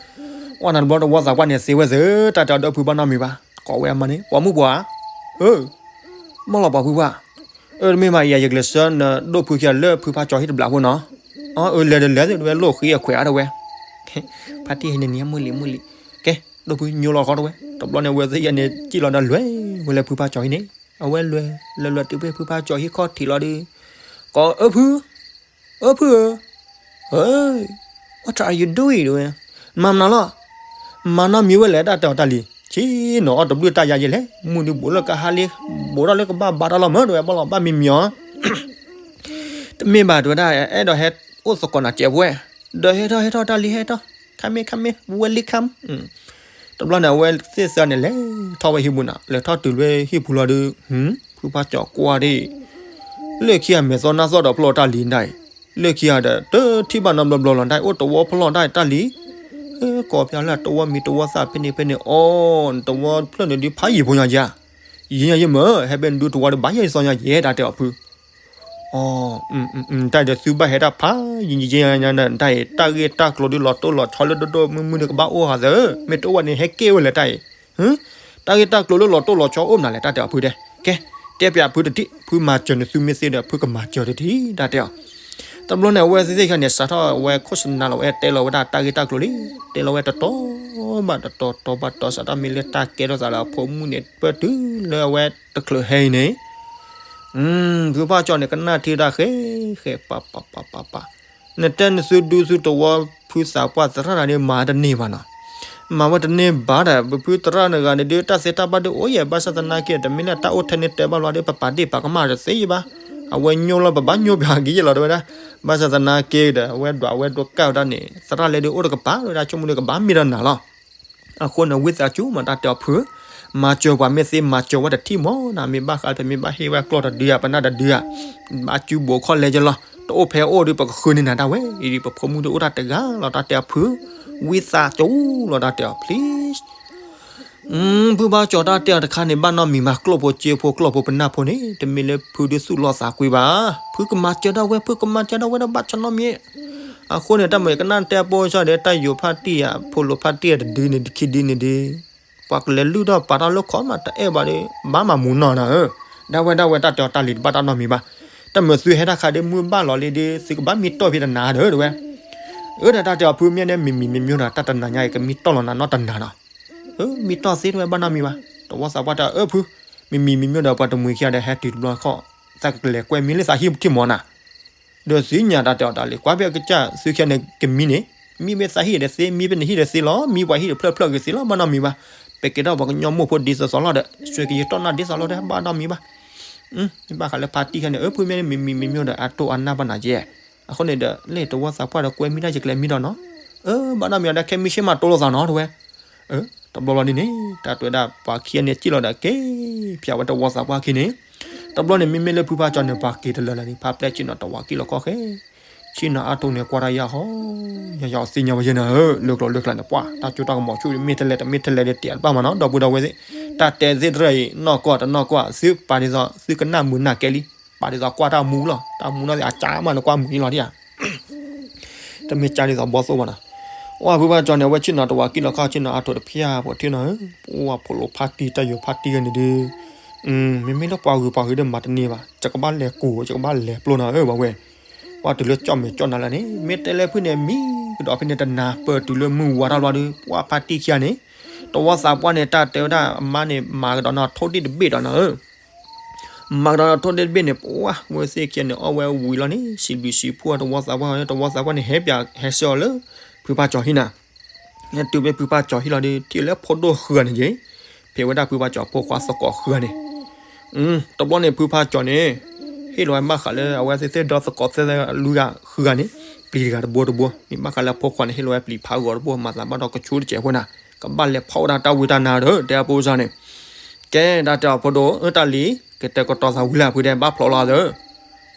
ဝဲနၤတဘျီတဝီသးပှၢ်န့ၣ်သ့ဝဲသ့ၣ် တၢ်တဲအီၤဒိၣ်ဖုဘၣ်နီတမံၤဘၣ် ကိးဝဲအမါန့ၣ် ပိာ်မုၣ်ပှၤဧၢ ဘၣ်လီၤပှၤဖုပှၢ်, အၢ တမ့ၢ်မး ယၤယကလဲၤဆှၢနဒိၣ်ဖုခံဂၤလၢဖုဖးကၠီၤဟံၣ်တဘျးဖိနီၤ, အၢ လဲၤဒီးလဲၤသ့ၣ်တဝဲ လိၣ်ဃ့အခွဲးအါတဝဲ, ဖါတံၢ်ဟဲနနံၤမုၢ်လံမုၢ်လံ, ကဲ ဒိၣ်ဖုညိလီၤခီတဝဲ တဘျီန့ၣ် အဝဲသ့ၣ်ယဲန့ၣ် စံၣ်လီၤဒီးလဲၤဝဲလၢဖုဖါကၠီၤဟံၣ်န့ၣ်, အဝဲလဲၤ လဲၤလဲၤတုၤဖဲဖုဖါကၠီၤဟံၣ်ခီၣ်ထံးလီၤဒီး, ကိးအၢဖု, အၢဖုဧၢ, ဧၢ, ဝဲ တၢ်အယဒိၣ်အံၤတဝဲ, မၤမနုၤလီၤ, မၤနီတမံၤဝဲလဲၣ် တၢ်တဲအီၤတၢ်လံၤ, ဆ့ၣ်နီၤအီၣ်တဘျုးတၢ်ယါယဲလဲၣ်, မုၢ်ဒုးဘူးလၢကဟါလံ, ဘူးထီၣ်လၢကဘၣ်ဘါတၢ်လီၤမၢတဝဲ ဘၣ်လီၤဘၣ်မံမံၤအီၤ တမ့ၢ်ဘၣ်တဝဲဒၣ် အဲၣ်ဒိးဟဲအိၣ်သကိးနၤစဲးဖဲ, ဒီးဟဲထီၣ်ဟဲထီၣ်တၢ်လံၤဟဲထီၣ်, ခါမ့ၢ်ခါမ့ၢ် welcome. တဘျီန့ၣ် အဝဲသ့ၣ်သၢန့ၣ်လဲၤထီၣ်ဝဲဟံၣ်ပူၤနၤ, လဲၤထီၣ်တုၤလၢဟံၣ်ပူၤလီၤဒီး, ဖုဖါကၠီၤကွၢ်ဒၣ်, လၢခံဂၤမဲာ်သီနါသီၣ်ဒီးဖျီၣ်တၢ်လံၤဒၣ်အံၤ, လၢခံဂၤဒီး တထံၣ်ဘၣ်နီတဘျီဘျီလီၤဒၣ်အံၤ အိၣ်တဝီဖျီၣ်ဒၣ်တၢ်လံၤ, ကိးဖဲလၢတဝီမံၤတဝီသၣ်ဖဲန့ၣ်ဖဲန့ၣ်အီၤ, နတဝီဖျၢၣ်န့ၣ်ဒုးဖးယံာ်ဖိညါယါ ယံာ်ညါယဲမၢ် ဟဲဘဲနဒုးတဝီဒီးဘၣ်ယဲယသီညါယဲတၢ်တဲအီၤဖု, အီ, တၢ်ဒီးသုဘၣ်ဟဲတၢ်ဖးယံာ်ယံာ်ညါညါ တၢ်အံၤ တၢ်ဂ့ၢ်တၢ်ကျိၤဒုးလီၤတိၢ်လီၤဆီလၢဒိၣ်ဒိၣ်မုၢ်မုၢ်န့ၣ်ကဘၣ်အိၣ်ဟးသၢ, မ့ၢ်တအိၣ်ဝဲန့ၣ် ဟဲက့ၢ်ဝဲလဲၣ်တၢ်အံၤ, တၢ်ဂ့ၢ်တၢ်ကျိၤလၢလီၤတိၢ်လီၤဆီအိၣ်မနုၤလဲၣ် တၢ်တဲအီၤဖုတဲ, ကဲ, တဲပၠးဖုတထံၣ် ဖုမၤစၢၤနသုမ့ၢ်သ့ဒီး ဖုကမၤစၢၤတထံၣ် တၢ်တဲအီၤ တဘျီန့ၣ် အဝဲသ့ၣ်ခံဂၤန့ၣ် စးထီၣ်ဝဲခိၣ်စနါလီၤဝဲ တဲလီၤဝဲဒၣ်တၢ်ဂ့ၢ်တၢ်ကျိၤလံ, တဲလီၤဝဲတတီၤဘၣ်တတီၤ တီၤဘၣ်တီၤ စးထီၣ်မ့ၢ်လၢတၢ်ကဲထီၣ်သးလၢအဖိမုၣ်န့ၣ် ပၢၢ်တုၤလၢအဝဲတချုးဟဲအံၤန့ၣ်, ဖုဖါကၠီၤန့ၣ် ကနၣ်ထံတၢ်ဃဲဃဲ ပၢ်ပၢ်ပၢ်ပၢ်ပၢ်, နတဲနသုဒူသုတဝီဖုသးပှၢ်သရၣ်တဂၤန့ၣ် မၤတန့ၢ်ဘၣ်နီၤ, မၤဝဲတန့ၢ်ဘၣ်ဒီး ပဖုသရၣ်တဂၤန့ၣ်ဒုး တၢ်သ့တၢ်ဘၣ်ဒုးအိၣ်ယဲၢ် ဘၣ်ဆၣ်သနာ်က့ တမ့ၢ်လၢတၢ်အိၣ်ထဲန့ၣ်တဲဘၣ်လီၤဒီး ပပာ်ဒ့ၣ်ပာ်ကမၣ်တသ့ဘၣ်, အဝဲညိလီၤ ပဘၣ်ညိပၠးက့ၤယဲၢ်လီၤ တဲဝဲဒၣ်, ဘၣ်ဆၣ်သနာ်က့ဒီး အဝဲဒွးဝဲဒိးကၢ်ဝဲဒၣ်န့ၣ် သရၣ်လဲဒုးအိၣ်တကပၤ တဲဝဲဒၣ် ဆိကမိၣ်ဒုးကဘၣ်မ့ၢ်ဒီးနၤလီၤ. အဃိန့ၣ် ဝံသးစူၤမး တၢ်တဲအီၤဖု, မၤစၢၤပှၤမ့ၢ်သ့ မၤစၢၤဝဲတထံၣ်မးနီၤ, မ့ၢ်ဘၣ်ဃးဖဲမ့ၢ်ဘၣ်ဟ့ၣ်ဝဲကျီၢ်တဒု ပနၢ်တဒုဧါ, ဘၣ်စုဘူးခီၣ်လဲကလီၤ, တအိၣ်ဖဲအိၣ်ဒုး ပကဃုန့ၢ်နၤဒၣ်ဝဲ, အံၤဒုး ပဖိမုၣ်ဒုးအိၣ်တၢ်တဂၤလီၤ တၢ်တဲအီၤဖု, ဝံသးစူၤလီၤ တၢ်တဲအီၤ please. ဖုဘၣ်ကၠီၤတၢ်တဲအီၤတခါန့ၣ် ဘၣ်နီတမံၤဘၣ်, ကျီၢ်ဖိစ့ဖိ ကျီၢ်ဖိပနၢ်ဖိန့ၣ် တမ့ၢ်လၢဖုဒုးသူၣ်လီၤသးကွံဘၣ်, ဖုကမၤစၢၤဒၣ်ဝဲ ဖုကမၤစၢၤဒၣ်ဝဲဒီးဘၣ်ဆီနီတမံၤ အဃိန့ၣ် တၢ်မၤကနၣ်တဲပိာ်စၢ်ဒီး တၢ်ယိၤဖါတံၢ်ဧါ ဖိလိၤဖါတံၢ်ဧါ တဒုန့ၣ် ခံဒုန့ၣ်ဒီး ပှၤကလဲၤလုၢ်ထီၣ်ပာ်ထီၣ်လၢခီမး တအဲၣ်ဘၣ်ဒီး ဘၣ်မၤမူနီၢ်နၤဧၢ, ဒၣ်ဝဲဒၣ်ဝဲ တၢ်တဲအီၤတၢ်လံၤတဘၣ်တၢ်နီတမံၤဘၣ်, တၢ်မၤသုဟဲတၢ်ခါဒီး မုၢ်ဘၣ်လီၤလံဒီး သုကဘၣ်မံတီၢ်ဖဲတနၤဒီး တဲဝဲ, အၢ ဒီးတၢ်တဲအီၤဖုမ့ၢ်န့ၣ် မံၤမံၤမံၤမံၤဒီး တၢ်တနၤညါအံၤ ကမံတီၢ်လီၤနၤနီတနၤနီၤ, အၢ မံတီၢ်သ့တဲဝဲ ဘၣ်နီတမံၤဘၣ်, တဝီသးပှၢ်တဲ အၢ ဖု, မံၤမံၤမံၤမံၤဒီး ပှၤတမှံၤခံဂၤဒီး ဟဲတုၤတဘျီခီၣ် သးကလဲၤကွဲမံၤလၢသးဟံၣ်ထံၣ်မးနၤ ဒီးသုညါတၢ်တဲအီၤတၢ်လံၤ ကွၢ်ဖဲအကစၢ် သုခံဂၤန့ၣ် ကမံန့ၣ်, မံဖဲသးဟံၣ်ဒီးသ့, မံဖဲနဟံၣ်ဒီးသ့လီၤ, မံပှၤဟံၣ်ဒီးဖျၢၣ်ဖျၢၣ်ဂ့ၤသ့လီၤ, ဘၣ်နီတမံၤဘၣ်, ပကဲထီၣ်ပှၤကညီမိၢ်ဖိဒ်သိးသိးလီၤဒီး ဆွဲကယံာ်တီၢ်နၢ်ဒ်သိးလီၤဒီး ဘၣ်နီတမံၤဘၣ်, မ့ၢ်ဘၣ်ဃးလၢဖါတံၢ်ခံဂၤန့ၣ် အၢ ဖုမ့ၢ်န့ၣ် မံၤမံၤမံၤမံၤဒီး အတိၢ်အနၢ်ဘၣ်နၤကဲ, အဃိန့ၣ်ဒီး လၢတဝီသးပှၢ်ဒီးကွဲမံၤတၢ်ယကလဲၤမံဒီးနီၤ, အၢ ဘၣ်နီတမံၤဒီး ခဲမံဆ့ၣ်မးတိလိာ်သးနီၤ တဲဝဲ, တဘျီဘျီဒ်န့ၣ် တၢ်တဲဝဲဒၣ် ပှၤခံဂၤန့ၣ်စံၣ်လီၤဒီးက့ၤ ဖျါဝဲတဝီသးပှၢ်ခံန့ၣ်, တဘျီန့ၣ် မ့မ့ၢ်လၢဖုဖါကၠီၤန့ၣ် ပှၤက့ၤတလၢလၢန့ၣ် ဖါပျဲၢ်ဆ့ၣ်နီၤတဝီကံၢ်လီၤခီၣ်ဃဲ, ဆ့ၣ်နီၤအါထီၣ်န့ၣ် ကွၢ်တၢ်ယၢ်ဟီ, ယၢ်ယၢ်အီၤသ့ၣ်ညါဝဲယဲၢ်နၤဧၢ, လၢကျိၤလၢကျါန့ၣ် ပှၤ တၢ်စိတၢ်ကမီၤဆူၣ် မ့ၢ်ထဲလဲၣ်တမ့ၢ်ထဲလဲၣ်ဒီး တဲတဘၣ်မးနီၤ ဒီပုၢ်ဒီဝဲၢ်သ့ၣ်, တၢ်တဲသ့ၣ်တဖၣ်အံၤ နီၢ်ကီၢ်တနီၢ်ကီၢ် သုပာ်ဒ်သိး သုကနၣ်မုာ်နၢ်ကဲလံ, ပာ်ဒ်သိးကွၢ်တၢ်မူလီၤ, တၢ်မူနီၢ်သ့ၣ်အကၢမးန့ၣ် ကွၢ်မုာ်အံၤလီၤဒံးဧါ တမ့ၢ်ကၢဒ်သိးဘီသိၣ်ဘၣ်နီၤ, ပှၤဖုဖါကၠီၤန့ၣ် အဝဲဆ့ၣ်နီၤတဝီကံၢ်လီၤခီၣ် ဆ့ၣ်နီၤအါထီၣ်တဖျါဖိထံနီၤဧၢ, ပှၤဖိလိၤဖါတံၢ်တၢ်ယိၤဖါတံၢ်ဂၤန့ၣ်ဒီး မ့မ့ၢ်လၢပှၤဂုၤပှၤဂၤဒီးမၤတန့ၢ်ဘၣ်, ယကဘၣ်လဲၤကူၣ် ယကဘၣ်လဲၤပျိနီၤဧၢ ပှၤဝဲ, ပှၤတုၤလၢကၠီၣ်မဲာ်ကၠီၣ်နါလၢန့ၣ် မ့ၢ်တဲလၢဖုန့ၣ် မံကဒီးဖဲန့ၣ်တနၤ ပၢၢ်တုၤလၢမုၢ်ဝါထီၣ်လီၤဒီး ပှၤဖါတံၢ်ခံဂၤန့ၣ် တဝီသးပှၢ်န့ၣ် တၢ်တဲဝဲဒၣ်အမါန့ၣ် မၤကဒီးနီၢ်ထိၣ်ဒံၣ်တဘ့ၣ်ဒီးနီၤဧၢ မၤကဒီးနီၢ်ထိၣ်ဒံၣ်တဘ့ၣ်န့ၣ် ပှၤဝဲသ့ၣ်ခံဂၤန့ၣ် အီၣ်ဝဲဝံၤလီၤန့ၣ် စံးဘျုးစံးဖှိၣ်တဝီသးပှၢ် တဝီသးပှၢ်န့ၣ် ဟဲပၠးဟဲဆှၢအီၤလၢ ဖုဖါကၠီၤဟံၣ်နၤ ဟဲတုၤဖဲဖုဖါကၠီၤဟံၣ်လီၤဒီး ထံၣ်လၢဖိဒိၣ်ဃုဂၤန့ၣ်က့ၤ, ဖဲဝဲဒၣ်ဖုဖါကၠီၤဖိခွါသကိးဃုဂၤန့ၣ်, တဘျီန့ၣ် ဖုဖါကၠီၤန့ၣ် ဟ့ၣ်လီၤဝဲဘၣ်ဃးလၢအဝဲသ့ၣ်သ့ၣ်ဒီသကိးသ့ၣ်လွံၢ်ဂၤဃုဂၤန့ၣ် ပျံၤတဂၤတဘိတဘိ, မ့ၢ်ဘၣ်ဃးလၢအဖိခွါန့ၣ် ဟ့ၣ်လီၤဝဲပျံၤဖးဂီၤတဘိ မၤသးဘၣ်ဒီးကဆူတစဲးဖိနၤ, ကဘၣ်လဲၤဖီၣ်ဝဲဒၣ်တၢ်ဝံတၢ်နါဒီး တဲအဖိစၢ်န့ၣ်, ကဲ တၢ်တဲအီၤဖိဒိၣ် အၢ တၢ်လံၤ ကတဲာ်ကတီၤသးဝံၤလၢအဖုဒဲး ဘၣ်ဖျိးလီၤသၢ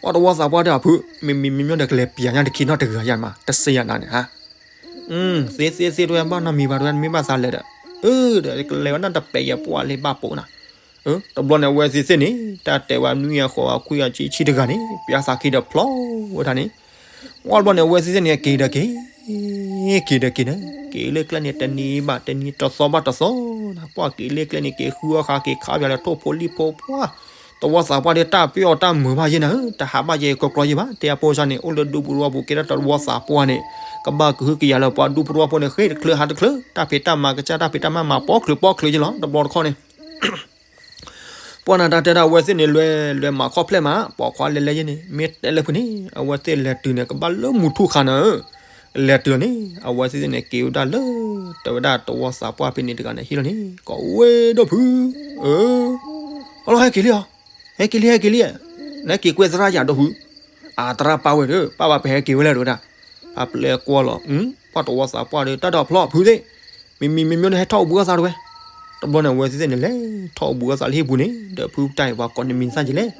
ပှၤတဝီသးပှၢ်တဲအီၤဖု, မ့မ့ၢ်မ့မ့ၢ်ဒီးကလဲၤပျံၤညါတခီနီတဂၤယါမး တစံးယါနၤန့ၣ်ဧါ, သ့သ့သ့တဝဲဘၣ်နီတမံၤဘၣ် တဝဲမ့ၢ်ဘၣ်သးလဲၤဒီး, အၢ ဒီးကလဲၤဝဲဒၣ်တပဲာ်ယဲၢ်ပှၢ်လၢဘၣ်ပိာ်နၤ, တဘျီန့ၣ် အဝဲသ့ၣ်သ့ၣ်န့ၣ် တၢ်တဲဝဲနွံဂၤဃိးဂၤခွံဂၤဆံဆံတဂၤန့ၣ် ပျၢ်သးခံဒီးဖျိးဝဲဒၣ်န့ၣ်, ဝံၤတဘျီန့ၣ် အဝဲသ့ၣ်သ့ၣ်န့ၣ် က့ၤဒီးက့ၤ က့ၤဒီးက့ၤန့ၣ် က့ၤလၢကျဲန့ၣ် တနံၤဘၣ်တနံၤ တသီဘၣ်တသီနၤ ပှၤက့ၤလၢကျဲန့ၣ် က့ၤဃုအီၣ်ဃာ် က့ၤခးပၠးလၢထိၣ်ဖိလံၣ်ဖိပှၢ်, တဝီသးပှၢ်ဒီး တၢ်ပျီၢ်တၢ်မုာ်ဘၣ်ယဲနၤဧၢ, တဟးဘၣ်ယဲကီကီယဲဘၣ်, တဲအဖိစၢ်န့ၣ် အိၣ်လၢဒူပူၤတဝီပူၤ ကဲဒၣ်တဝီသးပှၢ်န့ၣ်, ကဘၣ်ကဟုကယာ်လၢပှၤဒူပူၤတဝီဖိန့ၣ် ဃ့ၢ်တချုးဟးတချုး, တၢ်ဖံးတၢ်မၤကစၢ် တၢ်ဖံးတၢ်မၤမၤပီချုးပီချုးယဲလီၤ, တဘျီတခီၣ်န့ၣ် ပှၢ်နၤတၢ်တဲဒၣ် အဝဲသ့ၣ်န့ၣ် လွဲလွဲမၤခီၣ်ဖျဲၣ်မး, ပိာ်ခွါလဲၤလဲၤယဲန့ၣ် မ့ၢ်တဲလၢဖုန့ၣ် အဝဲသ့ၣ်လဲၤတုၤန့ၣ် ကဘၣ်လၢမုၢ်ထူၣ်ခါနၤဧၢ, လဲၤတုၤလီၤန့ၣ် အဝဲသ့ၣ်န့ၣ် က့ၤဝဲဒၣ်လၢ တဲဝဲဒၣ်တဝီသးပှၢ်ဖဲန့ၣ်တဂၤန့ၣ် ဟံၣ်လီၤန့ၣ် ကီးဝဲဒိၣ်ဖု, အၢ အလီၢ် ဟဲက့ၤလံဧါ, ဟဲက့ၤလံ ဟဲက့ၤလံ, နဟဲက့ၤကွဲသရၣ်ယၤဒိၣ်ဖု, အသရၣ်ပၢ်ဝဲဒီး ပၢ်ဘၣ်ပဟဲက့ၤဝဲလဲၣ် တဲဝဲဒၣ်, ပှၢ်ပျဲကွၢ်လီၤ, ပှၢ်တဝီသးပှၢ်ဒီး တၢ်ဒီးဖျီၣ်ဖုသ့ၣ်, မ့မ့မ့မ့န့ၣ် ဟဲထီၣ်အိၣ်ဘှံးအီၣ်သးတဝဲ, တဘျီန့ၣ် အဝဲသ့ၣ်သ့ၣ်န့ၣ် လဲၤထီၣ်အိၣ်ဘှံးအီၣ်သးလၢဟံၣ်ပူၤန့ၣ် ဒီးဖုတၢ်အံၤ ပှၤကိးန့ၣ်မံၤသၣ်က့ၤလဲၣ်,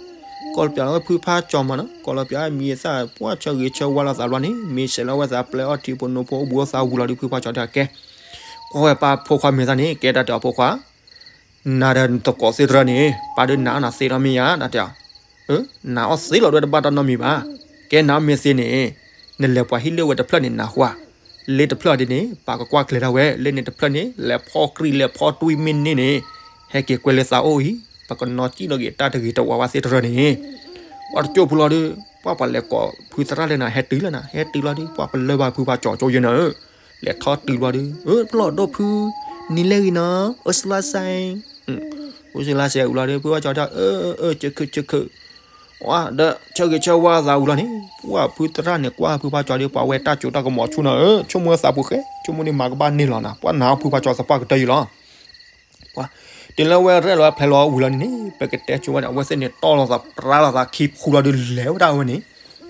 ကိးလီၤပျးလီၤဝဲဖုဖါကၠီမးနီၤ, ကိးလီၤပျးမံၤသၣ် ပှၢ်ဆၢဂ့ၤဆၢဝါလိာ်သးဘျီန့ၣ် မ့ၢ်ဆဲးလီၤဝဲသးပျဲအီၣ်ထံဖိနိဖိအိၣ်ဘှံးအီၣ်သးဝံၤလီၤဒီး ဖုဖါကၠီတဲကဲ, ကွၢ်ဝဲပၢ်ဖိခွါမံၤသၣ်န့ၣ် ကဲတၢ်တဲအီၤဖိခွါ နၤဒီးနသကိးသ့ၣ်တဖၣ်န့ၣ် ပၢ်ဒုးနာ်အီၣ်နၤသ့ဒီးမ့ၢ်ဧါ တၢ်တဲအီၤ, နာ်အီၣ်သ့လီၤဒီးတဘၣ်တၢ်နီတမံၤဘၣ်, ကဲနာ်အီၣ်မ့ၢ်သ့န့ၣ် နလဲၤပှၤဟံၣ်လၢဝဲတဖျၢၣ်န့ၣ်နၢ်ဟူဧါ, လၢတဖျၢၣ်ဒ်န့ၣ် ပၢ်ကကွၢ်ကျဲၤဒၣ်ဝဲ လၢန့ၣ်တဖျၢၣ်န့ၣ် လဲၤဖီၣ်ကြံၢ်လဲၤဖီၣ်တွံၢ်မ့ၢ်န့ၢ်န့ၣ် ဟဲက့ၤကွဲလၢသးအိၣ်အံၤ ပကနီၣ်စံၣ်လီၤက့ၤတၢ်တဂ့ၤတဝါဝဲသ့ၣ်တဖၣ်န့ၣ်, ပှၢ်တကၠိၢ်ဖုလီၤဒီး ပှၢ်ပှၤလဲၤကိးဖုသရၣ်လၢနၤ ဟဲတုၤလၢနၤ ဟဲတုၤလီၤဒီး ပှၢ်ပလၢၢ်ဘၣ်ဖုဖါကၠီကၠိယဲနၤဧၢ, လဲၤထီၣ်တုၤလီၤဒီး ပလီၢ်ဒိၣ်ဖု နံၤလၢဂ့ၤနီၤ အိၣ်ဆူၣ်လါစဲ အိၣ်ဆူၣ်လါစဲဝံၤလီၤဒီး ဖုဖါကၠီတဲ အၢ အၢ ဆၢခု ဆၢခု, ဒီးဆၢဂ့ၤဆၢဝါသးဝံၤလီၤန့ၣ် ပှၢ်ဖုသရၣ်န့ၣ် ကွၢ်ဖုဖါကၠီဒီး ပှၤဝဲတၢ်စိတၢ်ကမီၤဆူၣ်နၤဧၢ, ဆိကမိၣ်သးပူၤဃဲ ဆိကမိၣ်န့ၣ်မၤကဘၣ်န့ၢ်လီၤနၤ ပှၢ်နၤဖုဖါကၠီသပှၢ်ကတၢၢ်ယံၤလီၤ ပှၤ တုၤလၢဝဲရဲၣ်လီၤဝဲဖဲလီၤဝံၤလီၤန့ၣ်န့ၣ် ပကတဲဆိဝဲန့ၣ် အဝဲသ့ၣ်န့ၣ်တီၢ်လိာ်သးပြးလိာ်သးခံဖှူလီၤဒီးလဲၤဝဲဒၣ်ဝဲန့ၣ်,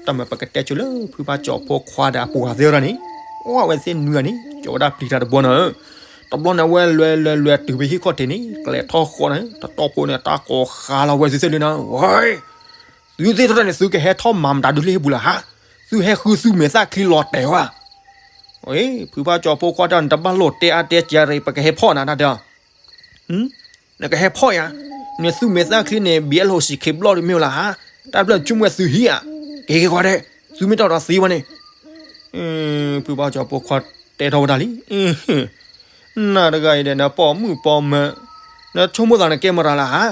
တၢ်မၤပကတဲဆိလၢဖုဖါကၠီဖိခွါဒီးအပှၤသ့ၣ်တဖၣ်န့ၣ်, အိၣ်ဝဲသ့ၣ်နွံဂၤန့ၣ် ကၠီဝဲဒၣ်ပျံၤတၢ်တဘီနၤဧၢ, တဘျီန့ၣ်အဝဲလွဲလွဲလွဲတုၤဖဲဟံၣ်ခီၣ်ထံးန့ၣ် ကျဲထီၣ်ဃီန့ၣ် တတီၢ်ဖိန့ၣ် တၢ်ကိးဃါလီၤဝဲသ့ၣ်သ့ၣ်လၢနၤ, ဝဲ သုသ့ၣ်တဖၣ်န့ၣ် သုကဟဲထီၣ်မၤမတၤဒုလၢဟံၣ်ပူၤလၢၤဟါ, သုဟဲဃုသုမဲာ်သၣ်ချံလီၤတဲာ်ဝဲ ဖုဖါကၠီဖိခွါတၢ်န့ၣ် တဘၣ်လိာ်တဲအါတဲကဲရံၣ် ပကဟဲဖီၣ်နၤတၢ်တဲအီၤ, နကဟဲဖီၣ်ယၤ, နသုမဲာ်သၣ်ချံန့ၣ် ဘံၣ်အဲၣ်လိာ်စံးခ့ဘျီၣ်ဒ်မ့ၢ်ဝဲလၢဟါ, တၢ်ဘျၢၣ်ဆိကမိၣ်ဝဲသုဟံၣ်ဧါ, က့ၤက့ၤဃီဒဲး, သုမ့ၢ်တၢ်ဒီးသံဝဲန့ၣ် ဖုဖါကၠီဖိခွါတဲထီၣ်ဝဲဒၣ်လံ, နၤတဂၤအံၤဒီး နပိာ်မုၣ်ပိာ်မၢၤ, နဆိကမိၣ်သးနကဲမတၤလၢဟါ,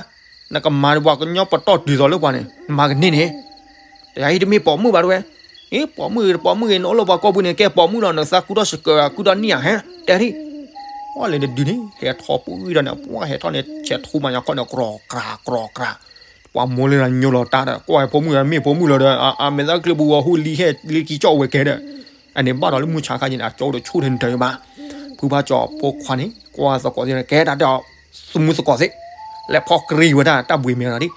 နကမၤပှၤကညီပတီၢ်တုၤသိးလၢပှၤန့ၣ် နမၤကန့ၢ်န့ၣ်, တယၤအံၤတမ့ၢ်ပိာ်မုၣ်ဘၣ်တဝဲ, အ့ ပိာ်မုၣ်ဂ့ၤတပိာ်မုၣ်ဂ့ၤ နအိၣ်လၢပှၤကိာ်ပူၤန့ၣ် ကဲပိာ်မုၣ်လီၤ နသးကူထီၣ်စကၢၤကူထီၣ်နံၣ်ဧါ ဟဲ တဲဒ် ပှၢ်လဲၤတဒုန့ၣ် ဟဲထီၣ်ပှံၢ်ဒီးန့ၣ် ပှၢ်ဟဲထီၣ်န့ၣ် ဆဲးထူမၤညါခီၣ်န့ၣ် ကြီၤကြၤကြီၤကြၤ, ပှၤမိၢ်လၢနညိလီၤတၢ်ဒီး ကွၢ်ဟဲဖိမုၣ်မ့ၢ်ဖိမုၣ်လီၤဒီး အမဲာ်သၣ်ချံပူၤဂီၤဟူလံဟဲလံကံကၠီၣ်ဝဲကဲဒီး, အန့ၣ်ဘၣ်ဒီးလၢမုၢ်ဆါခါယဲန့ၣ် အကၠီအိၣ်ဒီးဆူၣ်ထဲန့ၣ်တၢ်ဘၣ်, ဖုဖါကၠီဖိခွါန့ၣ် ကွၢ်သကိးသ့ၣ် ကဲတၢ်ဒီး သမူသကိးသ့ၣ် လဲၤဖီၣ်ကြံၢ်ဝဲဒၣ်တၢ်ဘှံးမဲာ်ဒီး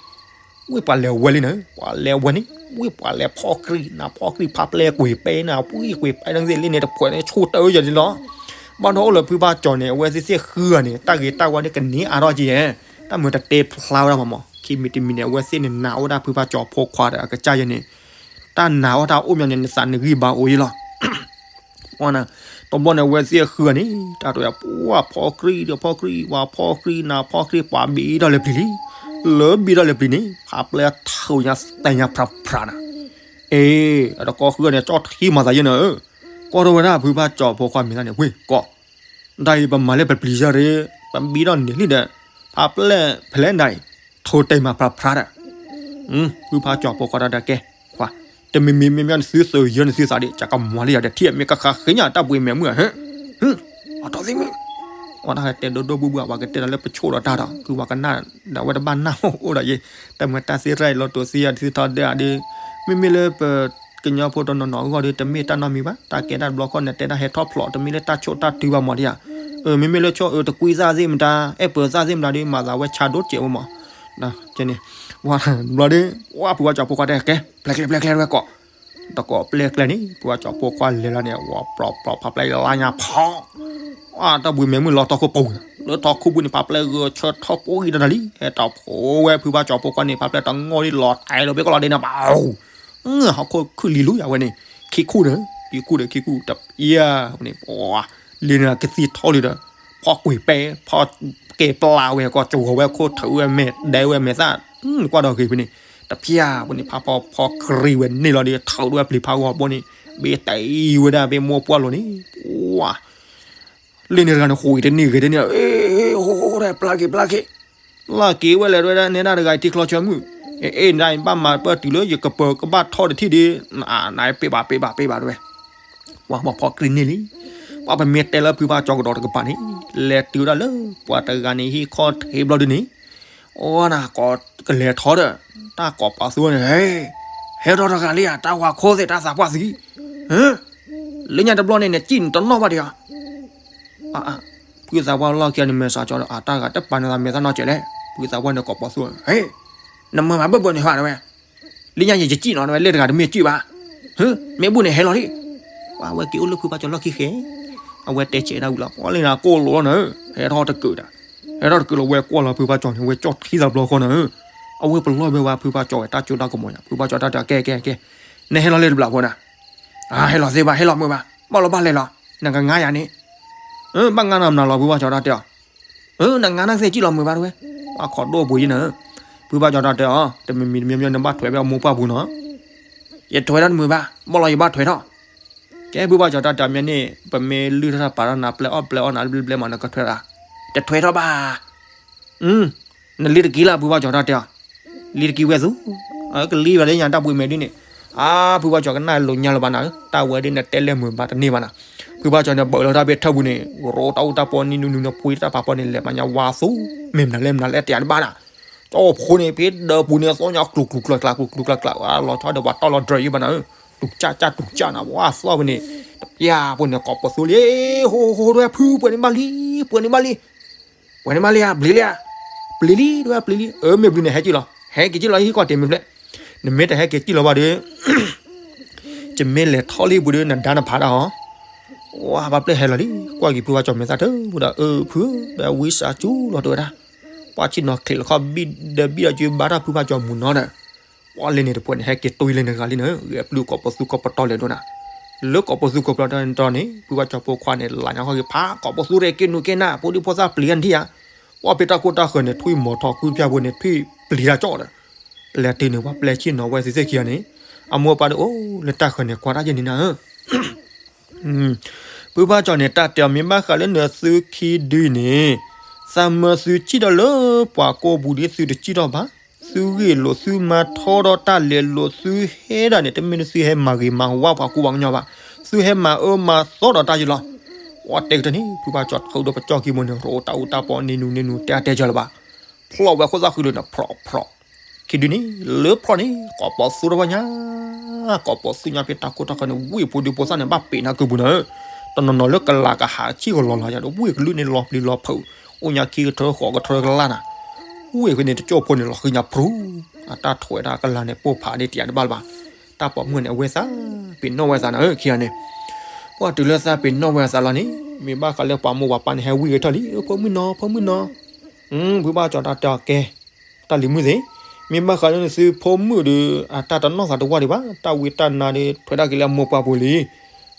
ဝ့ၢ်ပှၤလဲၤဝဲလံန့ၣ် ပှၤလဲၤဝဲန့ၣ် ဝ့ၢ်ပှၤလဲၤဖီၣ်ကြံၢ် နၤဖီၣ်ကြံၢ် ဖးပျဲကွံာ်ပဲနၤ ဝ့ၢ်ကွံာ်ပဲနၤသ့ၣ်လံန့ၣ် တဖှဲးန့ၣ် ဆူၣ်တၢ်ဝဲယၤန့ၣ်လီၤ. ဘၣ်ဒီးအိၣ်လၢဖုဖါကၠီန့ၣ် အဝဲသ့ၣ်သ့ၣ်ဃုဂၤန့ၣ် တၢ်ဂ့ၤတၢ်ဝါန့ၣ် ကန့ၢ်အါထီၣ်က့ၤယဲ, တၢ်မၤတတဲဖျါဝဲဒၣ်မးမး ခံမံၤတမံၤန့ၣ် အဝဲသ့ၣ်န့ၣ်နာ်အိၣ်ဒၣ်ဖုဖါကၠီဖိခွါဒီးအကစၢ်ယဲန့ၣ်, တၢ်နာ်အိၣ်တၢ်အိၣ်မးန့ၣ် နသးနဂံၢ်ဘါအိၣ်ယဲလီၤ. တဘျီန့ၣ် အဝဲသ့ၣ်ဃုဂၤန့ၣ် တၢ်တဝဲ ပှၤဖီၣ်ကြံၢ်ဒီးဖီၣ်ကြံၢ် ပှၤဖီၣ်ကြံၢ် နၤဖီၣ်ကြံၢ် ပှၤဘံၣ်ထီၣ်လၢပျံၤလံ. လၢဘံၣ်ထီၣ်လၢပျံၤန့ၣ် ဖးပျဲထီၣ်ညါတဲညါဖြးဖြးနၤ, အ့ အတကီဃုဂၤန့ၣ် ကၠီထံမၤသးယဲနၤဧၢ, ကွၢ်ထီၣ်ဝဲဒၣ်ဖုဖါကၠီဖိခွါမံၤသၣ်န့ၣ် ဝ့ၢ်ကိး ဒ်အံၤပမၤလၢပပျံၤစၢ်ရ့ ပဘံၣ်ထီၣ်န့ၢ်လံဒီး ဖးပျဲဖဲလဲၣ်နၤအံၤ ထိၣ်တဲမၤဖြးဖြးဒီး ဖုဖါကၠီဖိခွါတၢ်ဒၣ်ကဲ ခွါ တမံၤမံၤမ့မ့ၢ်နသုသုးယၢ နသုသးဒ် ကကမၤလၢယၤဒီး ထံၣ်မ့ၢ်ကဃးဃ့ညါတၢ်ဘှံးမဲာ်မုၢ်ဧါ ဟ့ၣ် အတီၢ်သ့ၣ်မုၣ် အဝဲတၢ်ဟဲတဲဒိၣ်ဒိၣ်ဘုၣ်ဘုၣ် အဝဲကတဲဒီးလၢပဆိၣ်ဒီးတၢ်ဒီး ကုဝဲကနၣ်ဒီး အဝဲတဘၣ်နၢ်အိၣ်ဒီးယဲ တၢ်မၤတၢ်သ့ၣ်တဖၣ်အံၤလီၤတိၤသ့ယၤ ဒ်သိးထီၣ်ဒၣ်ဒီး မ့မ့ၢ်လၢပ ကညီဖိတနီၤနီၤအဂီၢ်ဒီး တမ့ၢ်တၢ်နီတမံၤဘၣ် တၢ်ကဲတၢ်တဘျီခီၣ်န့ၣ် တဲဒၣ်ဟဲထီၣ်ဖျိး တမ့ၢ်လၢတၢ်ဆိၣ်တၢ်ထုဘၣ်မးဒ်ဧါ မ့မ့ၢ်လၢဆိၣ်အၢတကွံသၣ်သ့ၣ်မတၤ အဲၣ်ပၢၤသၣ်သ့ၣ်မတၤဒီး မၤသးဝဲဆါဒိၣ်စဲးဝဲမး ကဲန့ၣ် ဝဲတဘျီဒီး ဝဲဖုဝဲကၠီဖိခွါတဲကဲ ပျဲကျဲပျဲကျဲဝဲကိး တကိးပျဲကျဲန့ၣ် ဖုဝဲကၠီဖိခွါလဲၤလီၤန့ၣ် ဝဲပျီပျီဖးပျဲလါညါဖီ တၢ်ဘှံးမဲာ်မုၢ်လီၤတီခိၣ်ပူၤ လၢတီခိၣ်ပူၤန့ၣ် ဖးပျဲဂဲၤဆၢထီၣ်ပူၤဂံၢ်တနီၤလံ ဟဲတီၢ်ဖိဝဲန့ၣ် ဖးပျဲတငီၢ်လံလီၤတဲာ်လီၤဘ့ၣ်ကီးလီၤဒ့န့ၣ်ဘၣ် ဟီၣ်ခိၣ်ခုၣ်လံလူယၤဝဲန့ၣ် ခံခူၣ်ဒီး ခံခူၣ်ဒီး ခံခူၣ်တပျၢ်န့ၣ် လံန့ၣ်ကသံၣ်ထီၣ်လံဒီး ဖီၣ်ကွံာ်ပဲ ဖီၣ်က့ၤပျၢ်ဝဲ ကီၢ်ကဝီၤဝဲခိၣ်ထုးဝဲမဲာ်ဒဲဝဲမဲာ်သၣ် ကွၢ်ဒီးဂ့ၤဖဲန့ၣ် တပျၢ်ဝဲန့ၣ် ဖးဖီဖီကြံာ်ဝဲန့ၣ်လီၤဒီး ထုးဝဲပျံၤဖးဂီၤဘိန့ၣ် ဘ့ၣ်တဲဝဲဒၣ်ဘ့ၣ်မိၢ်ပှၢ်လိၤန့ၣ် ပှၤ လံန့ၣ်တဂၤန့ၣ် ဃိးဂ့ၤတန့ၢ်ဂ့ၤတန့ၢ် ဟိၣ်ဟိၣ်ဟိၣ် ပျၢ်က့ၤပျၢ်က့ၤ လီၢ်က့ၤဝဲလဲၣ်တဲဝဲဒၣ် နဲဒၣ်တဂၤအံၤထံချီဆၢမုၢ်, အ့ၣ် နဘၣ်မၤပၢၢ်တုၤလၢယကပၢၤကဘၣ်ထီၣ်တထံၣ်ဒီး, နပ့ၢ်ဘၣ်ပ့ၢ်ဘၣ်ပ့ၢ်ဘၣ်တဲဝဲ, ပှၤမၤဖီၣ်ကြံၢ်န့ၢ်လံ, ပှၤပမ့ၢ်တဲလၢဖုဘၣ်ကၠီကဒီးတကပၤန့ၣ်, လဲၤတုၤဝဲဒၣ်လၢပှၤတဂၤန့ၣ်ဟံၣ်ခီၣ်ထံးဘျီဒုန့ၣ်, အိၣ်နၤကီးကလဲၤထီၣ်ဒီး, တၢ်ကိးပသူန့ၣ်, ဟဲထီၣ်တဂၤလံဧါ တၢ်ဝၤခိၣ်သ့ၣ်တၢ်သးပှၢ်သံ, လၢညါတဘျီန့ၣ် နစံၣ်နတနီၣ်ဘၣ်ဒံးဧါ ဖုသးပှၢ်လီၢ်ခံဂၤန့ၣ် မဲာ်ဆှးကၠီဒီး အတၢ်ဂၤတပာ်န့ၢ်သး မဲာ်သၣ်နီၢ်စဲးလဲၣ်, ဖုသးပှၢ်န့ၣ်ကိးပသူ, နမၤမၤဘၢၣ်ဘၢၣ်န့ၣ်ဟါတဲဝဲ, လၢညါယစံၣ်နီၤတဲဝဲ လၢတဂၤတမ့ၢ်စံၣ်ဘၣ်, မ့ၢ်ဘူၣ်န့ၣ်ဟဲလီၤလံ, ပှၤဝဲက့ၤအိၣ်လၢဖုဘၣ်ကၠီလီၢ်ခံဃဲ, အဝဲတဲဆဲးဒၣ်ဝံၤလီၤ ပှၤလၢနၤကိၢ်လိာ်လီၤနၤ, ဟဲထီၣ်တကုးဒီး, ဟဲထီၣ်တကုးလီၤ ဝဲကွၢ်လီၤဖုဘၣ်ကၠီန့ၣ် ဝဲကၠီၣ်ထံသးဘျီဃီနၤ, အဝဲပလီၢ်ဘၢဝဲဖုဘၣ်ကၠီဝဲတၢ်စိတၢ်ကမီၤညါ ဖုဘၣ်ကၠီတၢ်တဲအီၤ ကဲကဲကဲ, နဟဲလီၤလၢတဘျီဖိနၤ ဟဲလီၤသ့ဘၣ် ဟဲလီၤမုာ်ဘၣ် ဘၣ်လီၤဘၣ်လဲၤလီၤ နကငါယၤန့ၣ်, ဘၣ်ငါနၤမနုၤလီၤ ဖုဘၣ်ကၠီတၢ်တဲအီၤ, နငါနၢ်သ့ၣ်စံၣ်လီၤမုာ်ဘၣ်တဲဝဲ, ပှၤခိးဒိၣ်ပှ့ၤယံနၤ, ဖုဘၣ်ကၠီတၢ်တဲအီၤ တမံၤမံၤတမံၤမံၤ နဘၣ်ထွဲးဖဲအမိၢ်ပှၢ်ပူၤနီၤ, ယထွဲးတၢ်တမုာ်ဘၣ် ဘၣ်လီၤယဘၣ်ထွဲးထီၣ်, ကဲဖုဘၣ်ကၠီတၢ်တဲအီၤမ့ၢ်န့ၣ် ပမ့ၢ်လုၢ်ထီၣ်တၢ်ပာ်ထီၣ်နၤ ပျဲအီၣ်ပျဲအီနၤဘျဲဘျဲမး နကထွဲးဒၣ်, တထွဲးထီၣ်ဘၣ် နလံတက့ၢ်လၢ ဖုဘၣ်ကၠီတၢ်တဲအီၤ, လံတက့ၢ်ဝဲသူ, ကလံဝဲလၢညါတၢ်ပှ့ၤမဲာ်ဒ်န့ၣ်, အါ ဖုဘၣ်ကၠီကနၣ်လိာ်ညါလၢၤဘၣ်နၤ, တၢ်ဝဲဒ်န့ၣ်တဲလဲၣ်မုာ်ဘၣ်တန့ၢ်ဘၣ်နၤ, ဖုဘၣ်ကၠီန့ၣ်ဘၢးလီၤတၢ်ဖဲထၢပူၤန့ၣ် ရိးတၢ်အူတၢ်ပီနံၤနူနူန့ၣ် ပှ့ၤတၢ်ဖးဖီန့ၣ် လဲၤမၤညါဝါသူ, မ့ၢ်မနုၤလဲၣ်မနုၤလဲၣ်တဲယၤတဘၣ်နၤ, ကၠီဖိန့ၣ် ဖဲဒၢးပူၤန့ၣ် အသီညါကျူၤကျူၤကျါကျါ ကျူၤကျူၤကျါကျါ လီၤဆီဒီးပှၤတီၢ်လီၤဒြဲၤယံဘၣ်နၤ, တူၢ်ကၠၢ်ကၠၢ်တူၢ်ကၠၢ်နၤ ဝါသီဖဲန့ၣ်, တပျၢ်ဖိန့ၣ် ကိးပသူလံ, ဟိဟိဟိ တဲဝဲ ဖုပှဲၤန့ၣ်ဘၣ်လံ, ပှဲၤန့ၣ်ဘၣ်လံ ပှဲၤန့ၣ်မးလံဧါ ပျံၤလံဧါ, ပျံၤလံ တဲဝဲပျံၤလံ, အၢ မ့ၢ်ပျံၤန့ၣ် ဟဲက့ၤလီၤ, ဟဲက့ၤက့ၤလီၤ ဟံၣ်ခီၣ်ထံးမ့ၢ်ဖျဲး, နမ့ၢ်တဟဲက့ၤက့ၤလီၤဘၣ်ဒီး ယမ့ၢ်လဲၤထီၣ်လံပူၤဒီး နဒါနဖးဒၣ်အီၤ, ဝါဘၣ်ပျဲၢ်ဟဲလီၤလံ, ကွၢ်က့ၤဖုဘၣ်ကၠီမဲာ်သၣ်တဝံၤဒီး အၢ ဖုဧၢ ဒီးဝံစးစူၤလီၤတဲဝဲဒၣ်, ပှၤဆ့ၣ်နီၤချံးလီၤခီၣ်ဘံၣ်ဒီးဘံၣ်ဒီးက့ၤဘါထီၣ်ဖုဘၣ်ကၠီမုၢ်နီၤဒီး, ပှၤလဲၤန့ၣ်တပှဲၤန့ၣ် ဟဲက့ၤတွံၢ်လၢနဂၤလံနၤ, ဂဲၤပျုၢ်ကိးပသူကိးပတီၢ်လဲၤဒိၣ်နၤ လၢကိးပသူကိးပတီၢ်န့ၣ် ဖုဘၣ်ကၠီဖိခွါန့ၣ် လၢညါခီက့ၤဖး ကိးပသူရဲၣ်က့ၤနူၤက့ၤနၤ ဖိဒံဖိသၣ်ပျံၤအါထံၣ်ဧါ, ပှၤဖဲတၢ်ကိၢ်တၢ်ဃၢၤန့ၣ် ထွံၣ်မီၤထီၣ်ကုၢ်ဖၠၣ်ဖိန့ၣ် ထွံၣ်ပျံၤတၢ်ကၠီၣ်ဒီး, လဲၤတုၤန့ၣ် ပှၤပျဲၢ်ဆ့ၣ်နီၤဝဲသ့ၣ်သ့ၣ်ခံဂၤန့ၣ်, အမိၢ်ပၢ်ဒီးအိၣ်လၢတၢ်ဃၢၤန့ၣ် ကွၢ်တၢ်ယဲၢ်န့ၣ်နၤဧၢ ဖုဘၣ်ကၠီန့ၣ် တၢ်တဲအီၤ မ့ၢ်ဘၣ်ဃးလၢနသုခံဒုန့ၣ်, သးမၢသုစံၣ်ထီၣ်လၢပှၤကိာ်ပူၤဒီး သုတစံၣ်ထီၣ်ဘၣ်, သုဂ့ၢ်လိာ်သုမၤထီဒီးတၢ်လဲၤလိာ်သုဟဲဒၣ်န့ၣ် တမ့ၢ်လၢသုဟဲမၤဂ့ၤမၤဝါပှၤကူပှၤကညီဘၣ်, သုဟဲမၤအၢမၤသီဒီးတၢ်ယံၤလီၤ. ပှၤတဲကတၢၢ်န့ၣ် ဖုဘၣ်ကၠီထုးဒီးပကၠီၣ်ခံဘိန့ၣ် ရိးတၢ်အူတၢ်ပီနံၤနူၤနံၤနူၤ တဲအါတဲကၢၤလၢၤဘၣ်, ဖျီၣ်ဝဲခိၣ်သၣ်ဃုာ်ဒီးန့ၣ် ဖျီၣ်ဖျီၣ် ခံဒုန့ၣ် လၢဖျီၣ်န့ၣ် ကိးပီသူတဝီညါ, ကိးပီသူညါဖဲတၢ်ကိၢ်တၢ်ဃၢၤန့ၣ် ဝ့ၢ်ဖိဒံဖိသၣ်န့ၣ် ဘၣ်ပ့ၤနၤကုာ်ပူၤနၤဧၢ, တနီၤနီၤလၢကလၤကဟးဆံၣ်ကလီၤလီၤယၤဒီး ဝ့ၢ်ကလုၢ်န့ၣ်လီၤပျံၤလီၤဖုး, အိၣ်ညါခံကထၢဃိးကထၢကလၢ်နၤ, ဝ့ၢ်ဖဲန့ၣ်တကၠိၢ်ဖိန့ၣ်လီၤဃံညါဖြူ, အတၢ်ထွဲတၢ်ကလၤန့ၣ် ပိၢ်ဖးန့ၢ်တယၤတဘၣ်လၢၤဘၣ်, တၢ်ပိာ်မုၣ်န့ၣ် အဝဲသးပ့ၤနီၣ်ဝဲသးနၤဧၢ ခံဂၤန့ၣ် ပှၤတုၤလၢသးပ့ၤနီၣ်ဝဲအသးလီၤန့ၣ် မ့ၢ်ဘၣ်ဃးလၢပှၤမိၢ်ပှၤပၢ်န့ၣ် ဟဲဝံဂဲၤထၢၣ်လံ ဖိမုၣ်နီၤ ဖိမုၣ်နီၤ, ဖုဘၣ်ကၠီတၢ်တဲအီၤကဲ, တၢ်လံၤမုၣ်သ့ၣ်, မ့ၢ်ဘၣ်ဃးလၢနသုဖိမုၣ်ဒီး အတၢ်တနီၣ်သးတဝၢ်ဒံးဘၣ်, တၢ်ဝံတၢ်နါဒီး ထွဲဒၣ်က့ၤလၢအမိၢ်ပှၢ်ပူၤလံ,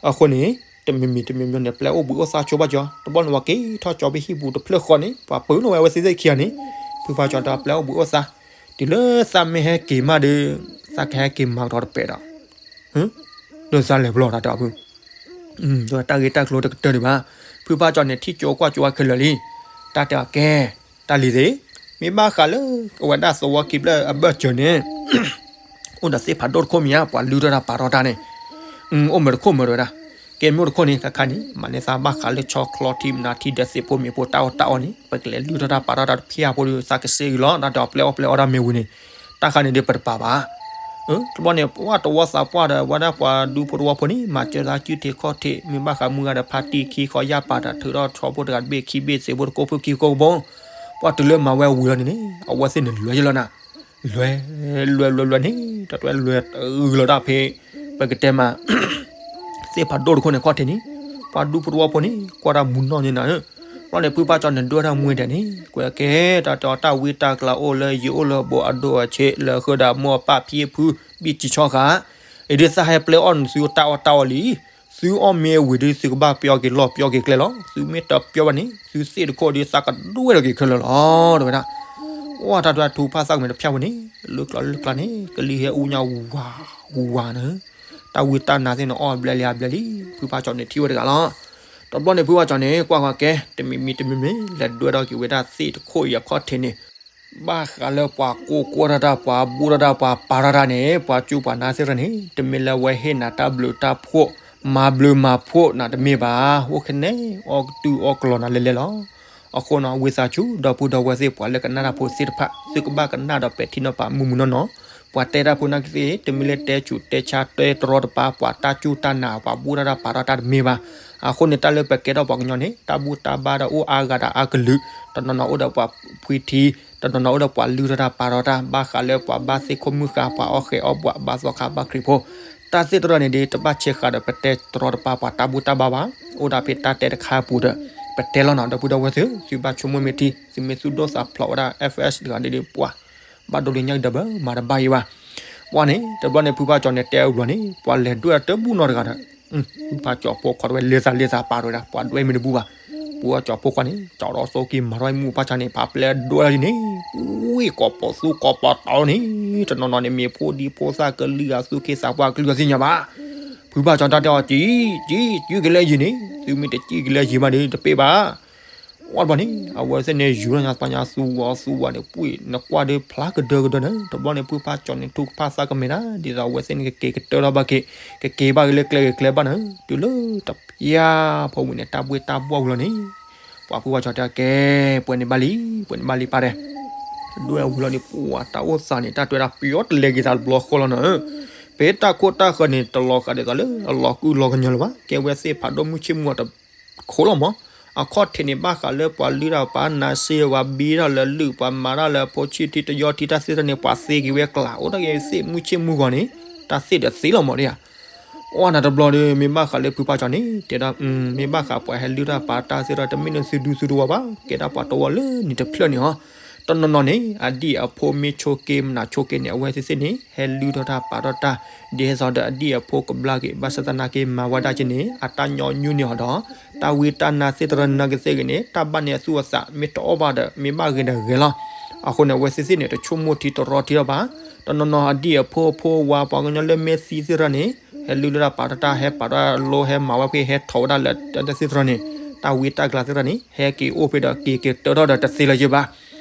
အဃိန့ၣ် တမံၤမံၤတမံၤမံၤန့ၣ် ပျဲအိၣ်ဘှံးအိၣ်သါဆိဘၣ်ကၠီ, တဘျီန့ၣ် ပှၤက့ၤထီၣ်ကၠီဖဲဟံၣ်ပူၤတဖျၢၣ်ဃီန့ၣ် ပှၤပၢနုာ်ဝဲအဝဲသ့ၣ်သ့ၣ်ခံဂၤန့ၣ်, ဖုဘၣ်ကၠီတၢ်ပျဲအိၣ်ဘှံးအိၣ်သါ, တုၤလၢသးမ့ၢ်ဟဲက့ၤမးဒီး သးကဟဲက့ၤမၤကဒီးတပဲာ်ဒီး ဒီးသးလဲၤဘျီတၢ်တဲအီၤဖု, တၢ်ဂ့ၢ်တၢ်ကျိၤတကတၢၢ်ဒံးဘၣ်, ဖုဘၣ်ကၠီန့ၣ် ထံၣ်ကၠိကွၢ်ကၠိဝဲခဲလၢာ်လံ, တၢ်တဲအီၤကဲ, တၢ်လံၤသ့ၣ်, မ့ၢ်ဘၣ်ဃးလၢ အဝဲဒၣ်သဝီခံဖျၢၣ်အဘၢၣ်စၢၤန့ၣ်, အိၣ်ဒီးသ့ၣ်ဖးဒိၣ်တခိၣ်မ့ၢ်ဧါ ပှၤလုၢ်ထီၣ်တၢ်ပာ်ထီၣ်တၢ်န့ၣ်, အိၣ်မ့ၢ်တခိၣ်မ့ၢ်တဝဲဒၣ်, ကဲမ့ၢ်အိၣ်တခိၣ်န့ၣ် ခါခါန့ၣ် မၤန့ၢ်သးဘၣ်ဃးလၢဆီချီထံမနၤထံဒီးသ့ၣ်ဖိမ့ၣ်ဖိတၢ်အီၣ်တၢ်အီန့ၣ် ပကလဲၤလုၢ်ထီၣ်တၢ်ပာ်ထီၣ်တၢ်တဖၣ်ဖိဒီး သးကစဲအံၤလီၤ, တၢ်တဲအီၤပျဲအိၣ်ပျဲအီတၢ်မ့ၢ်ဝံၤန့ၣ်, တၢ်ခါန့ၣ်ဒီးပတပာ်ဘၣ် တဘျီန့ၣ် ပှၤတဝီသးပှၢ်ဒီး ဝဲဒၣ်ပှၤဒူဖိတဝီဖိန့ၣ် မၤစၢၤသးစုထံးခီၣ်ထံး မ့ၢ်ဘၣ်ဃးမုၢ်ဂၤဒီးဖါတံၢ်ခံခီယၢ်ပာ်တၢ်ထုးထီၣ်ဆီဖိတဂၤတဘ့ၣ်ခံဘ့ၣ်သ့ၣ်ဖိတကိးဖုခံကိးကဘီ, ပှၤတုၤလၢမၤဝဲဝံၤလီၤန့ၣ်န့ၣ် အဝဲသ့ၣ်န့ၣ်လွဲၤယလီၤနၤ, လွဲၤ လွဲၤ လွဲၤ လွဲၤန့ၣ် တၢ်တွဲလွဲၤတဂ့ၤလီၤတၢ်ဖဲ ပကတဲမး သ့ၣ်ဖးဒိၣ်တခိၣ်န့ၣ်ခီၣ်ထံးန့ၣ်, ပှၤဒူဖိတဝီဖိန့ၣ် ကွၢ်တၢ်မူနီၢ်န့ၣ်နၤဧၢ, ဘျီန့ၣ် ဖုဘၣ်ကၠီန့ၣ်ဒွဲၣ်တၢ်မူဝဲဒၣ်န့ၣ် ကွဲးကဲ တၢ်တဲအီၤတၢ်ဝံတၢ်ကျါအိၣ်လၢယံၤအိၣ်လၢဘူးအဒိၣ်အဆံး လၢဃၢဒၣ်မိၢ်အပၢ်ဖံအဖု ဘံၣ်စံးဆီဃာ်, အံၤဒုးသးဟဲပျဲအီၣ်နသုတၢ်အီၣ်တၢ်အီလံ, သုအီၣ်မ့ၢ်ဝံၤဒုး သုကဘၣ်ပျီက့ၤလီၢ်ပျီက့ၤကျဲလီၤ, သုမ့ၢ်တပျီဘၣ်န့ၣ် သုသ့ၣ်တခိၣ်ဒီးသးကဒွဲၣ်ထီၣ်က့ၤခဲလၢာ်လီၤ တဲဝဲဒၣ်. အိၣ်တၢ်ဒွဲၣ်ထူဖးသၣ်ကမဲာ်တဖၠၣ်ဝဲန့ၣ် လၢကျါလၢကျါန့ၣ် ကလံၤဟဲအူညါဝူၤဝး ဝူၤဝးန့ၣ်, တၢ်ဝံတၢ်နါသ့ၣ်န့ၣ် အီၣ်ဘျဲလံအဘျဲလံ, ဖုဘၣ်ကၠီန့ၣ်ထံၣ်ဝဲတဂၤလီၤ. တဘျီန့ၣ် ဖုဘၣ်ကၠီန့ၣ် ကွၢ်ကွၢ်ကဲ တမံၤမံၤတမံၤမံၤ လဲၤဒွဲၣ်ထီၣ်က့ၤဝဲဒၣ်သ့ၣ်တခိၣ်အံၤအခီၣ်ထံးန့ၣ် ဘၣ်ဃးလၢပှၤကိးကွၢ်တၢ်တၢ် ပှၤဘူၣ်တၢ်တၢ် ပှၤပာ်ထီၣ်တၢ်န့ၣ် ပှၤကၠူပှၤနါသ့ၣ်တဖၣ်န့ၣ် တမ့ၢ်လၢအဝဲဟ့ၣ်နၤတၢ်ဘျုးတၢ်ဖှိၣ် မၤဘျုးမၤဖှိၣ်နၤတမ့ၢ်ဘၣ်. အိၣ်ခဲန့ၣ် အီၣ်ကတုၢ်အီၣ်ကလီနၤလဲၤလဲၤလီၤ. အဃိန့ၣ် ဝံသးစူၤ ဒီပုၢ်ဒီဝဲၢ်သ့ၣ် ပှၤလၢကနၣ်တၢ်ဖိသ့ၣ်တဖၣ် သုကဘၣ်ကနၣ်ဒီးပဲာ်ထံနီၤဖးမုာ်မုာ်နီၢ်နီၢ်, ပှၤတဲတၢ်ဖိနာ်က့သ့ၣ် တမ့ၢ်လၢတဲဆူးတဲဆါတဲတရီတပါ ပှၤတၢ်စူၢ်တၢ်နာ် ပှၤဘူၣ်တၢ်တၢ်ပာ်ထီၣ်တၢ်တမ့ၢ်ဘၣ်. အဃိန့ၣ် တၢ်လၢပကဲထီၣ်ပှၤကညီန့ၣ် တၢ်ဘူၣ်တၢ်ဘါဒီးအိၣ်အါဂၤဒီးအါကလုာ်, တနီၤနီၤအိၣ်ဒီးပှၤဖှံထံ, တနီၤနီၤအိၣ်ဒီးပှၤလုၢ်ထီၣ်တၢ်ပာ်ထီၣ်တၢ် ဘၣ်ဃးလၢပှၤဘါသ့ၣ်ခိၣ်မုၢ်ဃာ် ပှၤအီၣ်ဃဲၤအီၣ်ဘှး ဘါသီခါဘါခရံာ်ဖိ, တၢ်သ့ၣ်တဖၣ်န့ၣ်ဒီး တဘၣ်ဆဲးဃာ်ဒီးပတဲတရီတပါပှၤတၢ်ဘူၣ်တၢ်ဘါဘၣ်. အိၣ်ဒၣ်ဖဲတၢ်တဲတခါအပူၤဒီး ပတဲလီၤနီၤ ဒီပုၢ်ဒီဝဲၢ်သ့ၣ်, သုဘၣ်ဆိကမိၣ်မ့ၢ်ထံ သုမ့ၢ်သူၣ်ဒိၣ်သးဖျိးဝဲဒၣ် F S တဂၤဒီး ပှၤဘၣ်ဒိလၢညါကဒီးဘၣ် မၤတဘၣ်အံၤဘၣ်. ပှၤန့ၣ် တဘျီန့ၣ် ဖုဖါကၠီန့ၣ် တဲအဘျီန့ၣ် ပှၤလဲၤဒွဲၣ်တဘူၣ်နီတဂၤဒီး ဖုဖါကၠီဖိခွါတဝဲ လဲၤသးလဲၤသးပာ်တဝဲဒၣ် ပှၤဒွဲၣ်မ့ၢ်တဘူၣ်ဘၣ်. ဖုဖါကၠီဖိခွါန့ၣ် ကၠီဒီးသိက့ၤမၤထီၣ်မူဖါဆါန့ၣ် ဖးပျဲၢ်ဒွဲၣ်လီၤဒ်န့ၣ် ဝံၣ်ကိးပီၤသူကိးပီၤတီၤန့ၣ် တနီၤနီၤန့ၣ် မ့ၢ်ဖိဒံဖိသၣ်ကလုာ်အသူၣ်က့သးပှၢ်ကလုာ်အသ့ၣ်ညါဘၣ်. ဖုဖါကၠီတၢ်တဲအီၤ ကံ, ကံ, ကံကလဲၤယံၤန့ၣ် သုမ့ၢ်တကံကလဲၤယံၤမးဒီး တပ့ၢ်ဘၣ်. ဝံၤတဘျီန့ၣ် အဝဲသ့ၣ်န့ၣ် ယူၤလီၤညါပှၤညါသူဝီသူဝီန့ၣ် ပှ့ၤနကွၢ်ဒီးဖျါကဒၢကဒၢန့ၣ် တဘျီန့ၣ် ဖုဖါကၠီန့ၣ် ထူကဖၣ်သးကမဲာ်ဒၣ် ဒ်သိးအဝဲသ့ၣ်န့ၣ် ကက့ၤကတၢၢ်ထီၣ်ဘၣ်က့ၤ ကက့ၤဘၣ်က့ၤလၢကျဲဂ့ၤကျဲဘၣ်န့ၣ် တုၤလၢတပျၢ်ဖိဝံၤန့ၣ် တၢ်ဘှ့ၣ်တၢ်ဘှီၣ်ဝံၤလီၤန့ၣ် ပှၤဖုဖါကၠီတဲကဲ ပှဲၤန့ၢ်ဘၣ်လံ ပှဲၤန့ၢ်ဘၣ်လံပၢ်တဲ ဒွဲၣ်ဝံၤလီၤန့ၣ် ပှၤတၢ်အိၣ်သးန့ၣ် တၢ်တွဲဒၣ်ပယီၤတလဲၤက့ၤသးတဘျီဃီလီၤနီၤ. ပတၢ်ခိၣ်တၢ်ဃၢၤန့ၣ် တလီၤဃာ်ဒ်သိးလၢအလီၤကူလီၤကညီၤလၢၤဘၣ်. ကဲဝဲသ့ၣ်ဖးဒိၣ်မုၢ်ဆ့ၣ်မူအတခိၣ်လီၤမး. အခီၣ်ထံးန့ၣ် ဘၣ်ဃးလၢပှၤလုၢ်တၢ်ပာ်နါစ့ ပှၤဘံထီၣ်လၢလုၢ် ပှၤမၤတၢ်လၢဖိဆံၣ်ထံတယီထံတၢ်သ့ၣ်တဖၣ်န့ၣ် ပှၤသ့က့ၤဝဲကျါ အိၣ်ဒၣ်က့ၤသ့ၣ်မုၢ်ဆ့ၣ်မူဂီၤန့ၣ် တၢ်သ့ၣ်ဒီးသ့လီၤမးဒ်ဧါ. အီၣ်နၤတဘျီဒီး မ့ၢ်ဘၣ်ဃးလၢဖုဖါကၠီန့ၣ် တဲဒၣ် မ့ၢ်ဘၣ်ဃးပှၤဟဲလုၢ်တၢ်ပာ်တၢ်သ့ၣ်တဖၣ် တမ့ၢ်လၢသုဒူသုတဝီဘၣ် ကဲဒၣ်ပှၤတဝီလၢနံၤတဖျၢၣ်န့ၣ်ဟီ. တနီၤနီၤန့ၣ် အဒံၣ်အဖိမ့ၢ်ဆိးက့မနုၤဆိးက့န့ၣ် အဝဲသ့ၣ်သ့ၣ်န့ၣ် ဟဲလုၢ်ထီၣ်တၢ်ပာ်ထီၣ်တၢ် ဒ်သိးဒီးအဒံၣ်အဖိကဘျါက့ၤ ဘၣ်ဆၣ်သနာ်က့မၤဝဲဒၣ်က့ၤန့ၣ် အတၢ်ညီနုၢ်န့ၢ်အီၤဒီး တၢ်ဝံတၢ်နါသ့ၣ်တဖၣ်နာ်က့သ့ၣ်ဂ့ၤန့ၣ် တၢ်ဘၣ်န့ၢ်အသူၣ်အသး မ့ၢ်တအီၣ်ဘၣ်ဒီး မ့ၢ်ဘၣ်ဂ့ၤဒီးဂ့ၤလီၤ. အဃိန့ၣ် အဝဲသ့ၣ်သ့ၣ်န့ၣ် တဆိကမိၣ်ထံတရီထံထီၣ်ဘၣ်. တနီၤနီၤအဒံၣ်အဖိအဖိဝၤ ပှၤကညီလၢမဲာ်သံသ့ၣ်တဖၣ်န့ၣ် ဟဲလုၢ်လၢတၢ်ပာ်ထီၣ်တၢ် ဟဲပာ်ထီၣ်လိ ဟဲမၤဝဲဖဲ ဟဲထီၣ်ဝဲဒၣ်လၢတၢ်သ့ၣ်တဖၣ်န့ၣ် တၢ်ဝံတၢ်ကျါသ့ၣ်တဖၣ်န့ၣ် ဟဲက့ၤအိၣ်ဖဲဒီးက့ၤက့ၤတၢထီၣ်ဒီးတသ့လၢၤယဘၣ်.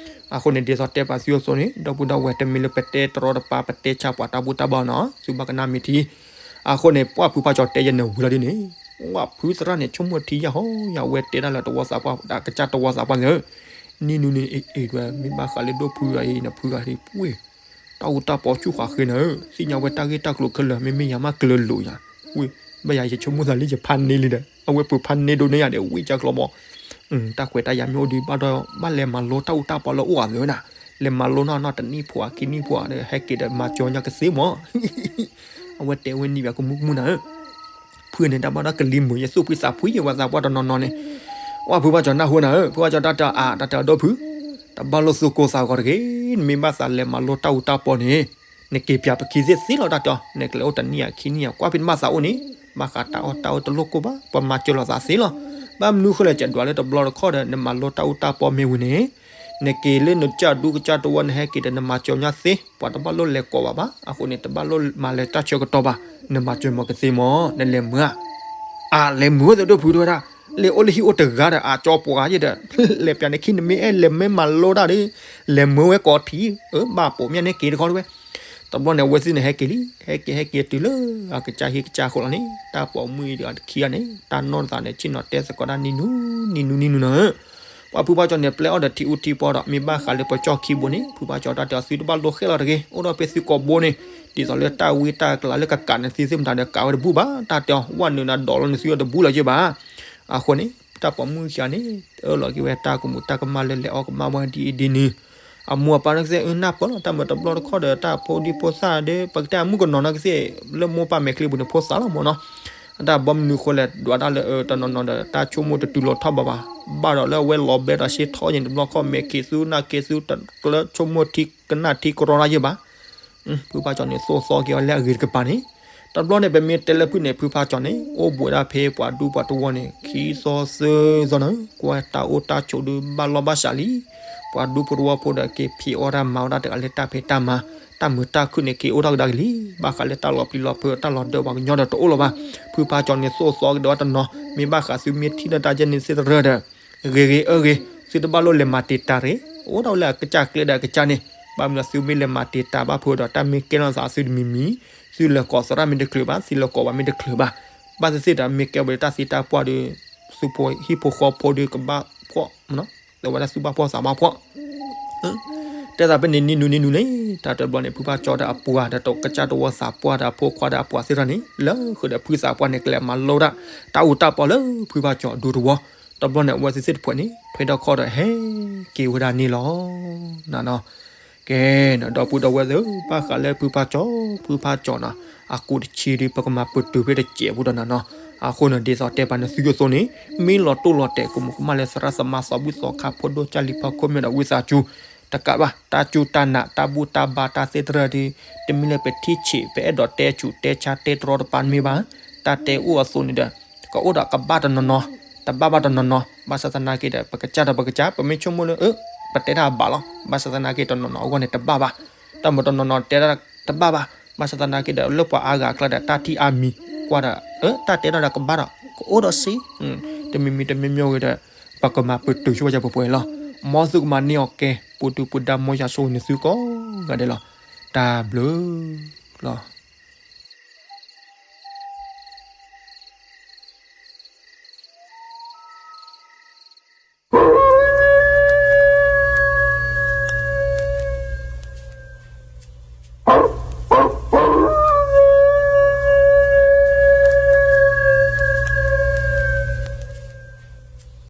အဃိန့ၣ် ဒ်သိးတဲပာ်သုအသိးန့ၣ် ဒီပုၢ်ဒီဝဲၢ် တမ့ၢ်လၢပတဲတရီတပါ ပတဲဆါပှၤတၢ်ဘူၣ်တၢ်ဘါနီၤ သုဘၣ်ကနၣ်မ့ၢ်ထံ အဃိန့ၣ် ပှၤဖုဖါကၠီတဲယဲၢ်န့ၣ်ဝံၤလီၤဒ်န့ၣ် ဝဲဖုသရၣ်န့ၣ် ဆိကမိၣ်ထံယဲၢ်ဟီ ယဝဲတဲဒၣ်လၢတဝီသးပှၢ် ကစၢ်တဝီသးပှၢ်န့ၣ် နံၤနူၤန့ၣ် အ့ၣ်ဒွဲ မ့ၢ်ဘၣ်ဃးလၢဒိၣ်ဖုဂၤအံၤ နဖုဂၤအံၤ ပှ့ၤ တၢ်အူတၢ်ပီဆူၣ်ဃာ်ဃ့နၤဧၢ, သ့ၣ်ညါဝဲတၢ်ဂ့ၢ်တၢ်ကျိၤခဲလၢာ် မ့မ့ၢ်ယၤမးကျၢၤလိာ်ယၤ, ဝံၤ ဘၣ်ယၤယဆိကမိၣ်သးလံ ယဖးန့ၢ်လံဒီး အဝဲပဖးန့ၢ်ဒိးန့ၢ်ယၤဒီး ဝံၤကၢကျီဘီ တၢ်ခွဲးတၢ်ယာ်မ့ၢ်အိၣ်ဒီး ဘၣ်ဒီး ဘၣ်လဲၤမၤလိတၢ်အူတၢ်ပီလၢအိၣ်အသိးနၤ, လဲၤမၤလိနီၢ်နီၢ်တနံၣ်ဖိဧါ ခံနံၣ်ဖိဧါဒီး ဟဲက့ၤဒီးမၤစၢၤညါကသ့မး အဝဲတဲဝဲနံၤဘၣ်ကမူၣ်ကမူၣ်နၤဧၢ, ဖုန့ၣ် တၢ်ဘၣ်တၢ်ကလံၤမုာ် ယသူၣ်ဖှံသးဖှံ ယဝဲသးပှၢ်တနီၤနီၤန့ၣ်, ဝဲဖုဘၣ်ကၠီနၢ်ဟူနၤဧၢ, ဖုဘၣ်ကၠီတၢ်တဲအါ တၢ်တဲအဒိၣ်ဖု, တဘၣ်လိၣ်သူၣ်ကိၢ်သးဂီၤတဂ့ၤ, နမ့ၢ်ဘၣ်သးလဲၤမၤလိတၢ်အူတၢ်ပီန့ၣ်, နက့ၤပၠးပခံသ့ၣ်သ့လီၤတၢ်တဲအီၤ, နကလဲၤအိၣ်တနံၣ်ဧါခံနံၣ်ဧါ ကွၢ်ဖဲနဘၣ်သးအိၣ်န့ၣ်, ဘၣ်ဃးတၢ်အီၣ်တၢ်အီတလိၣ်ကိၢ်ဘၣ်, ပှၤမၤစၢၤလိာ်သးသ့လီၤ, ဘၣ်မနုၤဃိလဲၣ် ကဒွးလၢတဘျီတခီၣ်ဒီး နမၤလိတၢ်အူတၢ်ပီမ့ၢ်ဝံၤန့ၣ် နက့ၤလၢနကၢ်ဒူကစၢ်တဝီ နဟဲက့ၤဒီးနမၤစၢၤညါသ့, ပှၤတဘၣ်လိၣ်လဲၤကိးဘၣ်ဘၣ်, အဃိန့ၣ် တဘၣ်လိၣ်မၤလဲၤတၢ်ဆၢကတီၢ်ဘၣ်, နမၤစၢၤမၤကသ့မး, နလဲၤမုာ်ဧါ, အါ လဲၤမုာ်ဝဲသဒိၣ်ဖုတဝဲဒၣ်, လဲၤအိၣ်လၢဟံၣ်အိၣ်တဂၤဒီး အကၠီပှၤယဲဒီး, လဲၤပၠးန့ၣ်ခံနမ့ၢ်အဲၣ်လဲၤမ့ၢ်မၤလိတၢ်ဒီး, လဲၤမုာ်ဝဲကိးထံၣ်, အၢ ဘၣ်ပိာ်မၠၣ်န့ၣ်က့ၤတခီတဝဲ တဘျီန့ၣ် အဝဲသ့ၣ်န့ၣ်ဟဲက့ၤလံ, ဟဲက့ၤ ဟဲက့ၤတုၤလၢအကစၢ်ဟံၣ်ကစၢ်ဃိလီၤန့ၣ်, တၢ်ပိာ်မုၣ်တဂၤခံဂၤန့ၣ် တၢ်နီၢ်သးန့ၣ် ဆ့ၣ်နီၤတဲသကိးတၢ်နံၤနူၤ, နံၤနူၤ နံၤနူၤနၤဧၢ, ပှၤဖုဘၣ်ကၠီန့ၣ် ပျဲအီၣ်ဒီးထံအူထံပီဒီး မ့ၢ်ဘၣ်ဃးလၢပကၠီခံဘိန့ၣ် ဖုဘၣ်ကၠီတၢ်တဲအီၤ သုတဘၣ်လိၣ်ဃဲလီၤတဂ့ၤ, အိၣ်ဒီးဖဲသုကိးဘိန့ၣ်, ဒ်သိးလၢတၢ်ဝံတၢ်ကျါလၢကကးန့ၣ်သ့သ့ၣ်မတၤဒီး ကးဝဲတဘူၣ်ဘၣ်, တၢ်တဲအီၤ ဝဲနုာ်နၤဒီးလီၤန့ၣ် သုဝဲတဘူၣ်လၢၤယ့ၢ်ဘၣ် အဃိန့ၣ် တၢ်ပိာ်မုၣ်ခံဂၤန့ၣ် အၢၣ်လီၤက့ၤဝဲတၢ်ကမူးတၢ်ကမၣ်လၢလဲၤအီၣ်ကမၣ်ဝဲဒ်အံၤဒ်နုၤ, အမိၢ်အပၢ်နာ်ကသ့ၣ် အၢ နၢ်ပၢၢ်လီၤ တၢ်မၤတဘျီတခီၣ်ဒီး တၢ်ဖိဒံဖိသၣ်ဒီး ပကတဲအမုၣ်ကနီၤနာ်ကသ့ၣ် လၢမိၢ်ပၢ်မဲာ်ချံပူၤန့ၣ် ဖိသၣ်လီၤမးနီၤ, တၢ်ဘီမနုၤဃိလဲၣ် ဒွးတၢ်လၢတနီၤနီၤဒီး တၢ်ဆိကမိၣ်တတုၤလီၤထီၣ်ဘးဘၣ်, ဘၣ်ဒီးလၢအဝဲလီၤဘဲဒီးဆ့ထီၣ်န့ၣ် တဘျီခီၣ်မဲာ်ခံးသူ နာ်က့သူတကျၢဆိကမိၣ်ထံကနၣ်ထံကရီတၢ်ယ့ၢ်ဘၣ် ဖုဖါကၠီန့ၣ် သိၣ်သီက့ၤအီၤလၢအဂ့ၤတကပၤန့ၣ်, တဘျီန့ၣ် ပမ့ၢ်တဲလၢဖုန့ၣ် ဖုဖါကၠီန့ၣ် အိၣ်ဘှံးဒၣ်ဖဲပှၤဒူပှၤတဝီန့ၣ် ခံသီသၢသီန့ၣ် ကွၢ်တၢ်အိၣ်တၢ်ဆိးဒုးဘၣ်လီၢ်ဘၣ်စးလံ, ပှၤဒူဖိတဝီဖိဒီး က့ၤဖံးအီၣ်တၢ်မၤအီၣ်တၢ်တဂၤလၢတၢ်ဖံးတၢ်မၤ, တၢ်မုာ်တၢ်ခုၣ်န့ၣ် က့ၤအိၣ်တၢ်ကဒါက့ၤလံ, ဘၣ်ဃးလၢတၢ်လီၤပျံၤလီၤဖုးတၢ်လီၤဒၢးပှၤကညီဒီးတအိၣ်လၢၤဘၣ်, ဖုဖါကၠီန့ၣ် သိၣ်သီက့ၤဒီးဝဲတနီၤ, မ့ၢ်ဘၣ်ဃးသုမ့ၢ်ထံၣ်လၢတၢ်ယဲၢ်န့ၣ်သ့ၣ်တရၢဒီး ဂ့ၤဂ့ၤအၢဂ့ၤ, သုတဘၣ်လိၣ်လဲၤမၤတံာ်တာ်ရ့ၣ်, အိၣ်ဒၣ်ဝဲလၢအကစၢ်ကျဲဒီးအကစၢ်န့ၣ်, ဘၣ်မနုၤသုမ့ၢ်လဲၤမၤတ့ၢ်တၢ်ဘၣ်ဖုးဒီး တၢ်မ့ၢ်ကဲထီၣ်သးသုတမံၤမံၤ, သုလဲၤကိးသရၣ်မ့ၢ်တချုးဘၣ်, သုလဲၤကိးပှၤမ့ၢ်တချုးဘၣ်, ဘၣ်သ့ၣ်သ့ၣ်ဒီးမ့ၢ်ကဲဝဲဒၣ်တၢ်သံတၢ်ပှၢ်ဒီး သုဖိဟံၣ်ဖိဃီဖိဒီးကဘၣ်ဖှီၣ်, ဒီးဝဲဒၣ်သူၣ်ဘၣ်ဖှီၣ်သးဘၣ်ဖှီၣ် တဲသးဖဲန့ၣ်နံၤနူနံၤနူန့ၣ်, တၢ်တဘျီန့ၣ် ဖုဖၣ်ကၠီဒီးအပှၤဒီးတကစၢ်တဝီသးပှၢ်ဒီးအဖိခွါဒီးအပှၤသ့ၣ်တဖၣ်န့ၣ် လၢဃုာ်ဒီးဖုသးပှၢ်န့ၣ် ကလဲၤမၤလိဒၣ်တၢ်အူတၢ်ပီလၢဖုဖၣ်ကၠီဒူတဝီ, တဘျီန့ၣ် အဝဲသ့ၣ်သ့ၣ်တဖၣ်န့ၣ် ထွဲထီၣ်ခီၣ်ဒီးဟဲက့ၤဝဲဒၣ်န့ၣ်လီၤ. နနီၤ, ကဲ, ဒီပုၢ်ဒီဝဲၢ်သ့ၣ်ဧၢ, ဘၣ်ဃးလၢဖုဖၣ်ကၠီ, ဖုဖၣ်ကၠီနီၤ, အကူတဆံဒီး ပကမၤပတုာ်ဖဲတစဲးဖိဒီးနနီၤ, အဃိန့ၣ် ဒ်သိးတဲပာ်န့ၣ်သုယိၣ်သိန့ၣ်, မ့ၢ်လီၤတိၢ်လီၤတဲာ် ကမူၤကမၣ်လၢသရၣ်သမါသီဘူၣ်သီခါ ဖိဒိၣ်ကၢ်လံၤဖီခိၣ်မ့ၢ်ဒီးဝံသးစူၤ တကးဘၣ် တၢ်စူၢ်တၢ်နာ် တၢ်ဘူၣ်တၢ်ဘါတၢ်သ့တရၢဒီး တမ့ၢ်လၢပထံၣ်ဆံး ပအဲၣ်ဒိးတဲဆူးတဲဆါတဲတရီတပါတမ့ၢ်ဘၣ်, တၢ်တဲအိၣ်အသိးန့ၣ်ဒီး ကအိၣ်ဒီးကဘၣ်တနီၤနီၤ, တဘၣ်ဘၣ်တနီၤနီၤ, ဘၣ်ဆၣ်သနာ်က့ဒီး ပကစၢ်ဒီးပကစၢ် ပမ့ၢ်ဆိကမိၣ်လၢ အၢ ပတဲတၢ်ဘၣ်လီၤ, ဘၣ်ဆၣ်သနာ်က့တနီၤနီၤအဂီၢ်န့ၣ်တဘၣ်ဘၣ်, တၢ်မ့ၢ်တနီၤနီၤတဲတၢ်တဘၣ်ဘၣ်, ဘၣ်ဆၣ်သနာ်က့ဒီး လၢပှၤအါဂၤအကျါဒီး တၢ်ထံၣ်အါမံၤကွၢ်ဒီး အၢ တၢ်တဲထီၣ်ဒီးကဘၣ်ဒီး ကအိၣ်ဒီးစ့, တမံၤမံၤတမံၤမံၤဂ့ၤဒီး ပကမၤပတုာ်ဆိဝဲယပှဲၤပှဲၤလီၤ. မ်သုကမၤန့ၢ်အီၤကဲ ပူၤဒုၣ်ပူၤဒါ မ်ယွၤဆိၣ်ဂ့ၤန့ၢ်သုကိးဂၤဒဲးလီၤ. တၢ်ဘျုးလီၤ.